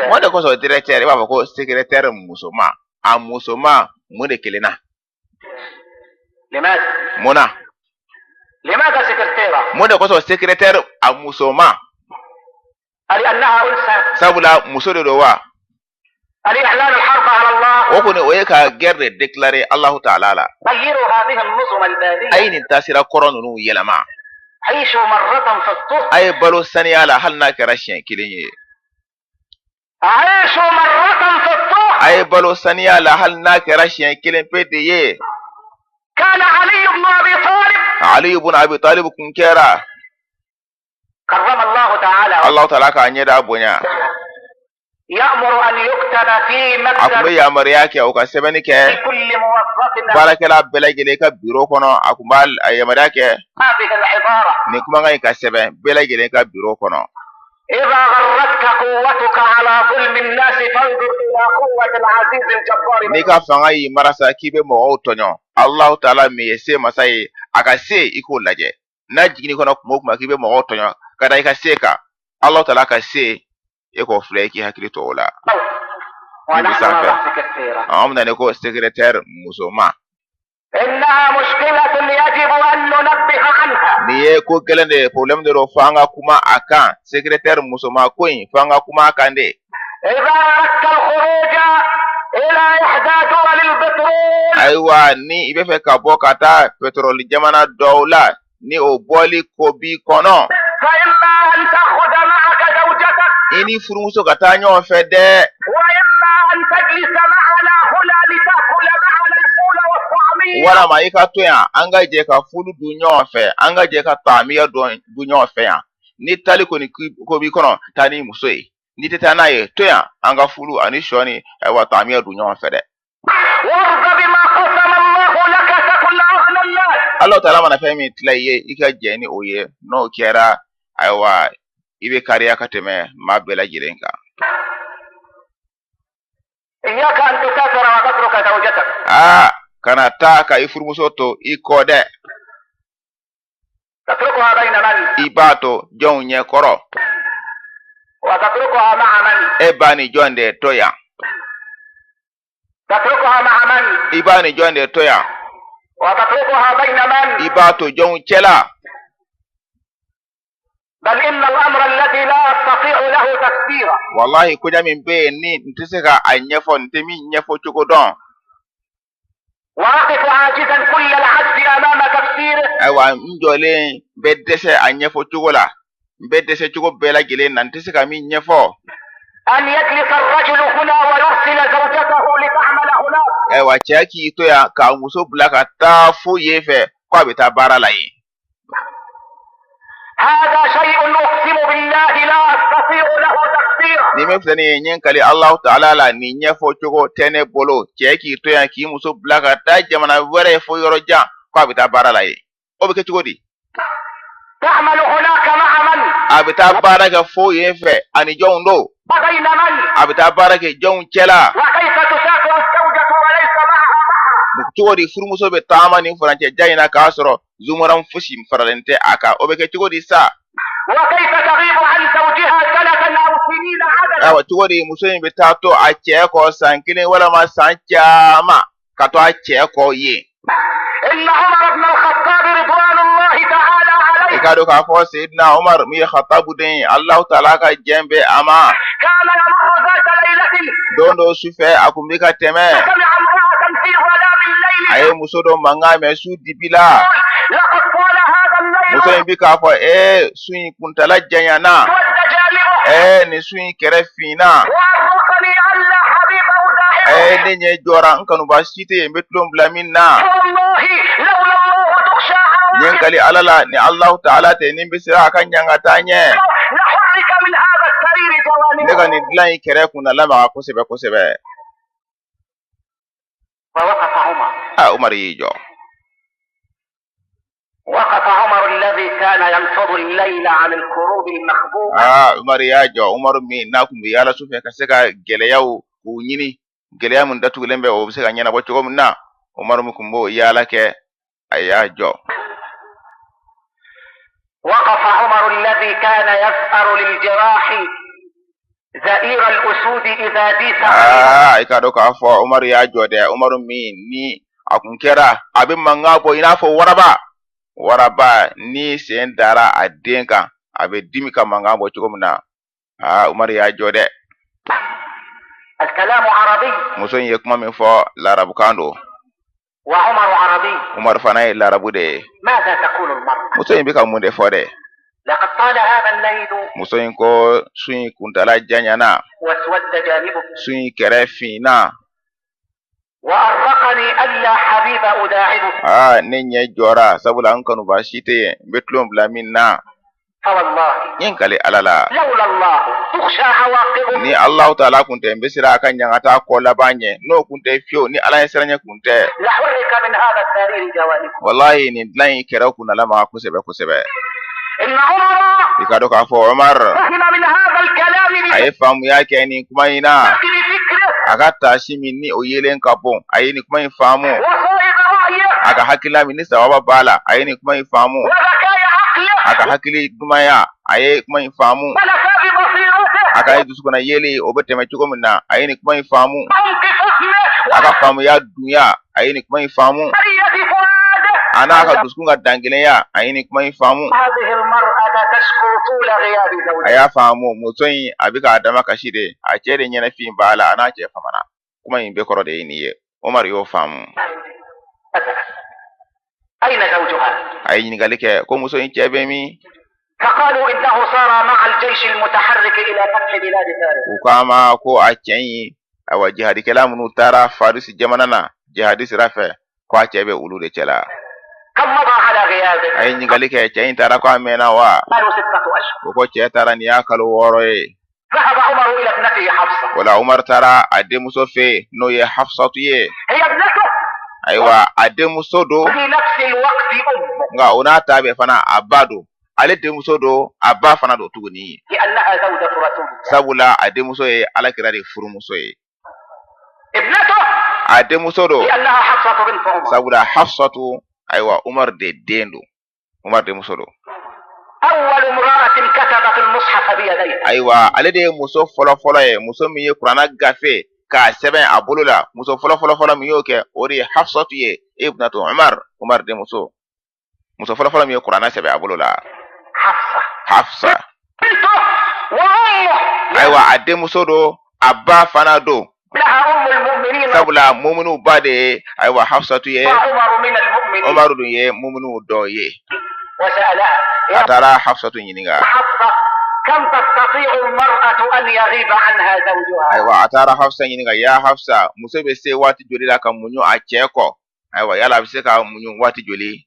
Mun de kosɔn directeur, i b'a fɔ ko secrétaire musoma, a musoma, mun de kelenna? Mun na? Mun de kosɔn secrétaire a musoma? Sabula muso de don wa? O kɔni, o ye ka guerre de déclarer Allahu ta'ala la. A ye nin taasira kɔrɔ ninnu yɛlɛma. A ye balo saniya la, hali n'a kɛra siɲɛ kelen ye. A ye balo saniya la, hali n'a kɛra siɲɛ kelen pe de ye. Ali ibn Abi Talib kun kɛra, Allahu ta'ala k'a ɲɛda bonya, a tun bɛ yamaruya kɛ u ka sɛbɛnni kɛ baarakɛla bɛɛ lajɛlen ka biro kɔnɔ. A tun b'a yamaruya kɛ nin kumakan in ka sɛbɛn bɛɛ lajɛlen ka biro kɔnɔ: n'i ka fanga y'i marasa k'i bɛ mɔgɔw tɔɲɔ, Allahu ta'ala min ye se masa ye, a ka se, i k'o lajɛ. N'a jigin'i kɔnɔ kuma o kuma k'i bɛ mɔgɔw tɔɲɔ ka da i ka se kan, Allahu ta'ala ka se, e k'o filɛ, i k'i hakili to o la. Min bɛ sanfɛ, an bɛna ne ko secrétaire musoma. Nin ye ko gɛlɛn de ye, problème de don, fo an ka kuma a kan. Secrétaire musoma ko in, fo an ka kuma a kan de. Ayiwa, ni i bɛ fɛ ka bɔ ka taa pétrole jamana dɔw la, ni o bɔli ko b'i kɔnɔ, i ni furumuso ka taa ɲɔgɔn fɛ dɛ. Walama i ka to yan, an ka jɛ ka fulu dun ɲɔgɔn fɛ, an ka jɛ ka taamiya dun ɲɔgɔn fɛ yan. Ni taali kɔni ko b'i kɔnɔ, taa n'i muso ye. N'i tɛ taa n'a ye, to yan, an ka fulu ani sɔ ni, ayiwa, taamiya dun ɲɔgɔn fɛ dɛ. Ala taala mana fɛn min tila i ye, i ka jɛn ni o ye. N'o kɛra, ayiwa, i bɛ kariya ka tɛmɛ maa bɛɛ lajɛlen kan. Aa, kana taa ka i furumuso to i kɔ dɛ. I b'a to jɔnw ɲɛ kɔrɔ? E b'a ni jɔn de to yan? I b'a ni jɔn de to yan? I b'a to jɔnw cɛla? Walahi, koɲa min bɛ yen ni n tɛ se ka a ɲɛfɔ, n tɛ min ɲɛfɔ cogo dɔn. Ayiwa, n jɔlen bɛ dɛsɛ a ɲɛfɔ cogo la, n bɛ dɛsɛ cogo bɛɛ lajɛlen na, n tɛ se ka min ɲɛfɔ. Ayiwa, cɛ k'i to yan k'a muso bila ka taa fo yen fɛ, ko a bɛ taa baara la yen. Nin min filɛ nin ye, n ye n kali Alahu taala la, nin ɲɛfɔ cogo tɛ ne bolo. Cɛ k'i to yan k'i muso bila ka taa jamana wɛrɛ fo yɔrɔ jan, ko a bɛ taa baara la yen, o bɛ kɛ cogo di? A bɛ taa baara kɛ fo yen fɛ, ani jɔnw don? A bɛ taa baara kɛ jɔnw cɛla? Cogo di furumuso bɛ taama nin furancɛ jan in na k'a sɔrɔ zumuran fosi faralen tɛ a kan? O bɛ kɛ cogo di sa? Ayiwa, cogo di muso in bɛ taa to a cɛ kɔ san kelen walama san caman, ka to a cɛ kɔ yen? K'a dɔn k'a fɔ Seyidina Umar min ye Khatabu den ye, Alahu taala ka jɛn bɛ a ma. Don dɔ su fɛ, a kun bɛ ka tɛmɛ, a ye muso dɔ mankan mɛn su dibi la. Muso in bɛ k'a fɔ: ee, su in kuntala janyana, ee, nin su in kɛrɛ finna, ee, ne ɲɛ jɔra, n kanuba si tɛ yen n bɛ tulon bila min na. N ye n kali Ala la, ni Alahu taala tɛ, ni n bɛ siran a ka ɲangata ɲɛ, ne ka nin dilan in kɛrɛ kun na lamaga kosɛbɛ kosɛbɛ. Aa, Umaru y'i jɔ. Aa, Umaru y'a jɔ. Umaru min n'a kun bɛ yaala su fɛ ka se ka gɛlɛyaw k'u ɲini, gɛlɛya min datugulen bɛ, o bɛ se ka ɲɛnabɔ cogo min na, Umaru min kun b'o yaala kɛ, a y'a jɔ. وقف عمر الذي كان يزأر للجراح زئير الأسود إذا ديس Aa, i k'a dɔn k'a fɔ Umaru y'a jɔ dɛ. Umaru min ni a kun kɛra a bɛ mankan bɔ i n'a fɔ waraba, waraba ni sen dara a den kan, a bɛ dimi ka mankan bɔ cogo min na, aa, Umaru y'a jɔ dɛ. الكلام عربي. Muso in ye kuma min fɔ, larabukan don. وعمر عربي. Umaru fana ye larabu de ye. ماذا تقول المرأة؟ Muso in bɛ ka mun de fɔ dɛ? لقد طال هذا الليل. Muso in ko su in kuntala janyana. واسود جانبه. Su in kɛrɛ finna. وأرقني ألا حبيب أداعبه. Aa, ne ɲɛ jɔra, sabula n kanuba si tɛ yen n bɛ tulon bila min na. فوالله N ye n kali Ala la, لولا الله تخشى عواقبه ni Alahu taala kun tɛ, n bɛ siran a ka ɲangata kɔ laban ɲɛ. N'o kun tɛ fiyewu, ni Ala ɲɛ siranɲɛ kun tɛ, لحرك من هذا السرير جوانبه. walahi, nin dilan in kɛrɛ kun na lamaga kosɛbɛ kosɛbɛ. إن عمر I k'a dɔn k'a fɔ Umar فهم من هذا الكلام a ye faamuya kɛ nin kuma in na. بفكر فكره A ka taasi min ni o yelen ka bon, a ye nin kuma in faamu. وصائب رأيه A ka hakilila min ni sababa b'a la, a ye nin kuma in faamu. وذكاء عقله A ka hakili dumanya, a ye kuma in faamu. ونفاذ بصيرته A ka dusukunna yeli, o bɛ tɛmɛ cogo min na, a ye nin kuma in faamu. وعمق فهمه A ka faamuya dunya, a ye nin kuma in faamu. وحرية فؤاده. A n'a ka dusukun ka dangelenya, a ye nin kuma in faamu. هذه المرأة تشكو طول غياب A زوجها. y'a faamu muso in a bɛ k'a dama kasi de, a cɛ de ɲɛnafin b'a la, a n'a cɛ famana. Kuma in bɛɛ kɔrɔ de ye nin ye. Umaru y'o faamu. أين زوجها؟ A ye ɲininkali kɛ ko muso in cɛ bɛ min? فقالوا إنه سار مع الجيش المتحرك إلى فتح بلاد فارس. U k'a ma ko a cɛ in, ayiwa, jihadikɛla minnu taara Farisi jamana na jihadi sira fɛ, ko a cɛ bɛ olu de cɛ la. كم مضى على غيابه؟ A ye ɲininkali kɛ, cɛ in taara ko a mɛnna wa? قالوا 6 أشهر. O ko cɛ taara nin y'a kalo 6 ye. ذهب عمر إلى ابنته حفصة. O la Umaru taara a denmuso fɛ yen, n'o ye Hafsatu ye. هي ابنته Ayiwa, a denmuso don, في نفس الوقت أمه. nka o n'a ta bɛɛ fana, a ba don. Ale denmuso don, a ba fana don tuguni, لأنها زوجة رسول الله. sabula a denmuso ye Alakira de furumuso ye. ابنته A denmuso don, لأنها حفصة بنت عمر. sabula Hafsatu, ayiwa, Umaru de den don, Umaru denmuso don. أول امرأة كتبت المصحف بيديها. Ayiwa, ale de ye muso fɔlɔ fɔlɔ ye, muso min ye kuranna gafe k'a sɛbɛn a bolo la. Muso fɔlɔ fɔlɔ fɔlɔ min y'o kɛ, o de ye Hafsatu ye, ibnatu Umar, Umar denmuso, muso fɔlɔ fɔlɔ min ye kuranna sɛbɛn a bolo la. حفصة Hafsa, بنته وأمه. ayiwa, a denmuso don, a ba fana don, لها أم المؤمنين. sabula muminiw ba de ye, ayiwa, Hafsatu ye. وعمر من المؤمنين. Umaru dun ye muminiw dɔ ye. وسألها A يا taara Hafsatu ɲininka. حفصة، كم تستطيع المرأة أن يغيب عنها زوجها؟ Ayiwa, a taara Hafsa ɲininka: ya Hafsa, muso bɛ se waati joli la ka muɲu a cɛ kɔ? Ayiwa, yala a bɛ se ka muɲu waati joli?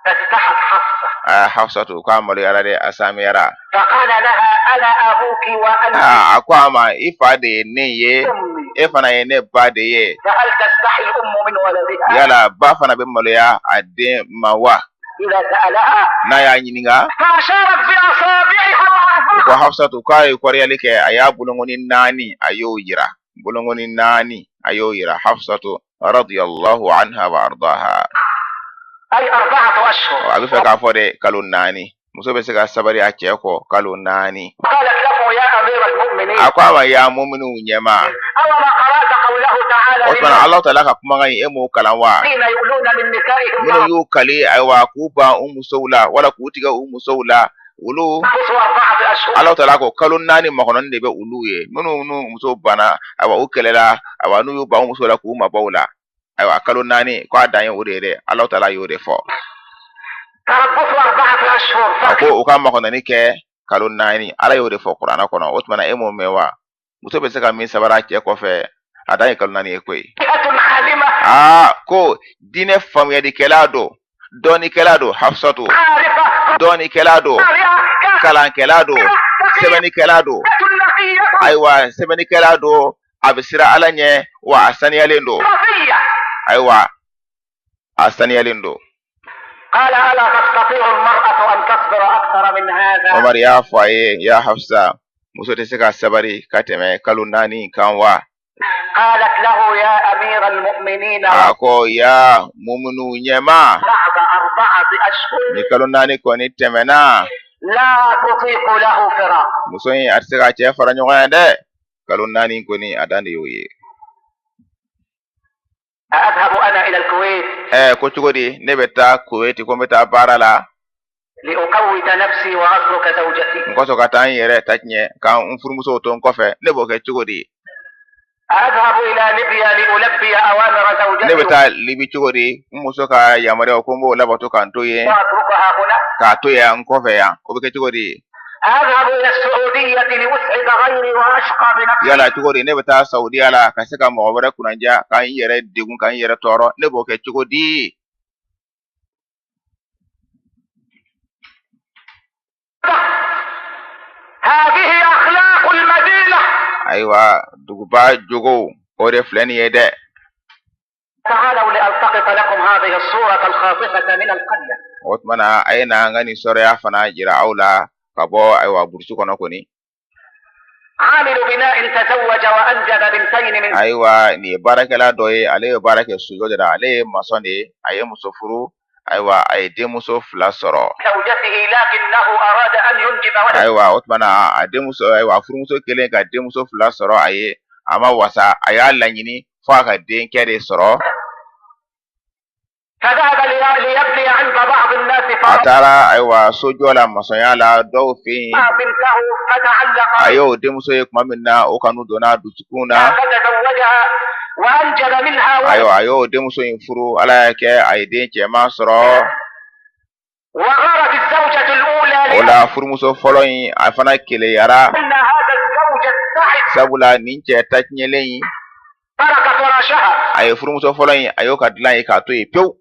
فاستحت حفصة. Aa, Hafsatu k'a maloyara dɛ, a samiyara. فقال لها أنا أبوك وأنت Aa, a ko a ma: i fa de ye ne ye, أمي. e fana ye ne ba de ye. فهل تستحي الأم من ولدها Yala ba fana bɛ maloya a den ma wa, إذا سألها؟ n'a y'a ɲininka? فأشارت بأصابعها O ko الأربعة. Hafsatu k'a ye kɔrɔyali kɛ, a y'a bolongoni naani, a y'o yira, bolongoni naani, a y'o yira. Hafsatu radiyallahu anha wa ardaha. أي 4 أشهر. A bɛ fɛ k'a fɔ de kalo 4, muso bɛ se ka sabali a cɛ kɔ kalo 4. قالت له يا أمير المؤمنين، A ko a ma: ya muminiw ɲɛma, أوما قرأت قوله تعالى o tuma tuma Ala taala ka kumakan in, e m'o kalan wa? Minnu y'u kali, ayiwa, k'u ban u musow la wala k'u tigɛ u musow la, olu, Ala taala ko kalo 4 makɔnɔni de bɛ olu ye. Minnu n'u musow banna, ayiwa, u kɛlɛla, ayiwa, n'u y'u ban u musow la k'u mabɔ u la, ayiwa, kalo 4 ko a dan ye o de ye dɛ. Ala taala y'o de fɔ. A ko u ka makɔnɔni kɛ kalo 4. Ala y'o de fɔ kuranɛ kɔnɔ. O tuma na, e m'o mɛn wa? Muso bɛ se ka min sabara cɛ kɔfɛ, a dan ye kalo 4 ye koyi. Aa, ko diinɛ faamuyalikɛla don, dɔnnikɛla don, Hafsatu, dɔnnikɛla don, kalankɛla don, sɛbɛnnikɛla don. Ayiwa, sɛbɛnnikɛla don, a bɛ siran Ala ɲɛ, wa a saniyalen don. Ayiwa, a saniyalen don. Omar y'a fɔ a ye: ya Hafsa, muso tɛ se ka sabari ka tɛmɛ kalo 4 kan wa? A ko: ya muminu ɲɛmaa, ni kalo 4 kɔni tɛmɛna, muso in a tɛ se ka cɛ fara ɲɔgɔn ya dɛ. Kalo 4 kɔni, a dan de y'o ye. Ko cogo di ne bɛ taa Kuwait, ko n bɛ taa baara la n kɔsɔ ka taa n yɛrɛ ta tiɲɛ ka n furumusow to n kɔfɛ, ne b'o kɛ cogo di? Ne bɛ taa Libi cogo di, n muso ka yamaruyaw ko n b'o labato k'an to yen, k'a to yan n kɔfɛ yan, o bɛ kɛ cogo di? Yala cogo di ne bɛ taa Saudiya la ka se ka mɔgɔ wɛrɛ kunnandiya, ka n yɛrɛ degun, ka n yɛrɛ tɔɔrɔ, ne b'o kɛ cogo di? Ayiwa, duguba jogow, o de filɛ nin ye dɛ. O tuma na, a ye na an ka nin sɔrɔya fana jira aw la ka bɔ, ayiwa, burusi kɔnɔ kɔni. Ayiwa, nin ye baarakɛla dɔ ye, ale ye baara kɛ sojɔ de la, ale ye masɔn de ye. A ye muso furu, ayiwa, a ye denmuso fila sɔrɔ. Ayiwa, o tuma na, a denmuso, ayiwa, a furumuso kelen ka denmuso fila sɔrɔ a ye, a ma wasa, a y'a laɲini fo a ka denkɛ de sɔrɔ. A taara, ayiwa, sojɔ la, masɔnya la, dɔw fɛ yen. A y'o denmuso ye tuma min na, o kanu donna a dusukun na. Ayiwa, a y'o denmuso in furu. Ala y'a kɛ, a ye den cɛman sɔrɔ. O la, furumuso fɔlɔ in, a fana keleyara, sabula nin cɛ ta tiɲɛlen in, a ye furumuso fɔlɔ in, a y'o ka dilan ye k'a to yen pewu.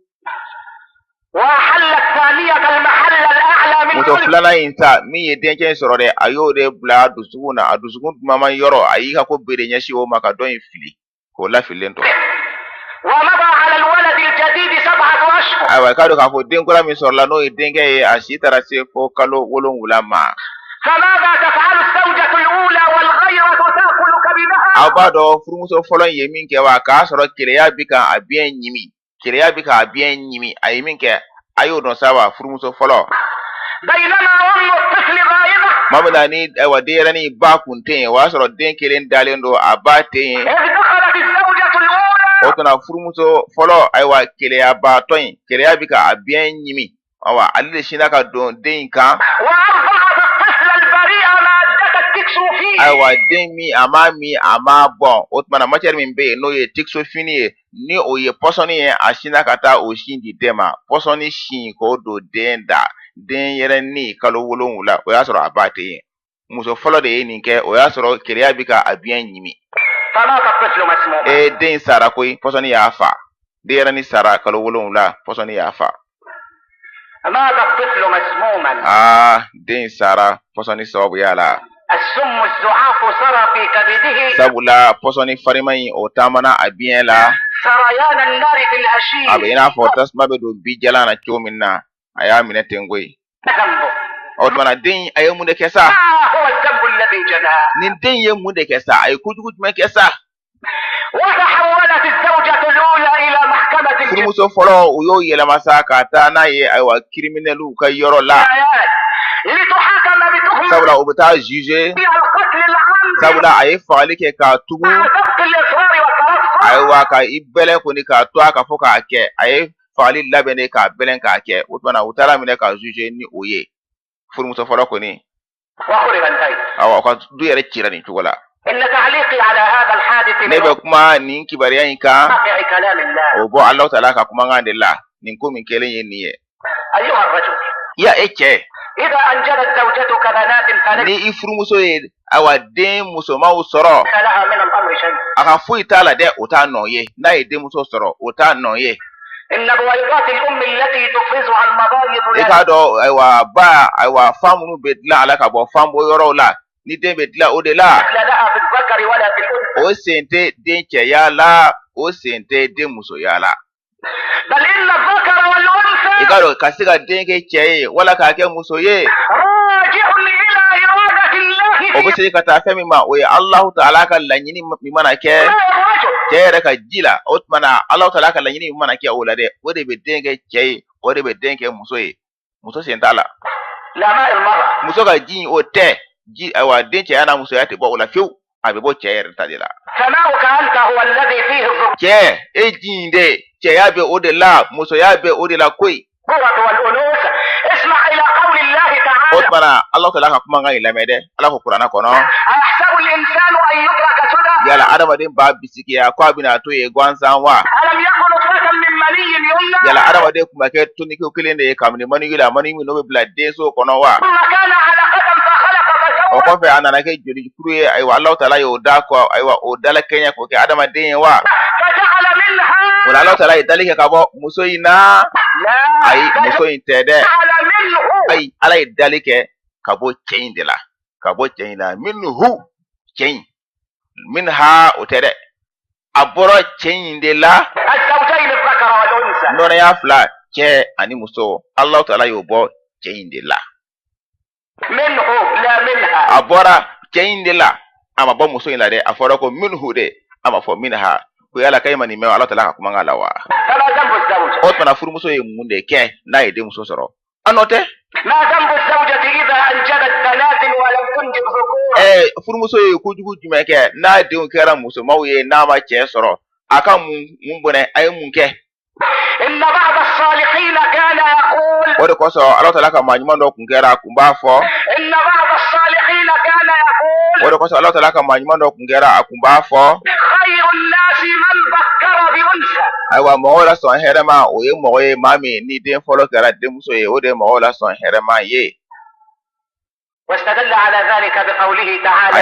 Muso filanan in ta min ye denkɛ in sɔrɔ dɛ, a y'o de bila a dusukun na, a dusukun duman yɔrɔ, a y'i ka ko bɛɛ de ɲɛsin o ma ka dɔ in fili k'o lafililen to. Ayiwa, i k'a dɔn k'a fɔ den kura min sɔrɔla, n'o ye denkɛ ye, a si taara se fo kalo 7 ma. Aw b'a dɔn furumuso fɔlɔ in ye min kɛ wa? K'a sɔrɔ keleya bi kan a biɲɛ ɲimi, keleya bi k'a biɲɛ ɲimi, a ye min kɛ, a y'o dɔn sa wa, furumuso fɔlɔ? Tuma min na ni, ayiwa, denyɛrɛnin ba kun tɛ yen, o y'a sɔrɔ den kelen dalen don, a ba tɛ yen. O tuma, furumuso fɔlɔ, ayiwa, keleyabaatɔ in, keleya bi ka a biɲɛ ɲimi, awa, ale de sinna ka don den in kan. Ayiwa, den min a m'a min, a m'a bɔn, o tuma na, matière min bɛ yen, n'o ye tixofine ye, ni o ye pɔsɔni ye, a sinna ka taa o sin di den ma, pɔsɔni sin k'o don den da, denyɛrɛnin kalo 7, o y'a sɔrɔ a ba tɛ yen. Muso fɔlɔ de ye nin kɛ, o y'a sɔrɔ keleya bi ka a biɲɛ ɲimi. Ee, den sara koyi, pɔsɔni y'a fa. Denyɛrɛnin sara kalo 7, pɔsɔni y'a fa. Aa, den sara pɔsɔni sababuya la, sabula pɔsɔni farima in, o taamana a biɲɛ la, a bɛ i n'a fɔ tasuma bɛ don bijalan na cogo min na, a y'a minɛ ten koyi. O tuma na, den, a ye mun de kɛ sa? Nin den ye mun de kɛ sa? A ye kojugu jumɛn kɛ sa? Furumuso fɔlɔ, u y'o yɛlɛma sa ka taa n'a ye, ayiwa, kiriminɛliw ka yɔrɔ la, sabula u bɛ taa juger, sabula a ye fagali kɛ k'a tugu. Ayiwa, ka i bɛlɛn kɔni k'a to a ka fɔ k'a kɛ, a ye fagali labɛn de k'a bɛlɛn k'a kɛ. O tuma na, u taara minɛ k'a juger ni o ye furumuso fɔlɔ kɔni. Awa, ka du yɛrɛ cira nin cogo la. Ne bɛ kuma nin kibaruya in kan, o bɔ Alahu Taala ka kumakan de la. Nin ko min kɛlen ye nin ye. Ya e cɛ, ni i furumuso ye, awa, den musomanw sɔrɔ, a ka foyi t'a la dɛ, o t'a nɔ ye. N'a ye denmuso sɔrɔ, o t'a nɔ ye. I k'a dɔn, ayiwa, ba, ayiwa, fan minnu bɛ dilan a la ka bɔ fan bɔ yɔrɔw la, ni den bɛ dilan o de la, o sen tɛ den cɛya la, o sen tɛ den musoya la. I k'a dɔn, ka se ka den kɛ cɛ ye wala k'a kɛ muso ye, o bɛ se ka taa fɛn min ma, o ye Alahu Taala ka laɲini min mana kɛ cɛ yɛrɛ ka ji la. O tuma na, Alahu Taala ka laɲini min mana kɛ o la dɛ, o de bɛ den kɛ cɛ ye, o de bɛ den kɛ muso ye. Muso sen t'a la. Muso ka ji, o tɛ ji. Ayiwa, den cɛya n'a musoya tɛ bɔ o la fiyewu, a bɛ bɔ cɛ yɛrɛ ta de la. Cɛ, e ji in de, cɛya bɛ o de la, musoya bɛ o de la koyi. O tuma na, Ala Taala ka kumakan in lamɛn dɛ. Ala ko kuranɛ kɔnɔ: yala adamaden b'a bisigiya ko a bɛna to yen gansan wa? Yala adamaden tun ma kɛ toniko kelen de ye kabini maniyu la, maniyu min n'o bɛ bila denso kɔnɔ wa? O kɔfɛ, a nana kɛ jolikuru ye. Ayiwa, Alahu Taala y'o da kɔ, ayiwa, o dalakɛɲɛ k'o kɛ adamaden ye wa? O la, Alahu Taala ye dali kɛ ka bɔ muso in na. Ayi, muso in tɛ dɛ. Ayi, Ala ye dali kɛ ka bɔ cɛ in de la, ka bɔ cɛ in la. Minhu, cɛ in. Minha, o tɛ dɛ, a bɔra cɛ in de la. Nɔnɔya fila, cɛ ani muso, Alahu Taala y'o bɔ cɛ in de la. A bɔra cɛ in de la, a ma bɔ muso in la dɛ. A fɔra ko minhu de, a ma fɔ minha. Ko yala k'e ma nin mɛn Ala Taala ka kumakan la wa? O tuma na, furumuso ye mun de kɛ n'a ye denmuso sɔrɔ? A nɔ tɛ. Ɛɛ, furumuso ye kojugu jumɛn kɛ n'a denw kɛra musomanw ye, n'a ma cɛ sɔrɔ? A ka mun bɔnɛ? A ye mun kɛ? O de kosɔn, Ala Taala ka maa ɲuman dɔ kun kɛra, a kun b'a fɔ. O de kosɔn, Ala Taala ka maa ɲuman dɔ kun kɛra, a kun b'a fɔ. Ayiwa, mɔgɔw la sɔn hɛrɛma, o ye mɔgɔ ye, maa min ni den fɔlɔ kɛra denmuso ye, o de ye mɔgɔw la sɔn hɛrɛma ye. A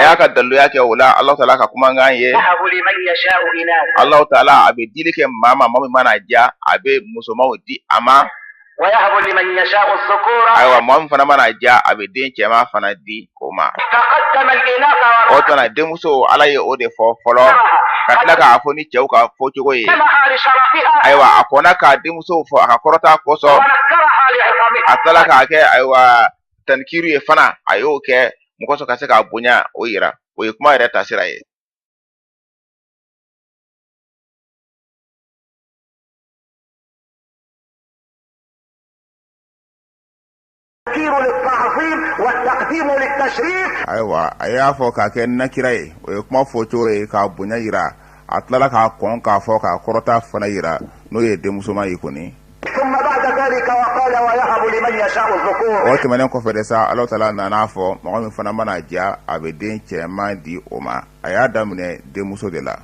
y'a ka daliluya kɛ o la Alahu Taala ka kumakan ye. Alahu Taala a bɛ dili kɛ maa ma, maa min mana diya, a bɛ musomanw di a ma. Ayiwa, maa min fana mana diya, a bɛ den cɛman fana di o ma. O tuma na, denmuso, Ala ye o de fɔ fɔlɔ, ka tila k'a fɔ ni cɛw ka fɔcogo ye. Ayiwa, a kɔnna ka denmusow fɔ a ka kɔrɔta kosɔn, a tilala k'a kɛ, ayiwa, tankiru ye fana. A y'o kɛ mɔgɔ sɔrɔ ka se k'a bonya o yira. O ye kuma yɛrɛ taasira ye. Ayiwa, a y'a fɔ k'a kɛ nakira ye, o ye kuma fɔcogo ye k'a bonya yira. A tilala k'a kɔn k'a fɔ k'a kɔrɔta fana yira, n'o ye denmusoman ye kɔni. O tɛmɛnen kɔfɛ de sa, Alahu Taala nana fɔ, mɔgɔ min fana mana diya, a bɛ den cɛman di o ma. A y'a daminɛ denmuso de la.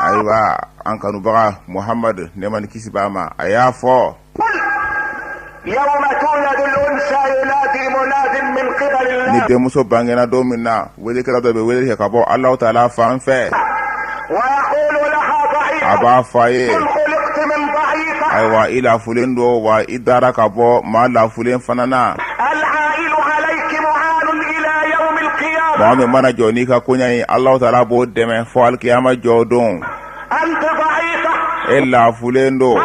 Ayiwa, an kanubaga Muhamadu, nɛɛma ni kisi b'a ma, a y'a fɔ. Ni denmuso bangena don min na, welekɛla dɔ bɛ wele kɛ ka bɔ Alahu Taala fan fɛ. A b'a fɔ a ye: ayiwa, i lafulen don wa i dara ka bɔ maa lafulen fana na. Mɔgɔ min mana jɔ n'i ka koɲa ye, Alahu Taala b'o dɛmɛ fɔ alikiyama jɔ don. E lafulen don,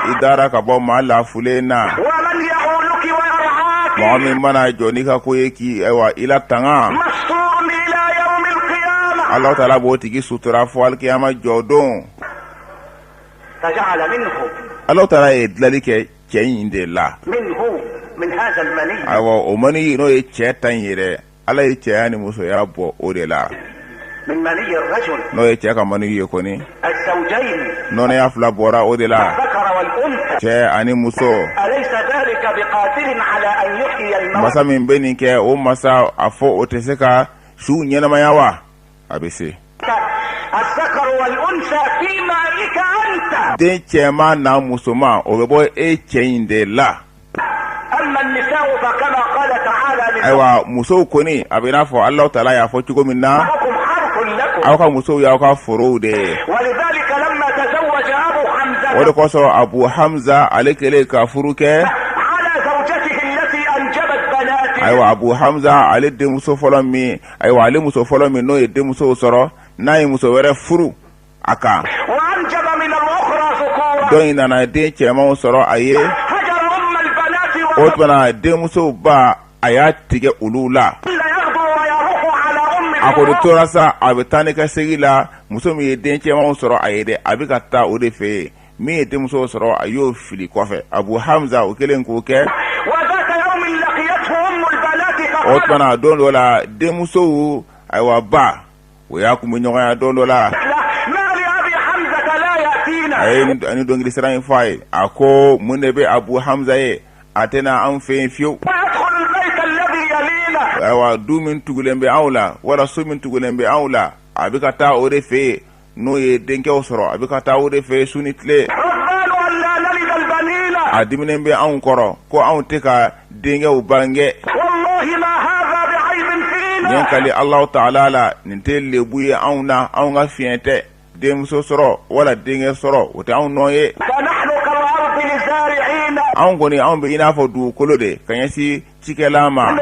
i dara ka bɔ maa lafulen na. Mɔgɔ min mana jɔ n'i ka ko ye k'i, ayiwa, i latanga, Alahu Taala b'o tigi sutura fɔ alikiyama jɔ don. Alahu Taala ye dilali kɛ cɛ in de la. Ayiwa, o mani, n'o ye cɛ ta in yɛrɛ, Ala ye cɛya ni musoya bɔ o de la. N'o ye cɛ ka maniyu ye kɔni, nɔnɔya fila bɔra o de la, cɛ ani muso. Masa min bɛ nin kɛ, o masa a fɔ o tɛ se ka suw ɲɛnamaya wa? A bɛ se. Den cɛman n'a musoman, o bɛ bɔ e cɛ in de la. Ayiwa musow kɔni a bɛ n'a fɔ Alahu taala y'a fɔ cogo min na, aw ka musow y'aw ka forow de ye. O de kosɔn Abu Hamza ale kɛlen ka furu kɛ, ayiwa Abu Hamza ale denmuso fɔlɔ min, ayiwa ale muso fɔlɔ min n'o ye denmusow sɔrɔ, n'a ye muso wɛrɛ furu a kan dɔ in nana den cɛmanw sɔrɔ a ye o tuma na denmusow ba a y'a tigɛ olu la a kɔni tora sa a bɛ taa ni ka segin la muso min ye den cɛmanw sɔrɔ a ye dɛ a bɛ ka taa o de fɛ yen min ye denmuso sɔrɔ a y'o fili kɔfɛ abu hamza o kɛlen k'o kɛ o tuma na don dɔ la denmusow ayiwa ba o y'a kun bɛ ɲɔgɔnya don dɔ la a ye nin dɔnkili sira in fɔ a ye a ko mun de bɛ abu hamza ye a tɛ na anw fɛ yen fiyewu ayiwa du min tugulen bɛ anw la wala so min tugulen bɛ anw la a bɛ ka taa o de fɛ yen n'o ye denkɛw sɔrɔ a bɛ ka taa o de fɛ yen su ni tile a diminen bɛ anw kɔrɔ ko anw tɛ ka denkɛw bange n ye n kali Alahu taala la nin tɛ lebu ye anw na anw ka fiɲɛ tɛ denmuso sɔrɔ wala denkɛ sɔrɔ o tɛ anw nɔ ye anw kɔni anw bɛ i n'a fɔ dugukolo de ka ɲɛsin cikɛla ma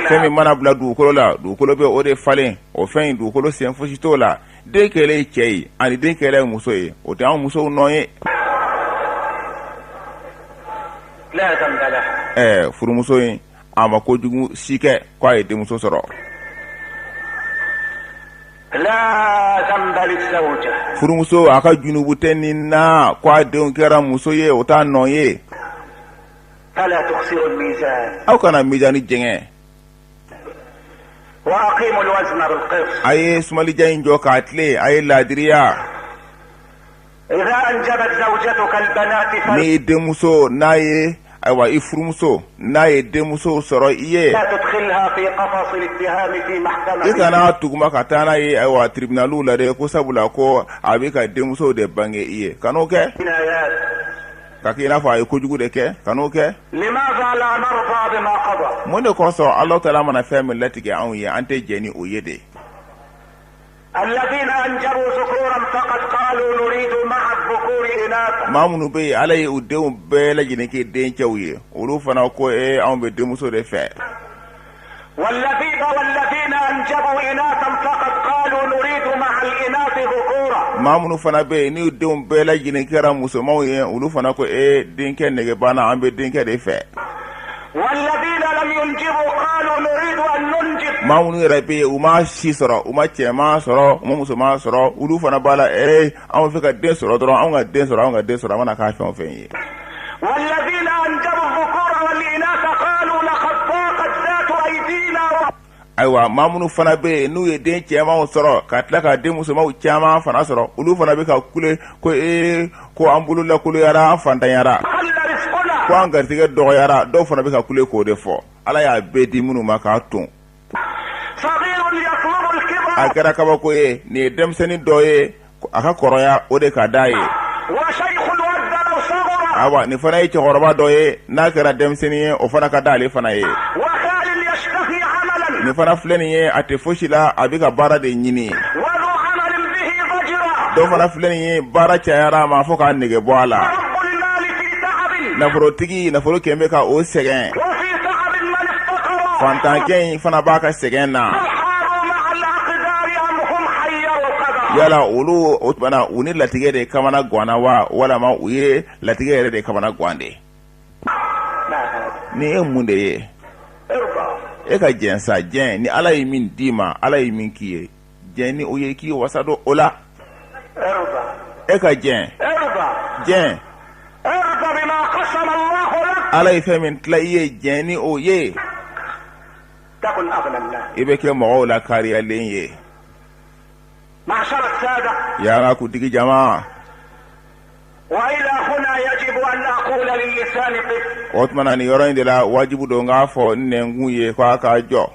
fɛn min mana bila dugukolo la dugukolo bɛ o de falen o fɛn in dugukolo sen fosi t'o la den kɛlen cɛ ye ani den kɛlen muso ye o tɛ anw musow nɔ ye ɛɛ furumuso in a ma kojugu si kɛ ko a ye denmuso sɔrɔ furumuso a ka junubu tɛ nin na ko a denw kɛra muso ye o t'a nɔ ye aw kana mizani jɛngɛ a ye sumalija in jɔ k'a tilen a ye laadiriya n'i denmuso n'a ye ayiwa i furumuso n'a ye denmuso sɔrɔ i ye i kana tuguma ka taa n'a ye ayiwa tiribinaliw la dɛ ko sabula ko a bɛ ka denmuso de bange i ye kan'o kɛ ka kɛ i n'a fɔ a ye kojugu de kɛ kan'o kɛ mun de kosɔn Alahu taala mana fɛn min latigɛ anw ye an tɛ jɛn ni o ye de maa minnu bɛ yen Ala ye u denw bɛɛ lajɛlen kɛ dencɛw ye olu fana ko ee anw bɛ denmuso de fɛ Maa minnu fana bɛ yen n'u denw bɛɛ lajɛlen kɛra musomanw ye olu fana ko ee denkɛ nege b'an na an bɛ denkɛ de fɛ maa minnu yɛrɛ bɛ yen u ma si sɔrɔ u ma cɛman sɔrɔ u ma musoman sɔrɔ olu fana b'a la ee anw bɛ fɛ ka den sɔrɔ dɔrɔn anw ka den sɔrɔ anw ka den sɔrɔ a mana k'a fɛn o fɛn ye Ayiwa maa minnu fana bɛ yen n'u ye den cɛmanw sɔrɔ ka tila ka den musomanw caman fana sɔrɔ olu fana bɛ ka kule ko ee ko an bolo lakoloyara an fantanyara ko an garisɛgɛ dɔgɔyara dɔw fana bɛ ka kule k'o de fɔ ala y'a bɛɛ di minnu ma k'a ton a kɛra kabako ye nin ye denmisɛnnin dɔ ye a ka kɔrɔya o de ka d'a ye awa nin fana ye cɛkɔrɔba dɔ ye n'a kɛra denmisɛnnin ye o fana ka d'ale fana ye nin fana filɛ nin ye a tɛ fosi la a bɛ ka baara de ɲini dɔ fana filɛ nin ye baara cayara a ma fo k'a nege bɔ a la nafolotigi nafolo kɛn bɛ ka o sɛgɛn fantankɛ in fana b'a ka sɛgɛn na yala olu o tuma na u ni latigɛ de kamana ganna wa walama u ye latigɛ yɛrɛ de kamana gan de nin ye mun de ye e ka jɛn sa jɛn ni ala ye min d'i ma ala ye min k'i ye jɛn ni o ye k'i wasa don o la e ka jɛn jɛn ala ye fɛn min tila i ye jɛn ni o ye I bɛ kɛ mɔgɔw la kariyalen ye. Ya an ka kuntigi jama. O tuma na nin yɔrɔ in de la wajibu don n k'a fɔ n nɛnkun ye ko a k'a jɔ.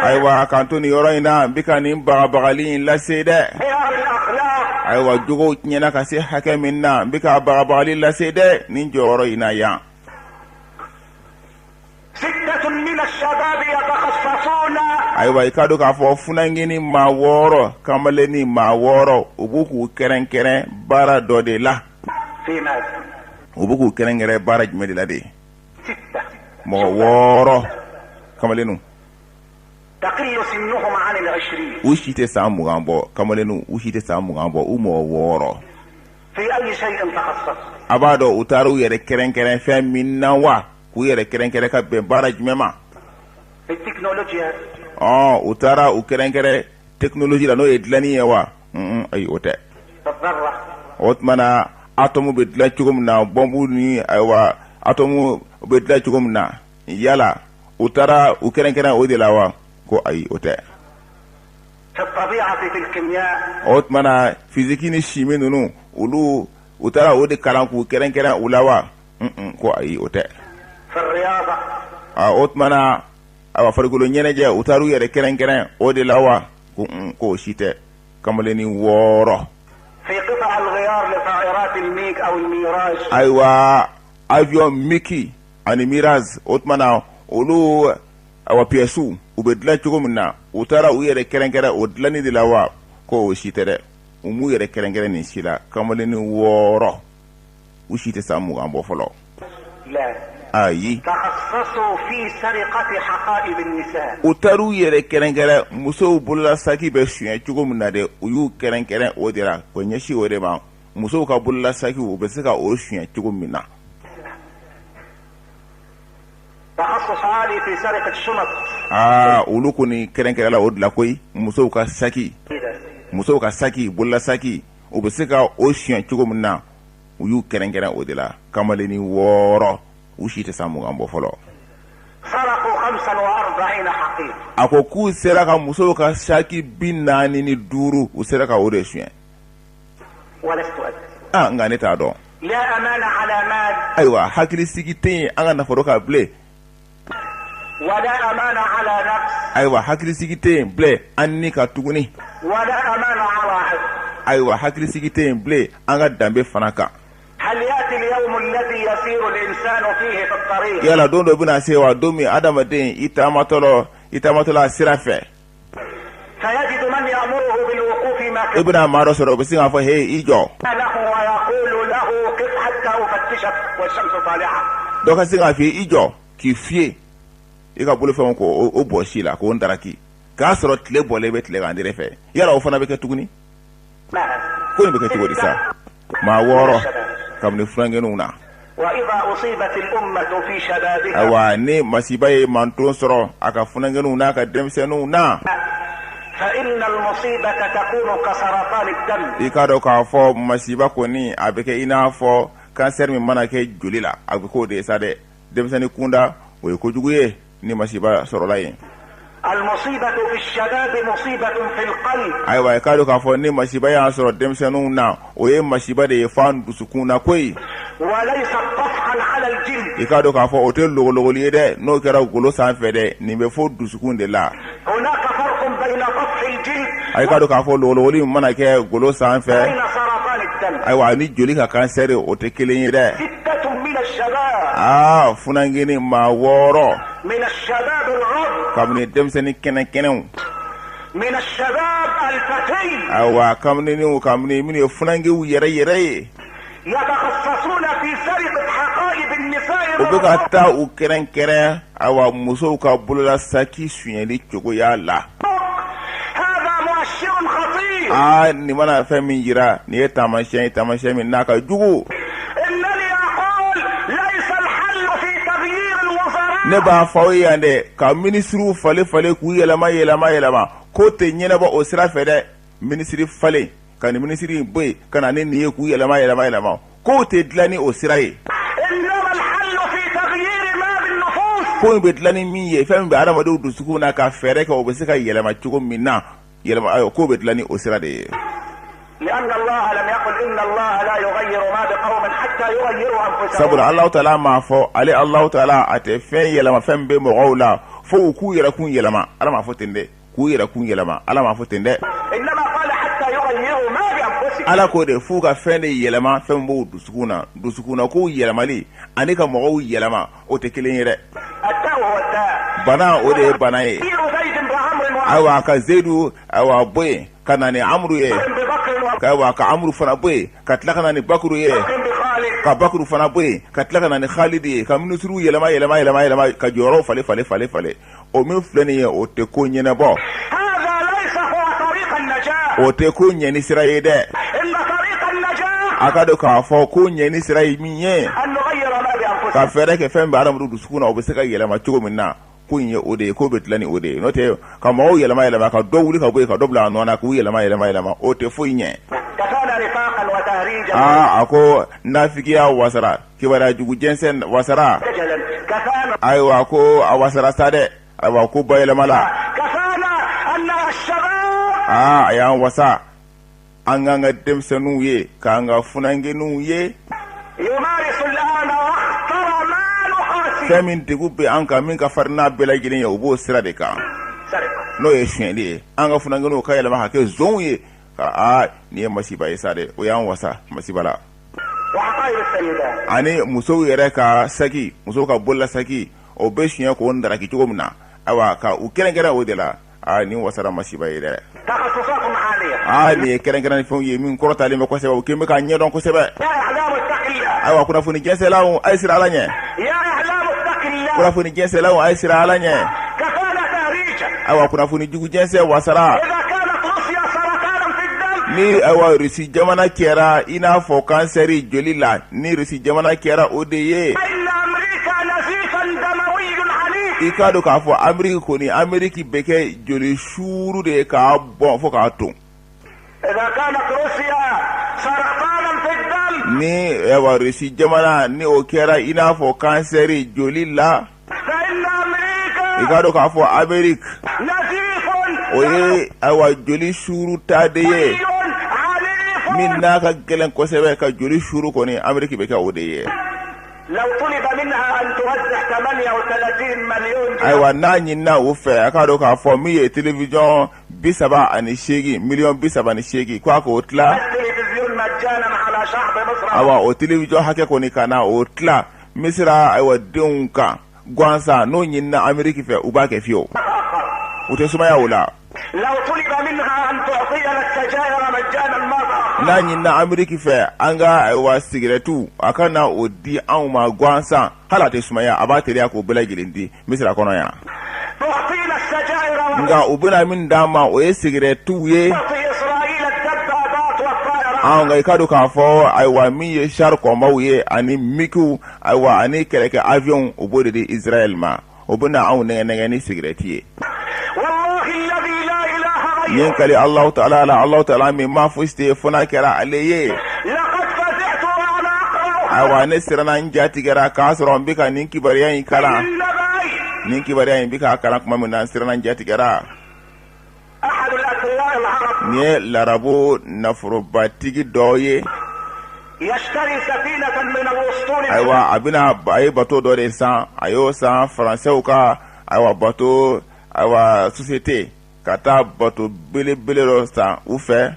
Ayiwa k'an to nin yɔrɔ in na n bɛ ka nin bagabagali in lase dɛ. Ayiwa jogow tiɲɛna ka se hakɛ min na n bɛ ka bagabagali lase dɛ nin jɔyɔrɔ in na yan. Ayiwa i k'a dɔn k'a fɔ funankɛnin maa wɔɔrɔ kamalennin maa wɔɔrɔ u b'u k'u kɛrɛnkɛrɛn baara dɔ de la u b'u k'u kɛrɛnkɛrɛn baara jumɛn de la de mɔgɔ wɔɔrɔ kamalenninw u si tɛ san 20 bɔ kamalenninw u si tɛ san 20 bɔ u mɔgɔ wɔɔrɔ a b'a dɔn u taara u yɛrɛ kɛrɛnkɛrɛn fɛn min na wa k'u yɛrɛ kɛrɛnkɛrɛn ka bɛn baara jumɛn ma ɔ u taara u kɛrɛnkɛrɛn technologie la n'o ye dilanni ye wa ayi o tɛ o tuma na atɔmu bɛ dilan cogo min na bɔnbu ni ayiwa atɔmu bɛ dilan cogo min na yala u taara u kɛrɛnkɛrɛn o de la wa ko ayi o tɛ o tuma na fiziki ni simi ninnu olu u taara o de kalan k'u kɛrɛnkɛrɛn u la wa ko ayi o tɛ o tuma na awa farikolo ɲɛnajɛ u taara u yɛrɛ kɛrɛnkɛrɛn o de la wa ko k'o si tɛ kamalennin wɔɔrɔ ayiwa avion MiG ani Mirage o tuma na olu awa piyɛsiw u bɛ dilan cogo min na u taara u yɛrɛ kɛrɛnkɛrɛn o dilanni de la wa ko o si tɛ dɛ u m'u yɛrɛ kɛrɛnkɛrɛn nin si la kamalennin wɔɔrɔ u si tɛ san 20 bɔ fɔlɔ ayi u taara u yɛrɛ kɛrɛnkɛrɛn musow bolola saki bɛ suɲɛ cogo min na dɛ u y'u kɛrɛnkɛrɛn o de la k'o ɲɛsin o de ma musow ka bolola sakiw u bɛ se ka o suɲɛ cogo min na aa olu kɔni kɛrɛnkɛrɛnla o de la koyi musow ka saki musow ka saki bolola saki u bɛ se ka o suɲɛ cogo min na u y'u kɛrɛnkɛrɛn o de la kamalennin wɔɔrɔ u si tɛ san 20 bɔ fɔlɔ a ko k'u sera ka musow ka saki 45 u sera ka o de suɲɛ aa nka ne t'a dɔn ayiwa hakilisigi tɛ yen an ka nafolo kan bilen ayiwa hakilisigi tɛ yen bilen an ni kan tuguni ayiwa hakilisigi tɛ yen bilen an ka danbe fana kan yala don dɔ bɛna se wa don min adamaden i taamatɔ i taamatɔla sira fɛ i bɛna maa dɔ sɔrɔ o bɛ sin k'a fɔ he i jɔ dɔ ka sin k'a fɔ i jɔ k'i fiye i ka bolofɛnw ko o bɔsi la k'o ndaraki k'a sɔrɔ tile bɔlen bɛ tilegan tere fɛ yala o fana bɛ kɛ tuguni ko nin bɛ kɛ cogo di sa maa wɔɔrɔ kabini funankɛninw na ayiwa ni masiba ye manton sɔrɔ a ka funankɛninw n'a ka denmisɛnninw na i k'a dɔn k'a fɔ masiba kɔni a bɛ kɛ i n'a fɔ kansɛri min mana kɛ joli la a bɛ k'o de ye sa dɛ denmisɛnnin kunda o ye kojugu ye ni masiba sɔrɔla yen ayiwa i k'a dɔn k'a fɔ ni masiba y'a sɔrɔ denmisɛnninw na o ye masiba de ye f'an dusukun na koyi i k'a dɔn k'a fɔ o tɛ logologoli ye dɛ n'o kɛra golo sanfɛ dɛ nin bɛ fo dusukun de la a k'a dɔn k'a fɔ logologoli min mana kɛ golo sanfɛ ayiwa ani joli ka kansɛri o tɛ kelen ye dɛ aa funankɛnin maa wɔɔrɔ kabini denmisɛnnin kɛnɛ kɛnɛw ayiwa kamaleninw kabini minnu ye funankɛw yɛrɛ yɛrɛ ye u bɛ ka taa u kɛrɛnkɛrɛn ayiwa musow ka bolola saki sonyɛli cogoya la aa nin mana fɛn min jira nin ye taamasiyɛn ye taamasiyɛn min n'a ka jugu ne b'a fɔ aw ye yan dɛ ka minisiriw falen falen k'u yɛlɛma yɛlɛma yɛlɛma ko tɛ ɲɛnabɔ o sira fɛ dɛ minisiri falen ka nin minisiri in bɔ yen ka na ni nin ye k'u yɛlɛma yɛlɛma yɛlɛma kow tɛ dilan ni o sira ye. Ko in bɛ dilan ni min ye, fɛn min bɛ adamadenw dusukun na, ka fɛɛrɛ kɛ o bɛ se ka yɛlɛma cogo min na, yɛlɛma, ayiwa, ko bɛ dilan ni o sira de ye. Sabula Alahu taala m'a fɔ, ale Alahu taala, a tɛ fɛn yɛlɛma fɛn bɛ mɔgɔw la fo u k'u yɛrɛkun yɛlɛma. Ala m'a fɔ ten dɛ, k'u yɛrɛkun yɛlɛma, Ala m'a fɔ ten dɛ. Ala k'o de f'u ka fɛn de yɛlɛma, fɛn b'u dusukun na. Dusukun na kow yɛlɛmali ani ka mɔgɔw yɛlɛma, o tɛ kelen ye dɛ. Bana, o de ye bana ye. Ayiwa, ka Zeyidu, ayiwa, bɔ yen ka na ni Amuru ye, ayiwa, ka Amuru fana bɔ yen ka tila ka na ni Bakuru ye, ka Bakuru fana bɔ yen ka tila ka na ni Khalidi ye, ka minisiriw yɛlɛma yɛlɛma yɛlɛma yɛlɛma, ka jɔyɔrɔw falen falen falen falen, o min filɛ nin ye, o tɛ ko ɲɛnabɔ, o tɛ ko ɲɛni sira ye dɛ. A ka dɔn k'a fɔ ko ɲɛni sira ye min ye, ka fɛɛrɛ kɛ fɛn bɛ adamadenw dusukun na, o bɛ se ka yɛlɛma cogo min na, ko in ye o de ye, ko bɛ dilan ni o de ye. N'o tɛ, ka mɔgɔw yɛlɛma yɛlɛma, ka dɔ wuli ka bɔ yen ka dɔ bila a nɔ na, k'u yɛlɛma yɛlɛma yɛlɛma, o tɛ foyi ɲɛ. Aa, a ko nafigiya wasara, kibaruya jugu jɛnsɛn wasara. Ayiwa, ko a wasara sa dɛ. Ayiwa, ko bayɛlɛmala. Aa, a y'an wasa an k'an ka denmisɛnninw ye, k'an ka funankɛninw ye. Fɛn min degun bɛ an kan, min ka farin n'a bɛɛ lajɛlen ye, o b'o sira de kan, n'o ye sonyɛli ye. An ka funankɛninw ka yɛlɛma ka kɛ zonw ye. Aa, nin ye masiba ye sa dɛ. O y'an wasa masiba la. Ani musow yɛrɛ ka saki, musow ka bolola saki, o bɛ suɲɛ k'o ndaraki cogo min na, ayiwa, ka u kɛrɛnkɛrɛn o de la. Aa, nin wasara masiba ye dɛ. Aa, nin ye kɛrɛnkɛrɛn fɛnw ye min kɔrɔtalen bɛ kosɛbɛ, o kɛlen bɛ k'a ɲɛdɔn kosɛbɛ. Ayiwa, kunnafoni jɛnsɛnlaw, a ye siran Ala ɲɛ. Kunnafoni jɛnsɛnlaw, a ye siran Ala ɲɛ. Ayiwa, kunnafoni jugu jɛnsɛn wasara. Ni, ayiwa, Rusi jamana kɛra i n'a fɔ kansɛri joli la, ni Rusi jamana kɛra o de ye, i k'a dɔn k'a fɔ Ameriki kɔni, Ameriki bɛ kɛ joli suuru de ye k'a bɔn fo k'a ton. Ni, ayiwa, Rusi jamana, ni o kɛra i n'a fɔ kansɛri joli la, i k'a dɔn k'a fɔ Ameriki, o ye, ayiwa, joli suuru ta de ye min n'a ka gɛlɛn kosɛbɛ ka joli suuru kɔni, Ameriki bɛ kɛ o de ye. Ayiwa, n'a ɲinina u fɛ, a k'a dɔn k'a fɔ min ye télévision 38, miliyɔn 38, ko a k'o tila, ayiwa, o télévision hakɛ kɔni, ka na o tila Misira, ayiwa, denw kan gansan, n'o ɲinina Ameriki fɛ, u b'a kɛ fiyewu, u tɛ sumaya o la. N'a ɲinina Ameriki fɛ an ka, ayiwa, sigirɛtiw, a ka na o di anw ma gansan, hali a tɛ sumaya, a b'a teliya k'o bɛɛ lajɛlen di Misira kɔnɔ yan. Nka u bɛna min d'an ma, o ye sigirɛtiw ye. Nka i ka dɔn k'a fɔ, ayiwa, min ye char combatw ye ani MiGw, ayiwa, ani kɛlɛkɛ avion, u b'o de di Israël ma. O bɛna anw nɛgɛ nɛgɛ ni sigirɛti ye. N ye kali Alahu taala la, Alahu taala min ma fosi tɛ fo n'a kɛra ale ye. Ayiwa, ne siranna, n jatigɛra k'a sɔrɔ n bɛ ka nin kibaruya in kalan. Nin kibaruya in bɛ k'a kalan tuma min na, n siranna, n jatigɛra. Nin ye larabu nafolobatigi dɔ ye. Ayiwa, a bɛna, a ye bato dɔ de san. A y'o san Faransɛw ka, ayiwa, bato, ayiwa, société, ka taa bato belebele dɔ san u fɛ.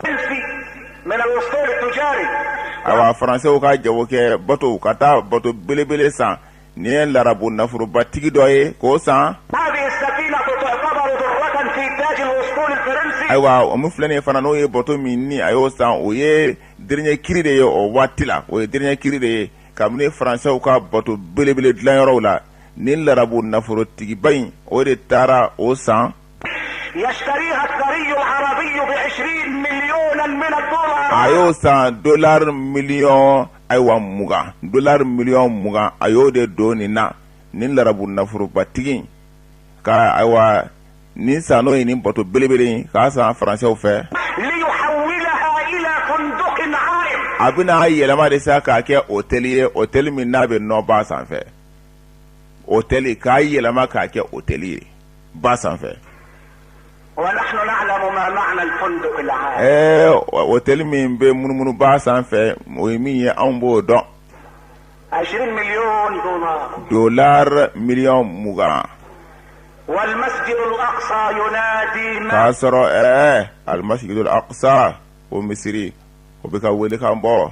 Ayiwa, Faransɛw ka jagokɛ bato, ka taa bato belebele san. Nin ye larabu nafolobatigi dɔ ye k'o san. Ayiwa, o min filɛ nin ye fana, n'o ye bato min ni a y'o san, o ye dernier cri de ye o waati la. O ye dernier cri de ye kabini Faransɛw ka bato belebele dilanyɔrɔw la. Nin larabu nafolotigiba in, o de taara o san. A y'o san dolari miliyɔn, ayiwa, 20, dolari miliyɔn 20, a y'o de don nin na. Nin larabu nafolobatigi ka, ayiwa, nin san, n'o ye nin bato belebele in k'a san Faransɛw fɛ, a bɛna a yɛlɛma de sa k'a kɛ hôtel ye, hôtel min n'a bɛ nɔba sanfɛ. otɛli k'a yɛlɛma k'a kɛ otɛli ye ba sanfɛ. Ɛɛ otɛli min bɛ munumunu ba sanfɛ, o ye min ye, anw b'o dɔn. Dolari miliyɔn 20. K'a sɔrɔ Almasjidul Aqsa, o misiri, o bɛ ka welekan bɔ.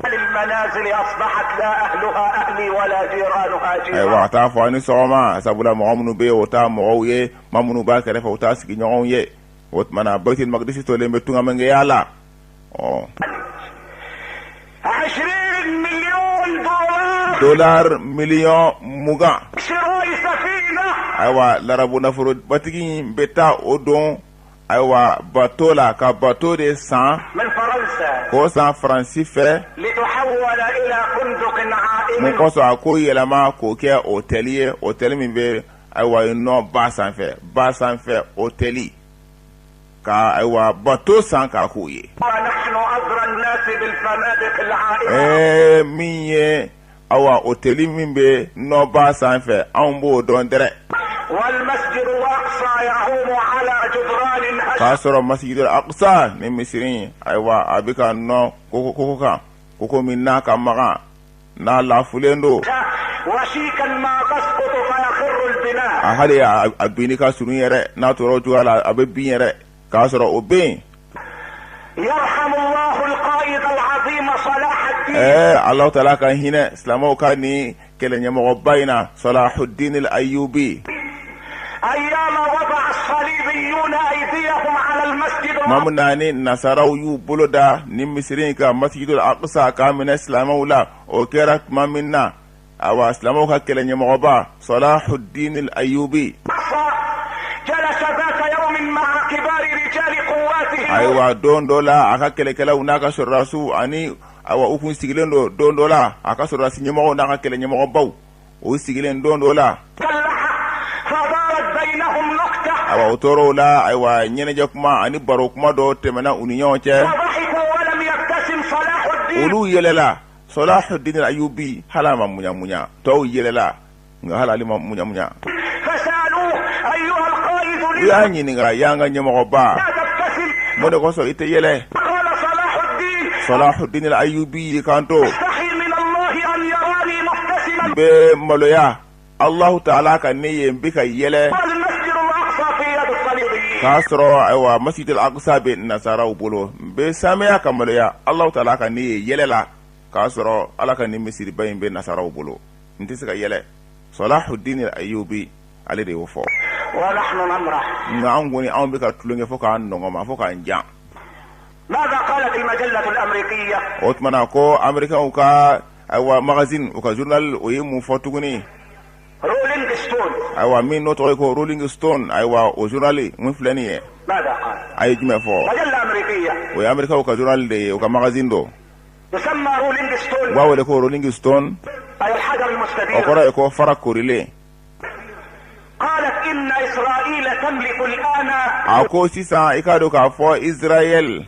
Ayiwa, a t'a fɔ a ni sɔgɔma, sabula mɔgɔ minnu bɛ yen, o t'a mɔgɔw ye, maa minnu b'a kɛrɛfɛ, o t'a sigiɲɔgɔnw ye. O tuma na, Baitul Maqdis tolen bɛ tungamengeya la. Ɔ, dolari miliyɔn 20. Ayiwa, larabu nafolobatigi in bɛ taa o don, ayiwa, bato la, ka bato de san, k'o san Faransi fɛ. Mun kosɔn? A k'o yɛlɛma k'o kɛ otɛli ye, otɛli min bɛ, ayiwa, nɔ ba sanfɛ, ba sanfɛ otɛli, ka, ayiwa, bato san k'a k'o ye. Ɛɛ, min ye, awa, otɛli min bɛ nɔba sanfɛ, anw b'o dɔn dɛrɛ. K'a sɔrɔ Masjidul Aqsa ni misiri, ayiwa, a bɛ ka nɔ koko kan, koko min n'a ka magan, n'a lafulen don, a hali a binni ka surun yɛrɛ. N'a tora o cogoya la, a bɛ bin yɛrɛ, k'a sɔrɔ o bɛ yen. Ɛɛ, Alahu Taala ka hinɛ silamɛw ka ni kɛlɛ ɲɛmɔgɔba in na, Salahuddin Ayubi. Tuma min na ni nasaraw y'u bolo da ni misiri in kan, Masjidul Aqsa, k'a minɛ silamɛw la, o kɛra tuma min na, awa, silamɛw ka kɛlɛ ɲɛmɔgɔba Salahuddin Ayubi, ayiwa, don dɔ la, a ka kɛlɛkɛlaw n'a ka sɔrɔdasiw ani, awa, u kun sigilen don don dɔ la, a ka sɔrɔdasi ɲɛmɔgɔw n'a ka kɛlɛ ɲɛmɔgɔbaw, o sigilen don dɔ la, awa, o tɔɔrɔw la, ayiwa, ɲɛnajɛ kuma ani baro kuma dɔ tɛmɛna u ni ɲɔgɔn cɛ, olu yɛlɛla. Salahuddin Ayubi, hali a ma muɲamuɲa. Tɔw yɛlɛla, nka hali ale ma muɲamuɲa. U y'a ɲininka: y'an ka ɲɛmɔgɔba, mun de kosɔn i tɛ yɛlɛ? Salahuddin Ayubi y'i kanto: n bɛ maloya Alahu Taala ka ne ye n bɛ ka yɛlɛ, k'a sɔrɔ, ayiwa, Masjidul Aqsa bɛ nasaraw bolo. N bɛ samaya ka maloya Alahu Taala ka ne ye yɛlɛ la, k'a sɔrɔ Ala ka nin misiriba in bɛ nasaraw bolo. N tɛ se ka yɛlɛ. Salahuddin Ayubi, ale de y'o fɔ. Nka anw kɔni, anw bɛ ka tulonkɛ fo k'an nɔgɔma, fo k'an jan. O tuma na ko Amerikɛnw ka, ayiwa, magazine, u ka journal, o ye mun fɔ tuguni? Ayiwa, min n'o tɔgɔ ye ko Rolling Stone, ayiwa, o journal mun filɛ nin ye, a ye jumɛn fɔ? O ye Amerikɛnw ka journal de ye, u ka magazine don, u b'a wele ko Rolling Stone, o kɔrɔ ye ko fara korilen. A ko sisan, i k'a dɔn k'a fɔ Israël,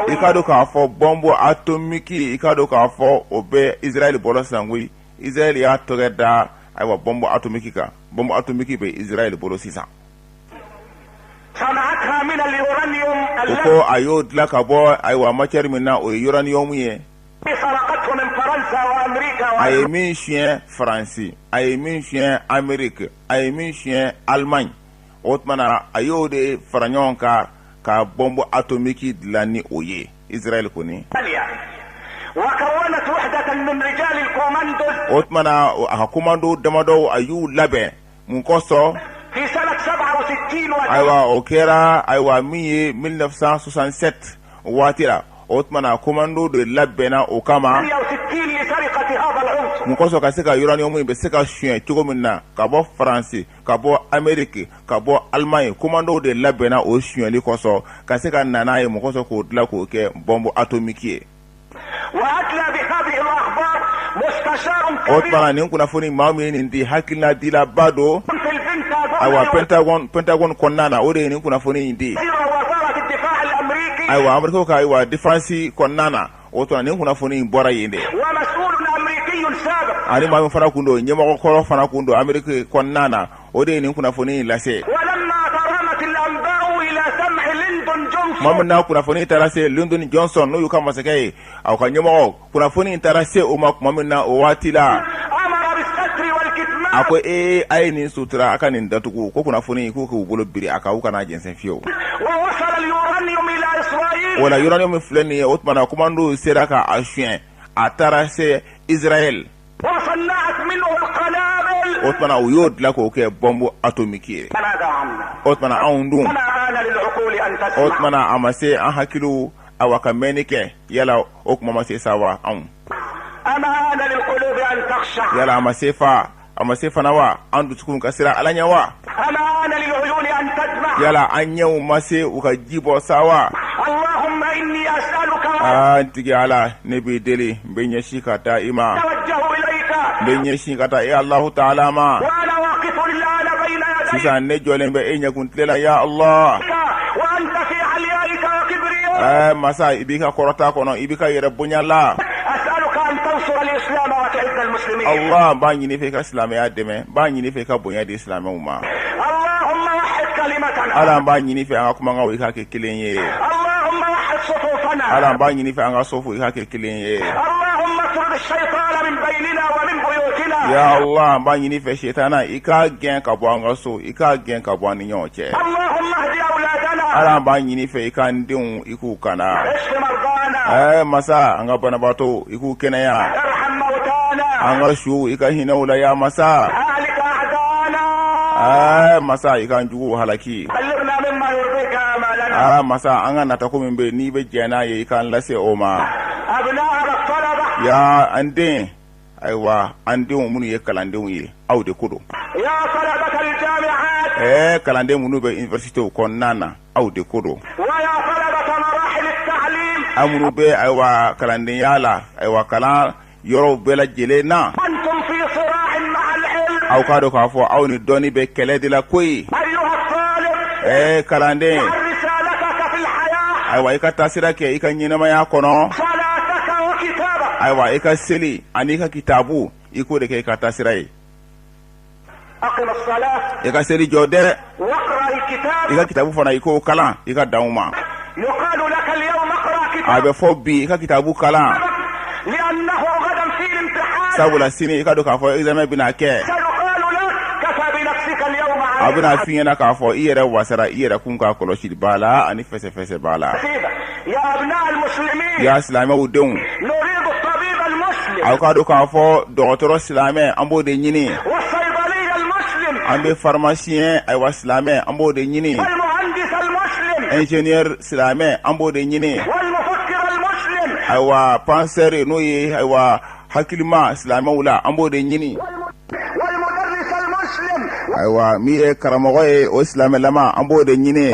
i k'a dɔn k'a fɔ bombe atomique, i k'a dɔn k'a fɔ o bɛ Israël bolo sisan koyi. Israël y'a tɔgɔ da, ayiwa, bombe atomique kan. Bombe atomique bɛ Israël bolo sisan. O ko a y'o dilan ka bɔ, ayiwa, matière min na, o ye uranium ye, a ye min suɲɛ Faransi, a ye min suɲɛ Ameriki, a ye min suɲɛ Allemagne. O tuma na, a y'o de fara ɲɔgɔn kan ka bombe atomique dilan ni o ye, Israël kɔni. O tuma na, a ka commando damadɔw, a y'u labɛn. Mun kosɔn? Ayiwa, o kɛra, ayiwa, min ye 1967 waati la. O tuma na, commando de labɛnna o kama. Mun kosɔn? Ka se ka uranium in bɛ se ka suɲɛ cogo min na ka bɔ Faransi, ka bɔ Ameriki, ka bɔ Allemagne. Commando de labɛnna o suɲɛli kosɔn, ka se ka na n'a ye. Mun kosɔn? K'o dilan k'o kɛ bombe atomique ye. O tuma nin kunnafoni, maa min ye nin di, hakilina dilaba don, ayiwa, Pentagone kɔnɔna na, o de ye nin kunnafoni in di. Ayiwa, Ameriki ka, ayiwa, défense kɔnɔna na, o tuma nin kunnafoni in bɔra yen de. Ani maa min fana kun don, ɲɛmɔgɔ kɔrɔ fana kun don Ameriki kɔnɔna na, o de ye nin kunnafoni in lase. Tuma min na kunnafoni taara se Lyndon Johnson, n'o y'u ka masakɛ ye, aw ka ɲɛmɔgɔ, kunnafoni in taara se o ma tuma min na, o waati la, a ko ee, a ye nin sutura, a ka nin datugu, ko kunnafoni k'u k'u bolo biri a kan, u kana jɛnsɛn fiyewu. O la uranium min filɛ nin ye, o tuma na komando sera ka a suɲɛ, a taara se Israël. O tuma na u y'o dilan k'o kɛ bɔnbu atomiki ye. O tuma na anw dun, o tuma na a ma se an hakiliw awa ka mɛnni kɛ, yala o tuma ma se sa wa anw? Yala a ma se fa, a ma se fana wa an dusukun ka siran Ala ɲɛ wa? Yala an ɲɛw ma se u ka ji bɔ sa wa? Aa n tigi Ala, ne b'i deli, n bɛ ɲɛsin ka taa i ma, n bɛ ɲɛsin ka taa e Alahu taala ma. Sisan ne jɔlen bɛ e ɲɛkun tile la ya Allah. Ɛɛ masa, i b'i ka kɔrɔta kɔnɔ, i b'i ka yɛrɛ bonya la. Allah, n b'a ɲini i fɛ i ka silamɛya dɛmɛ, n b'a ɲini i fɛ i ka bonya di silamɛw ma. Ala, n b'a ɲini i fɛ an ka kumakanw i k'a kɛ kelen ye. Ala, n b'a ɲini i fɛ an ka safu i k'a kɛ kelen ye. Ya Allah, n b'a ɲini i fɛ setana i k'a gɛn ka bɔ an ka so, i k'a gɛn ka bɔ an ni ɲɔgɔn cɛ. Ala, n b'a ɲini i fɛ i k'an denw i k'u kana. Ɛɛ masa, an ka banabaatɔw i k'u kɛnɛya. An ka suw i ka hinɛ u la ya masa. Ɛɛ masa, i k'an juguw halaki. Aa masa, an ka natako min bɛ n'i bɛ jɛn n'a ye, i k'an lase o ma. Ya an den, ayiwa an denw minnu ye kalandenw ye, aw de ko don. Ɛɛ kalanden minnu bɛ universitéw kɔnɔna na, aw de ko don. Aw minnu bɛ ayiwa kalandenya la, ayiwa kalan yɔrɔw bɛɛ lajɛlen na, aw k'a dɔn k'a fɔ aw ni dɔnni bɛ kɛlɛ de la koyi. Ɛɛ kalanden, ayiwa i ka taasira kɛ i ka ɲɛnamaya kɔnɔ, ayiwa i ka seli ani i ka kitabu, i k'o de kɛ i ka taasira ye. I ka seli jɔ dɛ, i ka kitabu fana i k'o kalan, i ka dan o ma. A bɛ fɔ bi i ka kitabu kalan, sabula sini i k'a dɔn k'a fɔ examen bɛna kɛ. A bɛna f'i ɲɛna k'a fɔ i yɛrɛ wasara i yɛrɛ kun ka kɔlɔsiliba la ani fɛsɛfɛsɛba la. Ya silamɛw denw, aw k'a dɔn k'a fɔ dɔgɔtɔrɔ silamɛ, an b'o de ɲini. An bɛ pharmacien ayiwa silamɛ, an b'o de ɲini. Ingénieur silamɛ, an b'o de ɲini. Ayiwa penseur, n'o ye ayiwa hakilima silamɛw la, an b'o de ɲini. Ayiwa min ye karamɔgɔ ye, o silamɛlama, an b'o de ɲini.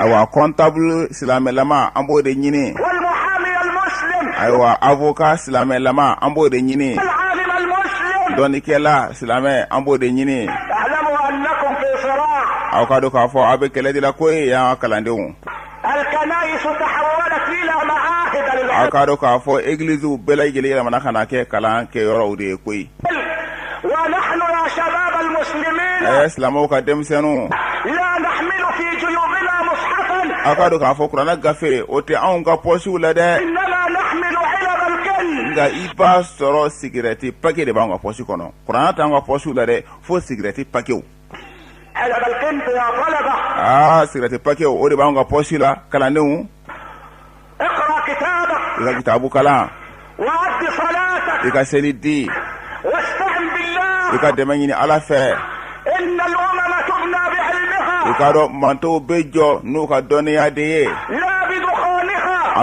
Ayiwa comptable silamɛlama, an b'o de ɲini. Ayiwa avocat silamɛlama, an b'o de ɲini. Dɔnnikɛla silamɛ, an b'o de ɲini. Aw k'a dɔn k'a fɔ aw bɛ kɛlɛ de la koyi, y'an ka kalandenw. Aw k'a dɔn k'a fɔ egiliziw bɛɛ lajɛlen yɛlɛmana ka na kɛ kalan kɛyɔrɔw de ye koyi. Ɛɛ silamɛw ka denmisɛnninw, aw k'a dɔn k'a fɔ kuranɛ gafe o tɛ anw ka pɔsiw la dɛ, nka i b'a sɔrɔ sigirɛti pake de b'anw ka pɔsi kɔnɔ. Kuranɛ t'anw ka pɔsiw la dɛ, fo sigirɛti pakew. Aa sigirɛti pakew, o de b'an ka pɔsi la. Kalandenw, i ka kitabu kalan, i ka seli di, i ka dɛmɛ ɲini Ala fɛ. I k'a dɔn mantɔnw bɛ jɔ n'u ka dɔnniya de ye.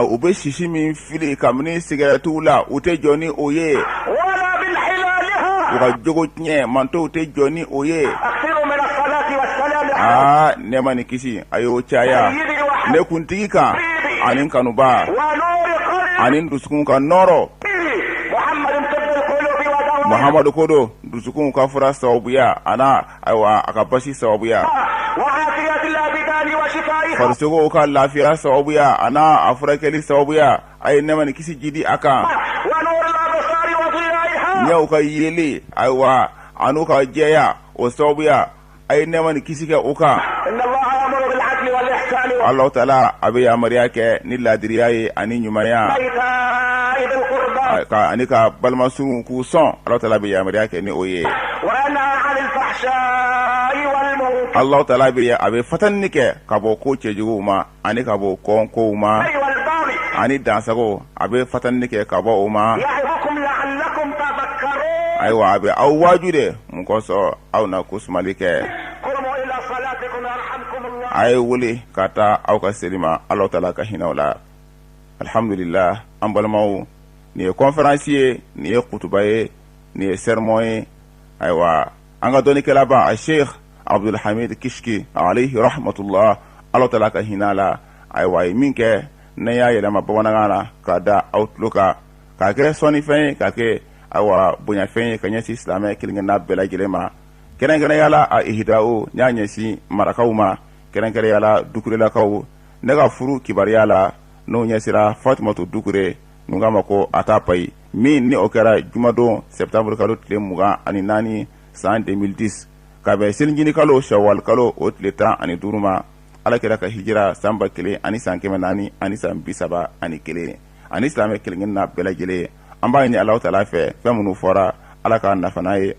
U bɛ sisi min fili kabini sigɛrɛtiw la, u tɛ jɔ ni o ye. U ka jogo tiɲɛ, mantɔnw tɛ jɔ ni o ye. Aa nɛɛma ni kisi, a y'o caya ne kuntigi kan ani kanuba ani dusukun ka nɔɔrɔ, Muhamadu ko don, dusukun ka fura sababuya an'a ayiwa a ka basi sababuya, farisogow ka lafiya sababuya an'a a furakɛli sababuya, a ye nɛɛma ni kisi jidi a kan. ɲɛw ka yeli, ayiwa, an'u ka jɛya, o sababuya a ye nɛɛma ni kisi kɛ u kan. Alahu taala a bɛ yamaruya kɛ ni laadiriya ye ani ɲumanya ani ka balima surunw k'u sɔn. Alahu taala bɛ yamaruya kɛ ni o ye. Alahu taala bɛ a bɛ fatanni kɛ ka bɔ ko cɛjuguw ma ani ka bɔ kɔnkow ma ani dansago, a bɛ fatanni kɛ ka bɔ o ma. Ayiwa, a bɛ aw waaju de mun kosɔn aw na ko sumali kɛ. A ye wuli ka taa aw ka seli ma, Alahu taala ka hinɛ aw la. Alihamudulila, an balimaw, nin ye conférence ye, nin ye kutuba ye, nin ye sermon ye. Ayiwa, an ka dɔnnikɛlaba a Sheikh Abdulhamid Kishki alayhi rahmatullah, Alahu taala ka hinɛ a la, ayiwa, a ye min kɛ ne y'a yɛlɛma bamanankan na k'a da aw tulo kan, k'a kɛ sɔnnifɛn ye, k'a kɛ ayiwa bonyafɛn ye ka ɲɛsin silamɛ kelenkelenna bɛɛ lajɛlen ma, kɛrɛnkɛrɛnya la a ihidaw n y'a ɲɛsin marakaw ma, kɛrɛnkɛrɛnya la dukurelakaw. Ne ka furu kibaruya la, n'o ɲɛsira Fatumatu Dukure n'u k'a ma ko a taa payi, min ni o kɛra jumadon septembre kalo tile 24 san 2010, ka bɛn selincinin kalo sawali kalo o tile 15 ma, ala kira ka hijira san 1431, ani silamɛ kelenkelenna bɛɛ lajɛlen. An b'a ɲini Alahu taala fɛ, fɛn minnu fɔra, Ala k'a nafa n'a ye.